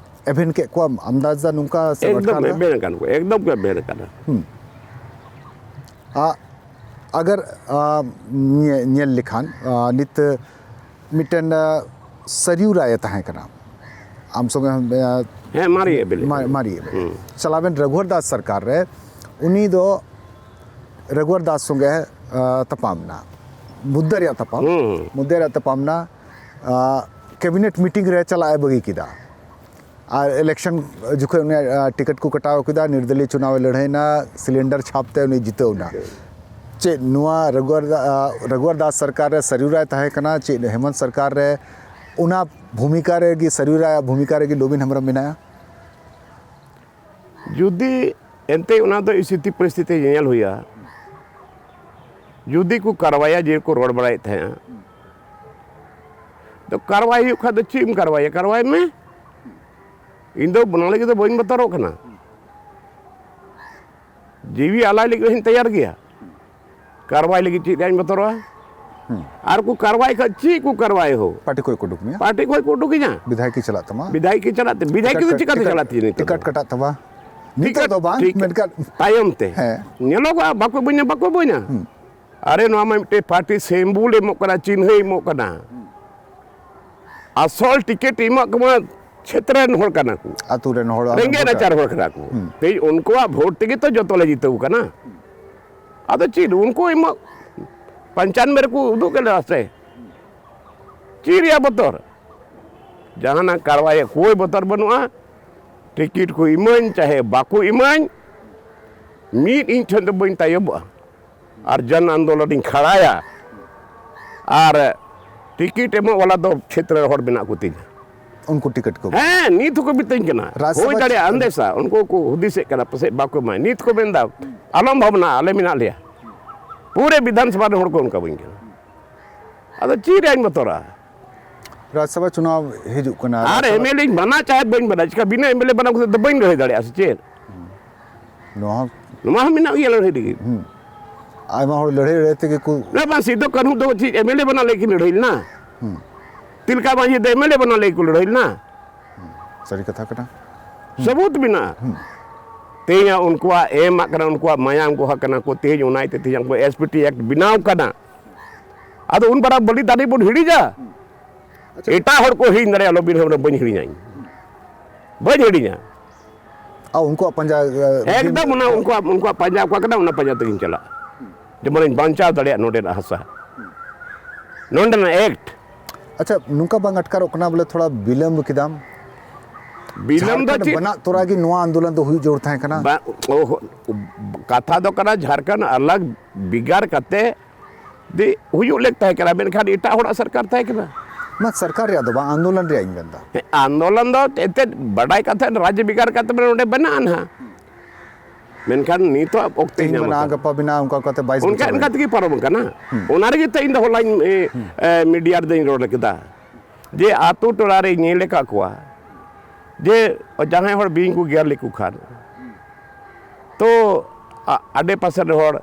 ᱮᱵᱷᱮᱱ ᱠᱮᱫ ᱠᱚᱣᱟ, ᱟᱢᱫᱟᱡᱟ ᱱᱚᱝᱠᱟ ᱥᱮ ᱮᱠᱫᱚᱢ ᱟᱴᱠᱟᱨ ᱫᱟ? ᱮᱵᱷᱮᱱ ᱟᱠᱟᱱ ᱠᱚ, ᱮᱠᱫᱚᱢ ᱠᱚ ᱮᱵᱷᱮᱱ ᱟᱠᱟᱱᱟ᱾ ᱦᱩᱸ᱾ ᱟ, ᱟᱜᱟᱨ, ᱟ, ᱧᱮ-, ᱧᱮᱞ ᱞᱮᱠᱷᱟᱱ, ᱟ, ᱱᱤᱛ ᱢᱤᱫᱴᱮᱱ, ᱟ, ᱥᱟᱨᱤᱭᱩ ᱨᱟᱭ ᱮ ᱛᱟᱦᱮᱸ ᱠᱟᱱᱟ ᱟᱢ ᱥᱚᱸᱜᱮ, ᱟ, ᱦᱮᱸ, ᱢᱟᱨᱮ ᱮᱢ ᱮᱞ ᱮ᱾ ᱢᱟ-, ᱢᱟᱨᱮ ᱮᱢ ᱮᱞ ᱮ᱾ ᱦᱩᱸ᱾ ᱪᱟᱞᱟᱣᱮᱱ ᱨᱟᱹᱜᱷᱩᱣᱟᱨ ᱫᱟᱥ ᱥᱚᱨᱠᱟᱨ ᱨᱮ ᱩᱱᱤ ᱫᱚ ᱨᱟᱹᱜᱷᱩᱣᱟᱨ ᱫᱟᱥ ᱥᱚᱸᱜᱮ, ᱟ, ᱛᱟᱯᱟᱢ ᱮᱱᱟ, ᱢᱩᱫᱽᱫᱟ ᱨᱮᱭᱟᱜ ᱛᱟᱯᱟᱢ, ᱦᱩᱸ, ᱦᱩᱸ᱾ ᱢᱩᱫᱽᱫᱟ ᱨᱮᱭᱟᱜ ᱛᱟᱯᱟᱢ ᱮᱱᱟ, ᱟ, ᱠᱮᱵᱤᱱᱮᱴ ᱢᱤᱴᱤᱝ ᱨᱮ ᱪᱟᱞᱟᱜ ᱮ ᱵᱟᱹᱜᱤ ᱠᱮᱫᱟ᱾ ᱟᱨ ᱤᱞᱮᱠᱥᱚᱱ ᱡᱚᱠᱷᱚᱱ ᱩᱱᱤᱭᱟᱜ, ᱟ, ᱴᱤᱠᱤᱴ ᱠᱚ ᱠᱟᱴᱟᱣ ᱠᱮᱫᱟ, ᱱᱤᱨᱫᱚᱞᱤᱭ ᱪᱩᱱᱟᱣ ᱮ ᱞᱟᱹᱲᱦᱟᱹᱭᱱᱟ, ᱥᱤᱞᱤᱱᱰᱟᱨ ᱪᱷᱟᱯ ᱛᱮ ᱩᱱᱤ ᱡᱤᱛᱟᱹᱣ ᱮᱱᱟ᱾ ᱦᱩᱸ᱾ ᱪᱮᱫ ᱱᱚᱣᱟ ᱨᱟᱹᱜᱷᱩᱣᱟᱨ ᱫᱟ-, ᱟ, ᱨᱟᱹᱜᱷᱩᱣᱟᱨ ᱫᱟᱥ ᱥᱚᱨᱠᱟᱨ ᱨᱮ ᱥᱟᱨᱤᱭᱩ ᱨᱟᱭ ᱛᱟᱦᱮᱸ ᱠᱟᱱᱟ, ᱪᱮᱫ ᱦᱮᱢᱚᱱᱛ ᱥᱚᱨᱠᱟᱨ ᱨᱮ ᱚᱱᱟ ᱵᱷᱩᱢᱤᱠᱟ ᱨᱮᱜᱮ, ᱥᱟᱨᱤᱭᱩ ᱨᱟᱭᱟᱜ ᱵᱷᱩᱢᱤᱠᱟ ᱨᱮᱜᱮ ᱞᱚᱵᱤᱱ ᱦᱮᱢᱵᱨᱚᱢ ᱢᱮᱱᱟᱭᱟ? ᱡᱩᱫᱤ ᱮᱱᱛᱮ ᱚᱱᱟ ᱫᱚ ᱥᱛᱷᱤᱛᱤ ᱯᱚᱨᱤᱥᱛᱷᱤᱛᱤ ᱧᱮᱧᱮᱞ ᱦᱩᱭᱩᱜᱼᱟ᱾ ᱡᱩᱫᱤ ᱠᱚ ᱠᱟᱨᱣᱟᱭᱟ, ᱡᱮ ᱠᱚ ᱨᱚᱲ ᱵᱟᱲᱟᱭᱮᱫ ᱛᱟᱦᱮᱸᱜᱼᱟ, ᱛᱚ ᱠᱟᱨᱣᱟᱭ ᱦᱩᱭᱩᱜ ᱠᱷᱟᱱ ᱫᱚ ᱪᱮᱫ ᱮᱢ ᱠᱟᱨᱣᱟᱭᱟ? ᱠᱟᱨᱣᱟᱭ ᱢᱮ᱾ ᱤᱧ ᱫᱚ ᱚᱱᱟ ᱞᱟᱹᱜᱤᱫ ᱫᱚ ᱵᱟᱹᱧ ᱵᱚᱛᱚᱨᱚᱜ ᱠᱟᱱᱟ᱾ ᱡᱤᱣᱤ ᱟᱞᱟᱭ ᱞᱟᱹᱜᱤᱫ ᱦᱚᱸᱧ ᱛᱮᱭᱟᱨ ᱜᱮᱭᱟ᱾ ᱠᱟᱨᱣᱟᱭ ᱞᱟᱹᱜᱤᱫ ᱪᱮᱫ ᱨᱮᱭᱟᱜ ᱤᱧ ᱵᱚᱛᱚᱨᱚᱜᱼᱟ? ᱦᱩᱸ᱾ ᱟᱨ ᱠᱚ ᱠᱟᱨᱣᱟᱭ ᱠᱷᱟᱱ ᱪᱮᱫ ᱠᱚ ᱠᱟᱨᱣᱟᱭ ᱦᱳ? ᱯᱟᱨᱴᱤ ᱠᱷᱚᱡ ᱠᱚ ᱩᱰᱩᱠ ᱢᱮᱭᱟ? ᱯᱟᱨᱴᱤ ᱠᱷᱚᱡ ᱠᱚ ᱩᱰᱩᱠᱤᱧᱟ᱾ ᱵᱤᱫᱷᱟᱭᱚᱠᱤ ᱪᱟᱞᱟᱜ ᱛᱟᱢᱟ? ᱵᱤᱫᱷᱟᱭᱚᱠᱤ ᱫᱚ ᱴᱤᱠᱤᱴ ᱪᱤᱠᱟᱹᱛᱮ ᱠᱟᱴ-, ᱪᱟᱞᱟᱜ ᱛᱤᱧᱟ ᱱᱤᱛᱚᱜ ᱴᱤᱠᱤᱴ ᱫᱚ? ᱠᱟᱴᱟᱜ ᱛᱟᱢᱟ? ᱱᱤᱛᱚᱜ ᱫᱚ ᱵᱟᱝ, ᱴᱷᱤᱠ ᱢᱮᱱᱠᱷᱟᱱ ᱛᱟᱭᱚᱢ ᱛᱮ ᱦᱮᱸ᱾ ᱧᱮᱞᱚᱜᱚᱜᱼᱟ, ᱵᱟᱠᱚ ᱤᱢᱟᱹᱧᱟ, ᱵᱟᱠᱚ ᱤᱢᱟᱹᱧᱟ᱾ ᱦᱩᱸ᱾ ᱟᱨᱮ, ᱱᱚᱣᱟ ᱢᱟ ᱢᱤᱫᱴᱮᱡ ᱯᱟᱨᱴᱤ ᱥᱤᱢᱵᱚᱞ ᱮ ᱮᱢᱚᱜ ᱠᱟᱱᱟ, ᱪᱤᱱᱦᱟᱹᱭ ᱮᱢᱚᱜ ᱠᱟᱱᱟ᱾ ᱟᱥᱚᱞ ᱴᱤᱠᱤᱴ ᱮᱢᱟᱜ ᱠᱚᱢᱟ ᱪᱷᱮᱛᱨᱚ ᱨᱮᱱ ᱦᱚᱲ ᱠᱟᱱᱟ ᱠᱚ, ᱟᱹᱛᱩ ᱨᱮᱱ ᱦᱚᱲ, ᱚᱱᱟ ᱨᱮᱸᱜᱮᱡ ᱵᱷᱳᱴ ᱱᱟᱪᱟᱨ ᱦᱚᱲ ᱠᱟᱱᱟ ᱠᱚ᱾ ᱦᱩᱸ᱾ ᱛᱮᱦᱮᱧ ᱩᱱᱠᱩᱣᱟᱜ ᱵᱷᱳᱴ ᱛᱮᱜᱮ ᱛᱚ ᱡᱚᱛᱚ ᱞᱮ ᱡᱤᱛᱟᱹᱣ ᱠᱟᱱᱟ᱾ ᱟᱫᱚ ᱪᱮᱫ ᱩᱱᱠᱩ ᱮᱢᱟᱜ ᱯᱚᱧᱪᱟᱱᱵᱮ ᱨᱮᱠᱚ ᱩᱫᱩᱜ ᱠᱮᱫᱟ ᱥᱮ? ᱪᱮᱫ ᱨᱮᱭᱟᱜ ᱵᱚᱛᱚᱨ? ᱡᱟᱦᱟᱱᱟᱜ ᱠᱟᱨᱣᱟᱭ ᱠᱚᱭ ᱵᱚᱛᱚᱨ ᱵᱟᱹᱱᱩᱜᱼᱟ᱾ ᱴᱤᱠᱤᱴ ᱠᱚ ᱤᱢᱟᱹᱧ ᱪᱟᱦᱮ ᱵᱟᱠᱚ ᱤᱢᱟᱹᱧ, ᱢᱤᱫ ᱤᱧ ᱴᱷᱮᱱ ᱫᱚ ᱵᱟᱹᱧ ᱛᱟᱭᱚᱵᱚᱜᱼᱟ᱾ ᱟᱨ ᱡᱚᱱ ᱟᱱᱫᱳᱞᱚᱱ ᱤᱧ ᱠᱷᱟᱲᱟᱭᱟ᱾ ᱟᱨ ᱴᱤᱠᱤᱴ ᱮᱢᱚᱜ ᱣᱟᱞᱟ ᱫᱚ ᱪᱷᱮᱛᱨᱚ ᱨᱮ ᱦᱚᱲ ᱢᱮᱱᱟᱜ ᱠᱚ ᱛᱤᱧᱟ᱾ ᱩᱱᱠᱩ ᱴᱤᱠᱤᱴ ᱠᱚ? ᱦᱮᱸ, ᱱᱤᱛ ᱦᱚᱸᱠᱚ ᱢᱤᱛᱟᱹᱧ ᱠᱟᱱᱟ᱾ ᱨᱟᱡᱽᱥᱚᱵᱷᱟ ᱦᱩᱭ ᱫᱟᱲᱮᱭᱟᱜᱼᱟ, ᱪᱮᱫ? ᱟᱱᱫᱮᱥᱟ, ᱩᱱᱠᱩ ᱠᱚ ᱦᱩᱫᱤᱥᱮᱫ ᱠᱟᱱᱟ, ᱯᱟᱥᱮᱡ ᱵᱟᱠᱚ ᱮᱢᱟᱭ᱾ ᱱᱤᱛ ᱠᱚ ᱢᱮᱱᱫᱟ, "ᱟᱞᱚᱢ ᱵᱷᱟᱵᱽᱱᱟ, ᱟᱞᱮ ᱢᱮᱱᱟᱜ ᱞᱮᱭᱟ, ᱯᱩᱨᱟᱹ ᱵᱤᱫᱷᱟᱱ ᱥᱚᱵᱷᱟ ᱨᱮᱱ ᱦᱚᱲ ᱠᱚ ᱚᱱᱠᱟ ᱵᱟᱹᱧ ᱠᱟᱱᱟ, ᱟᱫᱚ ᱪᱮᱫ ᱨᱮᱭᱟᱜ ᱤᱧ ᱵᱚᱛᱚᱨᱟ?" ᱨᱟᱡᱽᱥᱚᱵᱷᱟ ᱪᱩᱱᱟᱣ ᱦᱤᱡᱩᱜ ᱠᱟᱱᱟ᱾ ᱟᱨ ᱨᱟᱡᱽᱥᱚᱵᱷᱟ ᱮᱢ ᱮᱞ ᱮᱧ ᱵᱮᱱᱟᱣ ᱪᱟᱦᱮ ᱵᱟᱹᱧ ᱵᱮᱱᱟᱣ, ᱪᱤᱠᱟ ᱵᱤᱱᱟᱹ ᱮᱢ ᱮᱞ ᱮ ᱵᱮᱱᱟᱣ ᱠᱟᱛᱮ ᱫᱚ ᱵᱟᱹᱧ ᱞᱟᱹᱲᱦᱟᱹᱭ ᱫᱟᱲᱮᱭᱟᱜᱼᱟ ᱥᱮ ᱪᱮᱫ? ᱱᱚᱣᱟ ᱦᱚᱸ ᱱᱚᱣᱟ ᱦᱚᱸ ᱢᱮᱱᱟᱜ ᱜᱮᱭᱟ ᱞᱟᱹᱲᱦᱟᱹᱭ ᱞᱟᱹᱜᱤᱫ᱾ ᱦᱩᱸ᱾ ᱟᱭᱢᱟ ᱦᱚᱲ ᱞᱟᱹᱲᱦᱟᱹᱭ ᱞᱟᱹᱲᱦᱟᱹᱭ ᱛᱮᱜᱮ ᱠᱚ ᱱᱚᱣᱟ ᱵᱟᱝ, ᱥᱤᱫᱩ ᱠᱟᱹᱱᱦᱩ ᱫᱚ ᱪᱮᱫ ᱮᱢ ᱮᱞ ᱮ ᱵᱮᱱᱟᱣ ᱞᱟᱹᱜᱤᱫ ᱠᱤᱱ ᱞᱟᱹᱲᱦᱟᱹᱭ ᱞᱮᱱᱟ? ᱦᱩᱸ᱾ ᱛᱤᱞᱠᱟ ᱢᱟᱹᱡᱷᱤ ᱫᱚ ᱮᱢ ᱮᱞ ᱮ ᱵᱮᱱᱟᱣ ᱞᱟᱹᱜᱤᱫ ᱠᱚ ᱞᱟᱹᱲᱦᱟᱹᱭ ᱞᱮᱱᱟ? ᱥᱟᱹᱨᱤ ᱠᱟᱛᱷᱟ ᱠᱟᱱᱟ᱾ ᱥᱟᱹᱵᱩᱛ ᱢᱮᱱᱟᱜᱼᱟ᱾ ᱦᱩᱸ᱾ ᱛᱮᱦᱮᱧ ᱩᱱᱠᱩᱣᱟᱜ ᱮᱢᱟᱜ ᱠᱟᱱᱟ, ᱩᱱᱠᱩᱣᱟᱜ ᱢᱟᱭᱟᱢ ᱠᱚ ᱦᱟᱜ ᱠᱟᱱᱟ ᱠᱚ, ᱛᱮᱦᱮᱧ ᱚᱱᱟ ᱤᱭᱟᱹᱛᱮ ᱛᱮᱦᱮᱧ ᱩᱱᱠᱩ ᱮᱥ ᱯᱤ ᱴᱤ ᱮᱠᱴ ᱵᱮᱱᱟᱣ ᱠᱟᱱᱟ᱾ ᱟᱫᱚ ᱩᱱ ᱵᱟᱨᱟ ᱵᱚᱞᱤᱫᱟᱱᱤ ᱵᱚᱱ ᱦᱤᱲᱤᱧᱟ? ᱟᱪᱪᱷᱟ᱾ ᱮᱴᱟᱜ ᱦᱚᱲ ᱠᱚ ᱦᱤᱲᱤᱧ ᱫᱟᱲᱮᱭᱟᱜᱼᱟ, ᱞᱚᱵᱤᱱ ᱦᱮᱢᱵᱨᱚᱢ ᱵᱟᱹᱧ ᱦᱤᱲᱤᱧᱟ ᱤᱧ᱾ ᱵᱟᱹᱧ ᱦᱤᱲᱤᱧᱟ᱾ ᱟᱨ ᱩᱱᱠᱩᱣᱟᱜ ᱯᱟᱸᱡᱟ, ᱮ, ᱮᱠᱫᱚᱢ ᱚᱱᱟ ᱩᱱᱠᱩᱣᱟᱜ, ᱩᱱᱠᱩᱣᱟᱜ ᱯᱟᱸᱡᱟ ᱚᱠᱟ ᱠᱟᱱᱟ, ᱚᱱᱟ ᱯᱟᱸᱡᱟ ᱛᱮᱜᱤᱧ ᱪᱟᱞᱟᱜᱼᱟ, ᱡᱮᱢᱚᱱᱤᱧ ᱵᱟᱧᱪᱟᱣ ᱫᱟᱲᱮᱭᱟᱜ ᱱᱚᱰᱮᱱᱟᱜ ᱦᱟᱥᱟ, ᱱᱚᱰᱮᱱᱟᱜ ᱮᱠᱴ᱾ ᱟᱪᱪᱷᱟ, ᱱᱚᱝᱠᱟ ᱵᱟᱝ ᱟᱴᱠᱟᱨᱚᱜ ᱠᱟᱱᱟ ᱵᱚᱞᱮ ᱛᱷᱚᱲᱟ ᱵᱤᱞᱚᱢ ᱠᱮᱫᱟᱢ? ᱵᱤᱞᱚᱢ ᱫᱚ ᱡᱷᱟᱲᱠᱷᱚᱸᱰ ᱪᱮᱫ? ᱵᱮᱱᱟᱜ ᱛᱚᱨᱟ ᱜᱮ ᱱᱚᱣᱟ ᱟᱱᱫᱳᱞᱚᱱ ᱫᱚ ᱦᱩᱭ ᱡᱟᱹᱨᱩᱲ ᱛᱟᱦᱮᱸ ᱠᱟᱱᱟ? ᱵᱟ-, ᱚ, ᱠᱟᱛᱷᱟ ᱫᱚ ᱠᱟᱱᱟ, ᱡᱷᱟᱲᱠᱷᱚᱸᱰ ᱟᱞᱟᱜᱽ ᱵᱷᱮᱜᱟᱨ ᱠᱟᱛᱮ ᱫᱤ ᱦᱩᱭᱩᱜ ᱞᱮᱠ ᱛᱟᱦᱮᱸ ᱠᱟᱱᱟ, ᱢᱮᱱᱠᱷᱟᱱ ᱮᱴᱟᱜ ᱦᱚᱲᱟᱜ ᱥᱚᱨᱠᱟᱨ ᱛᱟᱦᱮᱸ ᱠᱟᱱᱟ᱾ ᱱᱚᱣᱟ ᱥᱚᱨᱠᱟᱨ ᱨᱮᱭᱟᱜ ᱫᱚ ᱵᱟᱝ, ᱟᱱᱫᱳᱞᱚᱱ ᱨᱮᱭᱟᱜ ᱤᱧ ᱢᱮᱱᱫᱟ᱾ ᱦᱮᱸ, ᱟᱱᱫᱳᱞᱚᱱ ᱫᱚ ᱮᱱᱛᱮᱫ ᱵᱟᱰᱟᱭ ᱠᱟᱛᱮ ᱨᱟᱡᱽ ᱵᱷᱮᱜᱟᱨ ᱠᱟᱛᱮ ᱱᱚᱰᱮ ᱵᱮᱱᱟᱜᱼᱟ ᱱᱟᱦᱟᱜ᱾ ᱢᱮᱱᱠᱷᱟᱱ ᱱᱤᱛᱚᱜ ᱚᱠᱛᱮ ᱛᱮᱦᱮᱧ ᱧᱟᱢ ᱢᱮᱱᱟᱜᱼᱟ, ᱟᱠᱟᱫᱟ᱾ ᱜᱟᱯᱟ ᱵᱮᱱᱟᱣ, ᱚᱱᱠᱟ ᱠᱟᱛᱮ ᱵᱟᱭᱤᱥ ᱚᱱᱠᱟ, ᱵᱚᱪᱷᱚᱨ ᱚᱱᱠᱟ ᱦᱩᱭ᱾ ᱛᱮᱜᱮ ᱯᱟᱨᱚᱢ ᱟᱠᱟᱱᱟ᱾ ᱦᱩᱸ᱾ ᱚᱱᱟ ᱨᱮᱜᱮ ᱛᱚ ᱤᱧ ᱫᱚ ᱦᱚᱞᱟᱧ, ᱮ, ᱦᱩᱸ᱾ ᱮ, ᱢᱤᱰᱤᱭᱟ ᱨᱮᱫᱚᱧ ᱨᱚᱲ ᱠᱮᱫᱟ ᱡᱮ ᱟᱛᱳ ᱴᱚᱞᱟ ᱨᱮᱧ ᱧᱮᱞ ᱟᱠᱟᱫ ᱠᱚᱣᱟ ᱡᱮ ᱡᱟᱦᱟᱸᱭ ᱦᱚᱲ ᱵᱤᱧ ᱠᱚ ᱜᱮᱨ ᱞᱮᱠᱚ ᱠᱷᱟᱱ ᱛᱚ ᱟ-, ᱟᱰᱮ ᱯᱟᱥᱮ ᱨᱮ ᱦᱚᱲ,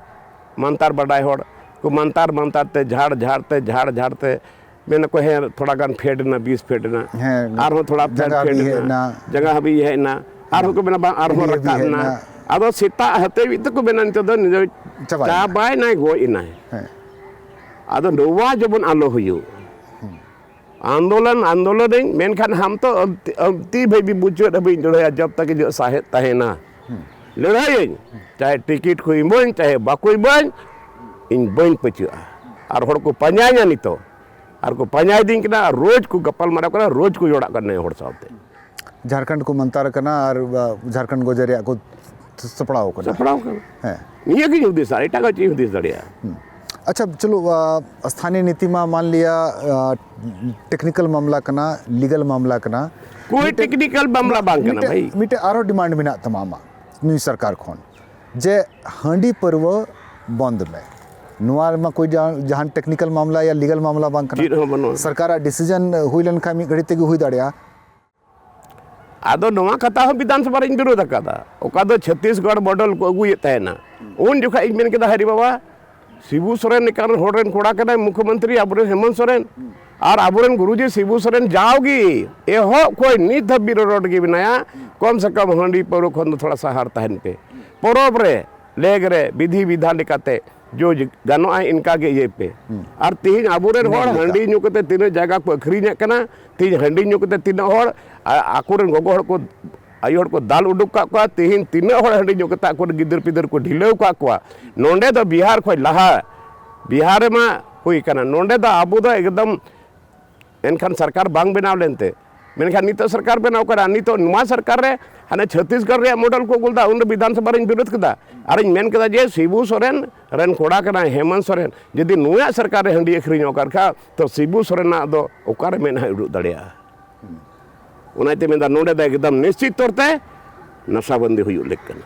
ᱢᱟᱱᱛᱟᱨ ᱵᱟᱰᱟᱭ ᱦᱚᱲ ᱠᱚ ᱢᱟᱱᱛᱟᱨ ᱢᱟᱱᱛᱟᱨ ᱛᱮ, ᱡᱷᱟᱲ ᱡᱷᱟᱲ ᱛᱮ, ᱡᱷᱟᱲ ᱡᱷᱟᱲ ᱛᱮ ᱢᱮᱱᱟᱠᱚ, "ᱦᱮᱸ, ᱛᱷᱚᱲᱟ ᱜᱟᱱ ᱯᱷᱮᱰ ᱮᱱᱟ, ᱵᱤᱥ ᱯᱷᱮᱰ ᱮᱱᱟ, ᱦᱮᱸ, ᱟᱨᱦᱚᱸ ᱛᱷᱚᱲᱟ ᱯᱷᱮᱰ, ᱡᱟᱸᱜᱟ ᱯᱷᱮᱰ ᱦᱟᱹᱵᱤᱡ ᱦᱮᱡ ᱮᱱᱟ, ᱮᱱᱟ᱾ ᱡᱟᱸᱜᱟ ᱦᱟᱹᱵᱤᱡ ᱦᱮᱡ ᱮᱱᱟ, ᱟᱨᱦᱚᱸ ᱠᱚ ᱢᱮᱱᱟ, "ᱵᱟᱝ, ᱟᱨᱦᱚᱸ ᱦᱮᱸ, ᱨᱟᱠᱟᱵ ᱦᱮᱸ, ᱮᱱᱟ᱾" ᱦᱮᱸ᱾ ᱟᱫᱚ ᱥᱮᱛᱟᱜ ᱦᱟᱹᱛᱟᱹᱣᱤᱡ ᱛᱮᱠᱚ ᱢᱮᱱᱟ, "ᱱᱤᱛᱚᱜ ᱫᱚ ᱱᱤᱭᱟᱹ ᱪᱟᱵᱟᱭᱮᱱᱟ᱾ ᱪᱟᱵᱟᱭᱮᱱᱟᱭ, ᱜᱚᱡ ᱮᱱᱟᱭ᱾" ᱦᱮᱸ᱾ ᱟᱫᱚ ᱱᱚᱣᱟ ᱡᱮᱢᱚᱱ ᱟᱞᱚ ᱦᱩᱭᱩᱜ, ᱦᱩᱸ᱾ ᱟᱱᱫᱳᱞᱚᱱ, ᱟᱱᱫᱳᱞᱚᱱᱤᱧ, ᱢᱮᱱᱠᱷᱟᱱ ᱦᱟᱢ ᱛᱚ ᱟᱵ-, ᱟᱵ-, ᱛᱤ ᱵᱷᱟᱹᱵᱤ ᱢᱩᱪᱟᱹᱫ ᱦᱟᱹᱵᱤᱡ ᱞᱟᱹᱲᱦᱟᱹᱭᱟ, ᱡᱚᱵ ᱛᱟᱠ ᱤᱧᱟᱹᱜ ᱥᱟᱦᱮᱫ ᱛᱟᱦᱮᱱᱟ᱾ ᱦᱩᱸ᱾ ᱞᱟᱹᱲᱦᱟᱹᱭᱟᱹᱧ, ᱪᱟᱦᱮ ᱴᱤᱠᱤᱴ ᱠᱚ ᱤᱢᱟᱹᱧ, ᱪᱟᱦᱮ ᱵᱟᱠᱚ ᱤᱢᱟᱹᱧ, ᱤᱧ ᱵᱟᱹᱧ ᱯᱟᱹᱪᱟᱹᱜᱼᱟ᱾ ᱟᱨ ᱦᱚᱲ ᱠᱚ ᱯᱟᱸᱡᱟᱧᱟ ᱱᱤᱛᱚᱜ, ᱟᱨ ᱠᱚ ᱯᱟᱸᱡᱟᱭᱮᱫᱤᱧ ᱠᱟᱱᱟ, ᱟᱨ ᱨᱳᱡᱽ ᱠᱚ ᱜᱟᱯᱟᱞ ᱢᱟᱨᱟᱣ ᱠᱟᱱᱟ, ᱨᱳᱡᱽ ᱠᱚ ᱡᱚᱲᱟᱜ ᱠᱟᱱᱟ ᱱᱤᱭᱟᱹ ᱦᱚᱲ ᱥᱟᱶᱛᱮ᱾ ᱡᱷᱟᱲᱠᱷᱚᱸᱰ ᱠᱚ ᱢᱟᱱᱛᱟᱨ ᱠᱟᱱᱟ ᱟᱨ, ᱟ, ᱡᱷᱟᱲᱠᱷᱚᱸᱰ ᱜᱚᱡᱮ ᱨᱮᱭᱟᱜ ᱠᱚ ᱥᱟᱯᱲᱟᱣ ᱠᱟᱱᱟ᱾ ᱥᱟᱯᱲᱟᱣ ᱠᱟᱱᱟ᱾ ᱦᱮᱸ᱾ ᱱᱤᱭᱟᱹ ᱜᱤᱧ ᱦᱩᱫᱤᱥᱟ, ᱮᱴᱟᱜᱟᱜ ᱪᱮᱫ ᱤᱧ ᱦᱩᱫᱤᱥ ᱫᱟᱲᱮᱭᱟᱜᱼᱟ? ᱦᱩᱸ᱾ ᱟᱪᱪᱷᱟ, ᱪᱚᱞᱚ, ᱟ, ᱥᱛᱷᱟᱱᱤᱭ ᱱᱤᱛᱤ ᱢᱟ ᱢᱟᱱ ᱞᱤᱭᱟ, ᱟ, technical ᱢᱟᱢᱞᱟ ᱠᱟᱱᱟ, legal ᱢᱟᱢᱞᱟ ᱠᱟᱱᱟ᱾ ᱠᱳᱭ ᱢᱤᱫᱴᱮᱱ, technical ᱢᱟᱢᱞᱟ ᱵᱟᱝ ᱠᱟᱱᱟ, ᱢᱤᱫᱴᱮᱱ, ᱵᱷᱟᱹᱭ᱾ ᱢᱤᱫᱴᱮᱱ ᱟᱨᱦᱚᱸ demand ᱢᱮᱱᱟᱜ ᱛᱟᱢᱟ ᱟᱢᱟᱜ ᱱᱩᱭ ᱥᱚᱨᱠᱟᱨ ᱠᱷᱚᱱ, ᱡᱮ ᱦᱟᱺᱰᱤ ᱯᱟᱹᱨᱣᱟᱹ ᱵᱚᱱᱫ ᱢᱮ᱾ ᱱᱚᱣᱟ ᱨᱮᱢᱟ ᱠᱳᱭ ᱡᱟ-, ᱡᱟᱦᱟᱱ technical ᱢᱟᱢᱞᱟ ᱭᱟ legal ᱢᱟᱢᱞᱟ ᱵᱟᱝ ᱠᱟᱱᱟ᱾ ᱪᱮᱫ ᱦᱚᱸ ᱵᱟᱹᱱᱩᱜᱼᱟ᱾ ᱥᱚᱨᱠᱟᱨᱟᱜ decision ᱦᱩᱭ ᱞᱮᱱᱠᱷᱟᱱ ᱢᱤᱫ ᱜᱷᱟᱹᱲᱤ ᱛᱮᱜᱮ ᱦᱩᱭ ᱫᱟᱲᱮᱭᱟᱜᱼᱟ᱾ ᱟᱫᱚ ᱱᱚᱣᱟ ᱠᱟᱛᱷᱟ ᱦᱚᱸ ᱵᱤᱫᱷᱟᱱ ᱥᱚᱵᱷᱟ ᱨᱤᱧ ᱵᱤᱨᱳᱫ ᱟᱠᱟᱫᱟ, ᱚᱠᱟ ᱫᱚ ᱪᱷᱚᱛᱤᱥᱜᱚᱲ model ᱠᱚ ᱟᱹᱜᱩᱭᱮᱫ ᱛᱟᱦᱮᱱᱟ᱾ ᱩᱱ ᱡᱚᱠᱷᱟᱡ ᱤᱧ ᱢᱮᱱ ᱠᱮᱫᱟ, "ᱦᱟᱭ ᱨᱮ ᱵᱟᱵᱟ, ᱥᱤᱵᱩ ᱥᱚᱨᱮᱱ ᱞᱮᱠᱟᱱ ᱦᱚᱲ ᱨᱮᱱ ᱠᱚᱲᱟ ᱠᱟᱱᱟᱭ ᱢᱩᱠᱷᱭᱚᱢᱚᱱᱛᱨᱤ ᱟᱵᱚᱨᱮᱱ ᱦᱮᱢᱚᱱᱛ ᱥᱚᱨᱮᱱ, ᱟᱨ ᱟᱵᱚᱨᱮᱱ ᱜᱩᱨᱩᱡᱤ ᱥᱤᱵᱩ ᱥᱚᱨᱮᱱ ᱡᱟᱣᱜᱮ ᱮᱦᱚᱵ ᱠᱷᱚᱱ ᱱᱤᱛ ᱫᱷᱟᱹᱵᱤᱡ ᱨᱚᱲ ᱨᱮᱜᱮ ᱢᱮᱱᱟᱭᱟ, ᱠᱚᱢ ᱥᱮ ᱠᱚᱢ ᱦᱟᱺᱰᱤ ᱯᱟᱹᱣᱨᱟᱹ ᱠᱷᱚᱱ ᱫᱚ ᱛᱷᱚᱲᱟ ᱥᱟᱦᱟᱨ ᱛᱟᱦᱮᱱ ᱯᱮ, ᱯᱚᱨᱚᱵᱽ ᱨᱮ, ᱞᱮᱜᱽ ᱨᱮ, ᱵᱤᱫᱷᱤ ᱵᱤᱫᱷᱟᱱ ᱞᱮᱠᱟᱛᱮ ᱡᱚ ᱜᱟᱱᱚᱜᱼᱟ, ᱤᱱᱠᱟ ᱜᱮ ᱤᱭᱟᱹᱭ ᱯᱮ᱾" ᱦᱩᱸ᱾ ᱟᱨ ᱛᱮᱦᱮᱧ ᱟᱵᱚᱨᱮᱱ ᱦᱚᱲ ᱤᱱᱟᱹ ᱞᱮᱠᱟ᱾ ᱦᱟᱺᱰᱤ ᱧᱩ ᱠᱟᱛᱮ ᱛᱤᱱᱟᱹᱜ ᱡᱟᱭᱜᱟ ᱠᱚ ᱟᱹᱠᱷᱨᱤᱧᱮᱫ ᱠᱟᱱᱟ, ᱛᱮᱦᱮᱧ ᱦᱟᱺᱰᱤ ᱧᱩ ᱠᱟᱛᱮ ᱛᱤᱱᱟᱹᱜ ᱦᱚᱲ, ᱟ-, ᱟᱠᱚᱨᱮᱱ ᱜᱚᱜᱚ ᱦᱚᱲ ᱠᱚ, ᱟᱭᱳ ᱦᱚᱲ ᱠᱚ ᱫᱟᱞ ᱩᱰᱩᱠ ᱠᱟᱜ ᱠᱚᱣᱟ, ᱛᱮᱦᱮᱧ ᱛᱤᱱᱟᱹᱜ ᱦᱚᱲ ᱦᱟᱺᱰᱤ ᱧᱩ ᱠᱟᱛᱮ ᱟᱠᱚᱨᱮᱱ ᱜᱤᱫᱟᱹᱨ ᱯᱤᱫᱟᱹᱨ ᱠᱚ ᱰᱷᱤᱞᱟᱹᱣ ᱠᱟᱜ ᱠᱚᱣᱟ᱾ ᱱᱚᱸᱰᱮ ᱫᱚ ᱵᱤᱦᱟᱨ ᱠᱷᱚᱡ ᱞᱟᱦᱟ, ᱵᱤᱦᱟᱨ ᱨᱮᱢᱟ ᱦᱩᱭ ᱠᱟᱱᱟ, ᱱᱚᱸᱰᱮ ᱫᱚ ᱟᱵᱚ ᱫᱚ ᱮᱠᱫᱚᱢ ᱮᱱᱠᱷᱟᱱ ᱥᱚᱨᱠᱟᱨ ᱵᱟᱝ ᱵᱮᱱᱟᱣ ᱞᱮᱱᱛᱮ, ᱢᱮᱱᱠᱷᱟᱱ ᱱᱤᱛᱚᱜ ᱥᱚᱨᱠᱟᱨ ᱵᱮᱱᱟᱣ ᱠᱟᱱᱟ᱾ ᱱᱤᱛᱚᱜ ᱱᱚᱣᱟ ᱥᱚᱨᱠᱟᱨ ᱨᱮ ᱦᱟᱱᱮ ᱪᱷᱚᱛᱤᱥᱜᱚᱲ ᱨᱮᱭᱟᱜ model ᱠᱚ ᱟᱹᱜᱩ ᱞᱮᱫᱟ, ᱩᱱ ᱫᱚ ᱵᱤᱫᱷᱟᱱ ᱥᱚᱵᱷᱟ ᱨᱤᱧ ᱵᱤᱨᱳᱫ ᱠᱮᱫᱟ᱾ ᱟᱨᱤᱧ ᱢᱮᱱ ᱠᱮᱫᱟ ᱡᱮ ᱥᱤᱵᱩ ᱥᱚᱨᱮᱱ ᱨᱮᱱ ᱠᱚᱲᱟ ᱠᱟᱱᱟᱭ ᱦᱮᱢᱚᱱᱛ ᱥᱚᱨᱮᱱ, ᱡᱩᱫᱤ ᱱᱩᱭᱟᱜ ᱥᱚᱨᱠᱟᱨ ᱨᱮ ᱦᱟᱺᱰᱤ ᱟᱹᱠᱷᱨᱤᱧᱚᱜ ᱠᱟᱱ ᱠᱷᱟᱱ, ᱛᱚ ᱥᱤᱵᱩ ᱥᱚᱨᱮᱱᱟᱜ ᱫᱚ ᱚᱠᱟᱨᱮ ᱢᱮᱫᱦᱟᱭ ᱩᱰᱩᱠ ᱫᱟᱲᱮᱭᱟᱜᱼᱟ? ᱚᱱᱟᱛᱮ ᱢᱮᱱᱫᱟ, ᱱᱚᱸᱰᱮ ᱫᱚ ᱮᱠᱫᱚᱢ ᱱᱤᱥᱪᱤᱛ ᱛᱚᱨ ᱛᱮ ᱱᱟᱥᱟᱵᱟᱱᱫᱤ ᱦᱩᱭᱩᱜ ᱞᱮᱠ ᱠᱟᱱᱟ᱾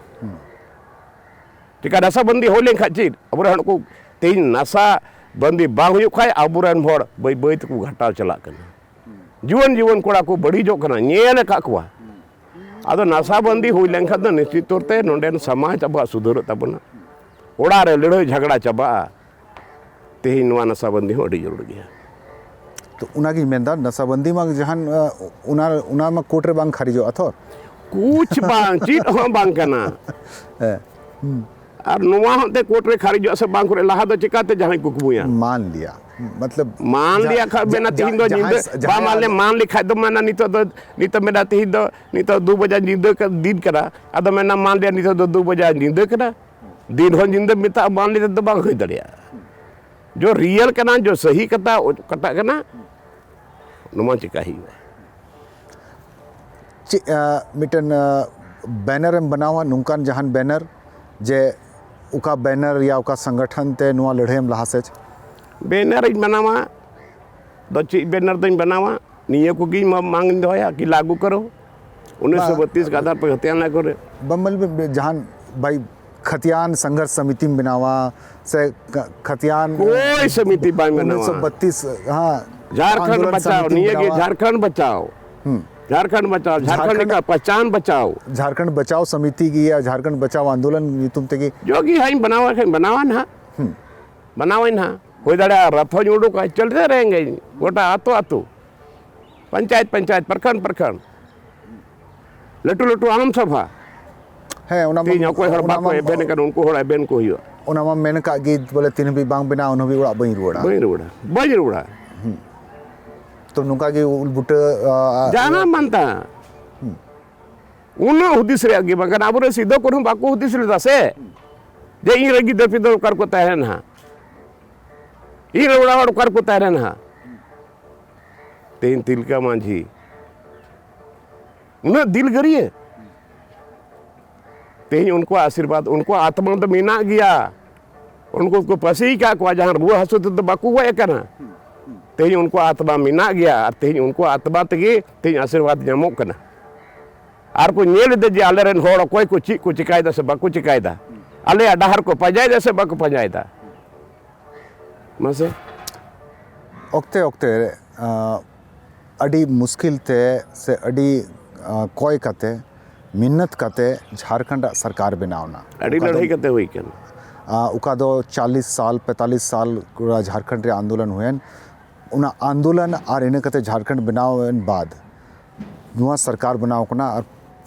ᱪᱮᱠᱟ ᱱᱟᱥᱟᱵᱟᱱᱫᱤ ᱦᱩᱭ ᱞᱮᱱᱠᱷᱟᱱ ᱪᱮᱫ? ᱟᱵᱚᱨᱮᱱ ᱦᱚᱲ ᱠᱚ ᱛᱮᱦᱮᱧ ᱱᱟᱥᱟ ᱵᱟᱹᱱᱫᱤ ᱵᱟᱝ ᱦᱩᱭᱩᱜ ᱠᱷᱟᱡ ᱟᱵᱚᱨᱮᱱ ᱦᱚᱲ ᱵᱟᱹᱭ ᱵᱟᱹᱭ ᱛᱮᱠᱚ ᱜᱷᱟᱴᱟᱣ ᱪᱟᱞᱟᱜ ᱠᱟᱱᱟ᱾ ᱡᱩᱣᱟᱹᱱ ᱡᱩᱣᱟᱹᱱ ᱠᱚᱲᱟ ᱠᱚ ᱵᱟᱹᱲᱤᱡᱚᱜ ᱠᱟᱱᱟ, ᱧᱮᱞ ᱟᱠᱟᱫ ᱠᱚᱣᱟ᱾ ᱟᱫᱚ ᱱᱟᱥᱟ ᱵᱟᱹᱱᱫᱤ ᱦᱩᱭ ᱞᱮᱱᱠᱷᱟᱱ ᱫᱚ ᱱᱤᱥᱪᱤᱛ ᱛᱚᱨ ᱛᱮ ᱱᱚᱰᱮᱱ ᱥᱚᱢᱟᱡᱽ ᱟᱵᱚᱣᱟᱜ ᱥᱩᱫᱷᱟᱹᱨᱚᱜ ᱛᱟᱵᱚᱱᱟ᱾ ᱚᱲᱟᱜ ᱨᱮ ᱞᱟᱹᱲᱦᱟᱹᱭ ᱡᱷᱟᱜᱽᱲᱟ ᱪᱟᱵᱟᱜᱼᱟ᱾ ᱛᱮᱦᱮᱧ ᱱᱚᱣᱟ ᱱᱟᱥᱟ ᱵᱟᱹᱱᱫᱤ ᱦᱚᱸ ᱟᱹᱰᱤ ᱡᱟᱹᱨᱩᱲ ᱜᱮᱭᱟ᱾ ᱛᱚ ᱚᱱᱟᱜᱤᱧ ᱢᱮᱱᱫᱟ, ᱱᱟᱥᱟ ᱵᱟᱹᱱᱫᱤ ᱢᱟ ᱡᱟᱦᱟᱱ, ᱚᱱᱟ, ᱚᱱᱟ ᱢᱟ ᱠᱳᱨᱴ ᱨᱮ ᱵᱟᱝ ᱠᱷᱟᱨᱤᱡᱚᱜᱼᱟ ᱛᱷᱚᱨ᱾ ᱠᱩᱪ ᱵᱟᱝ, ᱪᱮᱫ ᱦᱚᱸ ᱵᱟᱝ ᱠᱟᱱᱟ᱾ ᱦᱮᱸ᱾ ᱟᱨ ᱱᱚᱣᱟ ᱦᱚᱸ ᱛᱮ ᱠᱳᱨᱴ ᱨᱮ ᱠᱷᱟᱨᱤᱡᱚᱜᱼᱟ ᱥᱮ ᱵᱟᱝ ᱠᱳᱨᱴ ᱨᱮ, ᱞᱟᱦᱟ ᱫᱚ ᱪᱤᱠᱟᱛᱮ ᱡᱟᱦᱟᱸᱭ ᱠᱩᱠᱢᱩᱭᱟ? मान लिया, मतलब मान जा- लिया ᱠᱷᱟᱡ जा- ᱢᱮᱱᱟ जा- ᱛᱤᱦᱤᱧ ᱫᱚ ᱡᱟᱦᱟᱸᱭ- ᱧᱤᱫᱟᱹ, ᱡᱟᱦᱟᱸᱭ ᱵᱟᱝ मान लिया, मान लिया ᱠᱷᱟᱡ ᱫᱚ ᱢᱮᱱᱟ ᱱᱤᱛᱚᱜ ᱫᱚ, ᱱᱤᱛᱚᱜ ᱢᱮᱱᱟ ᱛᱤᱦᱤᱧ ᱫᱚ, ᱱᱤᱛᱚᱜ ᱫᱩ ᱵᱟᱡᱟ ᱧᱤᱫᱟᱹ ᱠᱟ- ᱫᱤᱱ ᱠᱟᱱᱟ, ᱟᱫᱚ ᱢᱮᱱᱟ मान लिया ᱱᱤᱛᱚᱜ ᱫᱚ ᱫᱩ ᱵᱟᱡᱟ ᱧᱤᱫᱟᱹ ᱠᱟᱱᱟ, ᱫᱤᱱ ᱦᱚᱸ ᱧᱤᱫᱟᱹ ᱢᱮᱛᱟᱜᱼᱟ, मान लिया ᱫᱚ ᱵᱟᱝ ᱦᱩᱭ ᱫᱟᱲᱮᱭᱟᱜᱼᱟ᱾ ᱡᱚ ᱨᱤᱭᱮᱞ ᱠᱟᱱᱟ, ᱡᱚ ᱥᱟᱹᱦᱤ ᱠᱟᱛᱷᱟ, ᱚᱠᱟᱴᱟᱜ ᱠᱟᱱᱟ, ᱱᱚᱣᱟ ᱪᱮᱠᱟ ᱦᱩᱭᱩᱜᱼᱟ? ᱪᱮᱫ, ᱟ, ᱢᱤᱫᱴᱮᱱ, ᱟ, ᱵᱮᱱᱟᱨ ᱮᱢ ᱵᱮᱱᱟᱣᱟ, ᱱᱚᱝᱠᱟᱱ ᱡᱟᱦᱟᱱ ᱵᱮᱱᱟᱨ ᱡᱮ ᱚᱠᱟ ᱵᱮᱱᱟᱨ ᱭᱟ ᱚᱠᱟ ᱥᱚᱝᱜᱚᱴᱷᱚᱱ ᱛᱮ ᱱᱚᱣᱟ ᱞᱟᱹᱲᱦᱟᱹᱭ ᱮᱢ ᱞᱟᱦᱟ ᱥᱮᱫ? ᱵᱮᱱᱟᱨ ᱤᱧ ᱵᱮᱱᱟᱣᱟ ᱫᱚ ᱪᱮᱫ ᱵᱮᱱᱟᱨ ᱫᱚᱧ ᱵᱮᱱᱟᱣᱟ? ᱱᱤᱭᱟᱹ ᱠᱚᱜᱮ ᱤᱧ ᱢᱟ ᱢᱟᱝ ᱤᱧ ᱫᱚᱦᱚᱭᱟ ᱠᱤ ᱞᱟᱹᱜᱩ ᱠᱟᱨᱚ, ᱩᱱᱤᱥᱥᱚ ᱵᱟᱛᱤᱥ ᱠᱟᱫᱟᱨ ᱯᱮ ᱦᱟᱹᱛᱤᱭᱟᱱᱟ ᱠᱚᱨᱮ᱾ ᱵᱟᱢᱵᱟᱞ ᱡᱟᱦᱟᱱ ᱵᱷᱟᱭ ᱠᱷᱟᱛᱤᱭᱟᱱ ᱥᱚᱝᱜᱷᱚᱨᱥ ᱥᱚᱢᱤᱛᱤᱢ ᱵᱮᱱᱟᱣᱟ ᱥᱮ ᱠᱷᱟᱛᱤᱭᱟᱱ ᱠᱳᱭ ᱥᱚᱢᱤᱛᱤ ᱵᱟᱭ ᱵᱮᱱᱟᱣᱟ᱾ ᱩᱱᱤᱥᱥᱚ ᱵᱟᱛᱤᱥ, ᱦᱮᱸ, ᱡᱷᱟᱨᱠᱷᱚᱸᱰ ᱟᱱᱫᱳᱞᱚᱱ ᱵᱟᱪᱟᱣ, ᱥᱚᱢᱤᱛᱤᱢ ᱱᱤᱭᱟᱹ ᱜᱮ ᱵᱮᱱᱟᱣᱟ᱾ ᱡᱷᱟᱨᱠᱷᱚᱸᱰ ᱵᱟᱪᱟᱣ᱾ ᱦᱩᱸ᱾ ᱡᱷᱟᱨᱠᱷᱚᱸᱰ ᱵᱟᱪᱟᱣ, ᱡᱷᱟᱨᱠᱷᱚᱸᱰ ᱡᱷᱟᱨᱠᱷᱚᱸᱰ- ᱨᱮᱱᱟᱜ ᱯᱟᱪᱟᱱ ᱵᱟᱪᱟᱣ᱾ ᱡᱷᱟᱨᱠᱷᱚᱸᱰ ᱵᱟᱪᱟᱣ ᱥᱚᱢᱤᱛᱤ ᱜᱮ ᱭᱟ ᱡᱷᱟᱨᱠᱷᱚᱸᱰ ᱵᱟᱪᱟᱣ ᱟᱱᱫᱳᱞᱚᱱ ᱧᱩᱛᱩᱢ ᱛᱮᱜᱮ᱾ ᱡᱚᱜᱤ ᱦᱟᱸᱜ ᱤᱧ ᱵᱮᱱᱟᱣᱟ ᱠᱷᱟᱱ ᱵᱮᱱᱟᱣᱟ ᱱᱟᱦᱟᱜ᱾ ᱵᱮᱱᱟᱣᱟᱹᱧ ᱱᱟᱦᱟᱜ᱾ ᱦᱩᱭ ᱫᱟᱲᱮᱭᱟᱜᱼᱟ ᱨᱟᱛᱷᱚᱧ ᱩᱰᱩᱠᱟ, ᱪᱚᱞᱛᱮ ᱨᱮᱦᱮᱸᱜᱮ ᱜᱚᱴᱟ ᱟᱛᱳ ᱟᱛᱳ, ᱯᱚᱧᱪᱟᱭᱮᱛ ᱯᱚᱧᱪᱟᱭᱮᱛ, ᱯᱨᱚᱠᱷᱚᱸᱰ ᱯᱨᱚᱠᱷᱚᱸᱰ, ᱞᱟᱹᱴᱩ ᱞᱟᱹᱴᱩ ᱟᱢ ᱥᱚᱵᱷᱟ᱾ ᱦᱮᱸ, ᱚᱱᱟ ᱢᱟ- ᱛᱮᱦᱮᱧ ᱚᱠᱚᱭ ᱦᱚᱲ ᱚᱱᱟ ᱵᱟᱠᱚ ᱢᱟ- ᱮᱵᱷᱮᱱ ᱠᱟᱱᱟ, ᱩᱱᱠᱩ ᱦᱚᱲ ᱮᱵᱷᱮᱱ ᱠᱚ ᱦᱩᱭᱩᱜᱼᱟ᱾ ᱚᱱᱟ ᱢᱟ ᱢᱮᱱ ᱟᱠᱟᱫ ᱜᱮ, ᱵᱚᱞᱮ ᱛᱤᱱ ᱦᱟᱹᱵᱤᱡ ᱵᱟᱝ ᱵᱮᱱᱟᱜᱼᱟ, ᱩᱱ ᱦᱟᱹᱵᱤᱡ ᱚᱲᱟᱜ ᱵᱟᱹᱧ ᱨᱩᱣᱟᱹᱲᱟ᱾ ᱵᱟᱹᱧ ᱨᱩᱣᱟᱹᱲᱟ, ᱵᱟᱹᱧ ᱨᱩᱣᱟᱹᱲᱟ᱾ ᱛᱚ ᱱᱚᱝᱠᱟ ᱜᱮ ᱩᱞ ᱵᱩᱴᱟᱹ, ᱟ, ᱡᱟᱦᱟᱱᱟᱜ ᱢᱟᱱᱛᱟ᱾ ᱩᱱᱟᱹᱜ ᱦᱩᱫᱤᱥ ᱨᱮᱭᱟᱜ ᱜᱮ ᱵᱟᱝ ᱠᱟᱱᱟ᱾ ᱟᱵᱚᱨᱮᱱ ᱥᱤᱫᱟᱹ ᱠᱟᱹᱱᱦᱩ ᱵᱟᱠᱚ ᱦᱩᱫᱤᱥ ᱞᱮᱫᱟ ᱥᱮ, ᱡᱮ ᱤᱧ ᱨᱮᱱ ᱜᱤᱫᱟᱹᱨ ᱯᱤᱫᱟᱹᱨ ᱚᱠᱟ ᱨᱮᱠᱚ ᱛᱟᱦᱮᱱᱟ ᱦᱟᱸᱜ, ᱤᱧ ᱨᱮᱱ ᱚᱲᱟᱜ ᱦᱚᱲ ᱚᱠᱟ ᱨᱮᱠᱚ ᱛᱟᱦᱮᱱᱟ ᱦᱟᱸᱜ᱾ ᱛᱮᱦᱮᱧ ᱛᱤᱞᱠᱟᱹ ᱢᱟᱹᱡᱷᱤ ᱩᱱᱟᱹᱜ ᱫᱤᱞᱜᱟᱹᱨᱤᱭᱟᱹ, ᱛᱮᱦᱮᱧ ᱩᱱᱠᱩᱣᱟᱜ ᱟᱥᱤᱨᱵᱟᱫᱽ, ᱩᱱᱠᱩᱣᱟᱜ ᱟᱛᱢᱟ ᱫᱚ ᱢᱮᱱᱟᱜ ᱜᱮᱭᱟ᱾ ᱩᱱᱠᱩ ᱠᱚ ᱯᱟᱹᱥᱤ ᱟᱠᱟᱫ ᱠᱚᱣᱟ, ᱡᱟᱦᱟᱸ ᱨᱩᱣᱟᱹ ᱦᱟᱹᱥᱩ ᱛᱮᱫᱚ ᱵᱟᱠᱚ ᱜᱚᱡ ᱟᱠᱟᱱᱟ᱾ ᱛᱮᱦᱮᱧ ᱩᱱᱠᱩᱣᱟᱜ ᱟᱛᱢᱟ ᱢᱮᱱᱟᱜ ᱜᱮᱭᱟ, ᱟᱨ ᱛᱮᱦᱮᱧ ᱩᱱᱠᱩᱣᱟᱜ ᱟᱛᱢᱟ ᱛᱮᱜᱮ ᱛᱮᱦᱮᱧ ᱟᱥᱤᱨᱵᱟᱫᱽ ᱧᱟᱢᱚᱜ ᱠᱟᱱᱟ᱾ ᱟᱨ ᱠᱚ ᱧᱮᱞ ᱮᱫᱟ ᱡᱮ ᱟᱞᱮᱨᱮᱱ ᱦᱚᱲ ᱚᱠᱚᱭ ᱠᱚ ᱪᱮᱫ ᱠᱚ ᱪᱮᱠᱟᱭᱮᱫᱟ ᱥᱮ ᱵᱟᱠᱚ ᱪᱮᱠᱟᱭᱮᱫᱟ, ᱟᱞᱮᱭᱟᱜ ᱰᱟᱦᱟᱨ ᱠᱚ ᱯᱟᱸᱡᱟᱭᱮᱫᱟ ᱥᱮ ᱵᱟᱠᱚ ᱯᱟᱸᱡᱟᱭᱮᱫᱟ᱾ ᱢᱟᱥᱮ᱾ ᱚᱠᱛᱮ ᱚᱠᱛᱮ ᱨᱮ, ᱟ, ᱟᱹᱰᱤ ᱢᱩᱥᱠᱤᱞ ᱛᱮ ᱥᱮ ᱟᱹᱰᱤ, ᱟ, ᱠᱚᱭ ᱠᱟᱛᱮ, ᱢᱤᱱᱱᱟᱹᱛ ᱠᱟᱛᱮ ᱡᱷᱟᱲᱠᱷᱚᱸᱰ ᱟᱜ ᱥᱚᱨᱠᱟᱨ ᱵᱮᱱᱟᱣ ᱮᱱᱟ᱾ ᱟᱹᱰᱤ ᱚᱠᱟ ᱫᱚ, ᱞᱟᱹᱲᱦᱟᱹᱭ ᱠᱟᱛᱮ ᱦᱩᱭ ᱠᱟᱱᱟ᱾ ᱟ, ᱚᱠᱟ ᱫᱚ ᱪᱟᱞᱤᱥ ᱥᱟᱞ, ᱯᱮᱸᱛᱟᱞᱤᱥ ᱥᱟᱞ ᱯᱩᱨᱟᱹ ᱡᱷᱟᱲᱠᱷᱚᱸᱰ ᱨᱮ ᱟᱱᱫᱳᱞᱚᱱ ᱦᱩᱭᱮᱱ, ᱚᱱᱟ ᱟᱱᱫᱳᱞᱚᱱ ᱟᱨ ᱤᱱᱟᱹ ᱠᱟᱛᱮ ᱡᱷᱟᱲᱠᱷᱚᱸᱰ ᱵᱮᱱᱟᱣ ᱮᱱ ᱵᱟᱫ ᱱᱚᱣᱟ ᱥᱚᱨᱠᱟᱨ ᱵᱮᱱᱟᱣ ᱠᱟᱱᱟ᱾ ᱟᱨ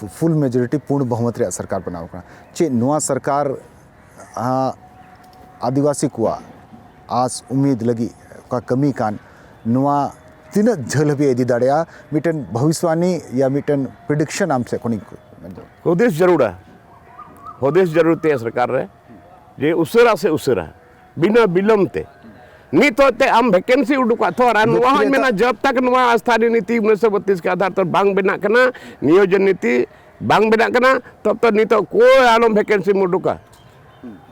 ᱯᱷᱩᱞ ᱢᱮᱡᱚᱨᱤᱴᱤ, ᱯᱩᱨᱱ ᱵᱚᱦᱩᱢᱚᱛ ᱨᱮᱭᱟᱜ ᱥᱚᱨᱠᱟᱨ ᱵᱮᱱᱟᱣ ᱠᱟᱱᱟ᱾ ᱪᱮᱫ ᱱᱚᱣᱟ ᱥᱚᱨᱠᱟᱨ, ᱟᱸ, ᱟᱹᱫᱤᱵᱟᱹᱥᱤ ᱠᱚᱣᱟᱜ ᱟᱥ ᱩᱢᱤᱫ ᱞᱟᱹᱜᱤᱫ ᱚᱠᱟ ᱠᱟᱹᱢᱤ ᱠᱟᱱ, ᱱᱚᱣᱟ ᱛᱤᱱᱟᱹᱜ ᱡᱷᱟᱹᱞ ᱦᱟᱹᱵᱤᱡ ᱤᱫᱤ ᱫᱟᱲᱮᱭᱟᱜᱼᱟ? ᱢᱤᱫᱴᱮᱱ ᱵᱷᱚᱵᱤᱥᱣᱟᱱᱤ ᱭᱟ ᱢᱤᱫᱴᱮᱱ ᱯᱨᱮᱰᱤᱠᱥᱚᱱ ᱟᱢ ᱥᱮᱫ ᱠᱷᱚᱱᱤᱧ ᱠᱚ- ᱦᱩᱫᱤᱥ ᱡᱟᱹᱨᱩᱲᱟ, ᱦᱩᱫᱤᱥ ᱡᱟᱹᱨᱩᱲ ᱛᱮ ᱥᱚᱨᱠᱟᱨ ᱨᱮ, ᱡᱮ ᱩᱥᱟᱹᱨᱟ ᱥᱮ ᱩᱥᱟᱹᱨᱟ, ᱵᱤᱱᱟᱹ ᱵᱤᱞᱚᱢ ᱛᱮ ᱱᱤᱛᱚᱜ ᱛᱮ ᱟᱢ ᱵᱷᱮᱠᱮᱱᱥᱤ ᱩᱰᱩᱠᱟ᱾ ᱛᱚ ᱟᱨ ᱱᱚᱣᱟ ᱦᱚᱸᱧ ᱢᱮᱱᱟ, ᱡᱟᱵ ᱛᱟᱠ ᱱᱚᱣᱟ ᱥᱛᱷᱟᱱᱤ ᱱᱤᱛᱤ ᱩᱱᱤᱥᱥᱚ ᱵᱚᱛᱤᱥ ᱠᱮ ᱟᱫᱷᱟᱨ ᱛᱮ ᱵᱟᱝ ᱵᱮᱱᱟᱜ ᱠᱟᱱᱟ, ᱱᱤᱭᱳᱡᱚᱱ ᱱᱤᱛᱤ ᱵᱟᱝ ᱵᱮᱱᱟᱜ ᱠᱟᱱᱟ, ᱛᱚᱵ ᱛᱚ ᱱᱤᱛᱚᱜ ᱠᱚᱭ ᱟᱞᱚᱢ ᱵᱷᱮᱠᱮᱱᱥᱤᱢ ᱩᱰᱩᱠᱟ᱾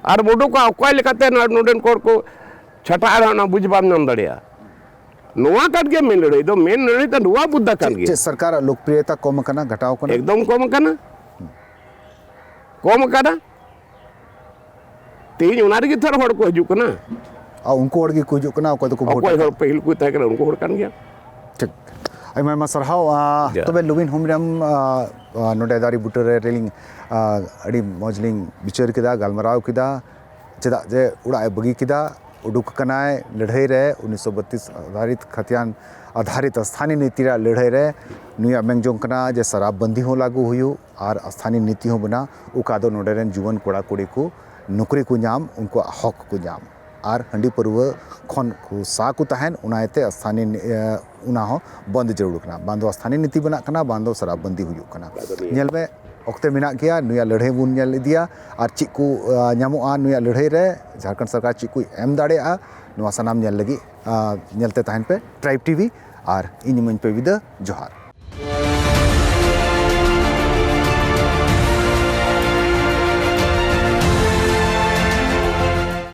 ᱟᱨ ᱩᱰᱩᱠᱟ ᱚᱠᱚᱭ ᱞᱮᱠᱟᱛᱮ ᱱᱚᱰᱮᱱ ᱠᱚ ᱪᱷᱟᱴᱟᱜ ᱨᱮᱦᱚᱸ ᱚᱱᱟ ᱵᱩᱡᱽ ᱵᱟᱢ ᱧᱟᱢ ᱫᱟᱲᱮᱭᱟᱜᱼᱟ᱾ ᱱᱚᱣᱟ ᱠᱟᱱ ᱜᱮᱭᱟ ᱢᱮᱱ ᱞᱟᱹᱲᱦᱟᱹᱭ ᱫᱚ᱾ ᱢᱮᱱ ᱞᱟᱹᱲᱦᱟᱹᱭ ᱫᱚ ᱱᱚᱣᱟ ᱵᱩᱫᱽᱫᱷᱟ ᱠᱟᱱ ᱜᱮᱭᱟ᱾ ᱪᱮᱫ ᱥᱚᱨᱠᱟᱨᱟᱜ ᱞᱳᱠᱯᱨᱤᱭᱚᱛᱟ ᱠᱚᱢ ᱟᱠᱟᱱᱟ, ᱜᱷᱟᱴᱟᱣ ᱟᱠᱟᱱᱟ? ᱮᱠᱫᱚᱢ ᱠᱚᱢ ᱟᱠᱟᱱᱟ, ᱠᱚᱢ ᱟᱠᱟᱱᱟ᱾ ᱛᱮᱦᱮᱧ ᱚᱱᱟ ᱨᱮᱜᱮ ᱛᱷᱚᱨ ᱦᱚᱲ ᱠᱚ ᱦᱤᱡᱩᱜ ᱠᱟᱱᱟ᱾ ᱟᱨ ᱩᱱᱠᱩ ᱦᱚᱲ ᱜᱮᱠᱚ ᱦᱤᱡᱩᱜ ᱠᱟᱱᱟ, ᱚᱠᱚᱭ ᱫᱚᱠᱚ ᱵᱷᱳᱴ ᱚᱠᱚᱭ ᱟᱠᱟᱫ᱾ ᱦᱚᱲ ᱯᱟᱹᱦᱤᱞ ᱠᱚ ᱛᱟᱦᱮᱸ ᱠᱟᱱᱟ, ᱩᱱᱠᱩ ᱦᱚᱲ ᱠᱟᱱ ᱜᱮᱭᱟ᱾ ᱴᱷᱤᱠ, ᱟᱭᱢᱟ ᱟᱭᱢᱟ ᱥᱟᱨᱦᱟᱣ᱾ ᱟᱸ, ᱡᱚᱦᱟᱨ᱾ ᱛᱚᱵᱮ ᱞᱩᱵᱤᱱ ᱦᱩᱢᱨᱮᱢ, ᱟᱸ, ᱟᱸ, ᱱᱚᱰᱮ ᱫᱟᱨᱮ ᱵᱩᱴᱟᱹ ᱨᱮ ᱨᱮᱞᱤᱝ, ᱟᱸ, ᱟᱹᱰᱤ ᱢᱚᱡᱽ ᱞᱤᱧ ᱵᱤᱪᱟᱹᱨ ᱠᱮᱫᱟ, ᱜᱟᱞᱢᱟᱨᱟᱣ ᱠᱮᱫᱟ᱾ ᱪᱮᱫᱟᱜ ᱡᱮ ᱚᱲᱟᱜ ᱮ ᱵᱟᱹᱜᱤ ᱠᱮᱫᱟ, ᱩᱰᱩᱠ ᱟᱠᱟᱱᱟᱭ ᱞᱟᱹᱲᱦᱟᱹᱭ ᱨᱮ, ᱩᱱᱤᱥᱥᱚ ᱵᱟᱛᱤᱥ ᱟᱫᱷᱟᱨᱤᱛ ᱠᱷᱟᱛᱤᱭᱟᱱ ᱟᱫᱷᱟᱨᱤᱛ ᱥᱛᱷᱟᱱᱤ ᱱᱤᱛᱤ ᱨᱮᱭᱟᱜ ᱞᱟᱹᱲᱦᱟᱹᱭ ᱨᱮ᱾ ᱱᱩᱭᱟᱜ ᱢᱮᱱ ᱡᱚᱝ ᱠᱟᱱᱟ ᱡᱮ ᱥᱟᱨᱟᱵ ᱵᱟᱹᱱᱫᱤ ᱦᱚᱸ ᱞᱟᱹᱜᱩ ᱦᱩᱭᱩᱜ ᱟᱨ ᱥᱛᱷᱟᱱᱤ ᱱᱤᱛᱤ ᱦᱚᱸ ᱵᱮᱱᱟᱣ, ᱚᱠᱟ ᱫᱚ ᱱᱚᱰᱮ ᱨᱮᱱ ᱡᱩᱣᱟᱹᱱ ᱠᱚᱲᱟ ᱠᱩᱲᱤ ᱠᱚ ᱱᱚᱠᱨᱤ ᱠᱚ ᱧᱟᱢ, ᱩᱱᱠᱩᱣᱟᱜ ᱦᱚᱠ ᱠᱚ ᱧᱟᱢ᱾ ᱟᱨ ᱦᱟᱺᱰᱤ ᱯᱟᱹᱨᱣᱟᱹ ᱠᱷᱚᱱ ᱠᱚ ᱥᱟᱦᱟ ᱠᱚ ᱛᱟᱦᱮᱱ, ᱚᱱᱟ ᱤᱭᱟᱹᱛᱮ ᱥᱛᱷᱟᱱᱤ, ᱮ, ᱚᱱᱟ ᱦᱚᱸ ᱵᱚᱱᱫ ᱡᱟᱹᱨᱩᱲ ᱠᱟᱱᱟ᱾ ᱵᱟᱝ ᱫᱚ ᱥᱛᱷᱟᱱᱤ ᱱᱤᱛᱤ ᱵᱮᱱᱟᱜ ᱠᱟᱱᱟ, ᱵᱟᱝ ᱫᱚ ᱥᱟᱨᱟᱵ ᱵᱟᱹᱱᱫᱤ ᱦᱩᱭᱩᱜ ᱠᱟᱱᱟ᱾ ᱧᱮᱞ ᱢᱮ, ᱚᱠᱛᱮ ᱢᱮᱱᱟᱜ ᱜᱮᱭᱟ, ᱱᱩᱭᱟᱜ ᱞᱟᱹᱲᱦᱟᱹᱭ ᱵᱚᱱ ᱧᱮᱞ ᱤᱫᱤᱭᱟ᱾ ᱟᱨ ᱪᱮᱫ ᱠᱚ, ᱟ, ᱧᱟᱢᱚᱜᱼᱟ ᱱᱩᱭᱟᱜ ᱞᱟᱹᱲᱦᱟᱹᱭ ᱨᱮ, ᱡᱷᱟᱲᱠᱷᱚᱸᱰ ᱥᱚᱨᱠᱟᱨ ᱪᱮᱫ ᱠᱚᱭ ᱮᱢ ᱫᱟᱲᱮᱭᱟᱜᱼᱟ, ᱱᱚᱣᱟ ᱥᱟᱱᱟᱢ ᱧᱮᱞ ᱞᱟᱹᱜᱤᱫ, ᱟ, ᱧᱮᱞ ᱛᱮ ᱛᱟᱦᱮᱱ ᱯᱮ ᱴᱨᱟᱭᱤᱵᱽ ᱴᱤᱵᱷᱤ᱾ ᱟᱨ ᱤᱧ ᱤᱢᱟᱹᱧ ᱯᱮ ᱵᱤᱫᱟᱹ᱾ ᱡᱚᱦᱟᱨ᱾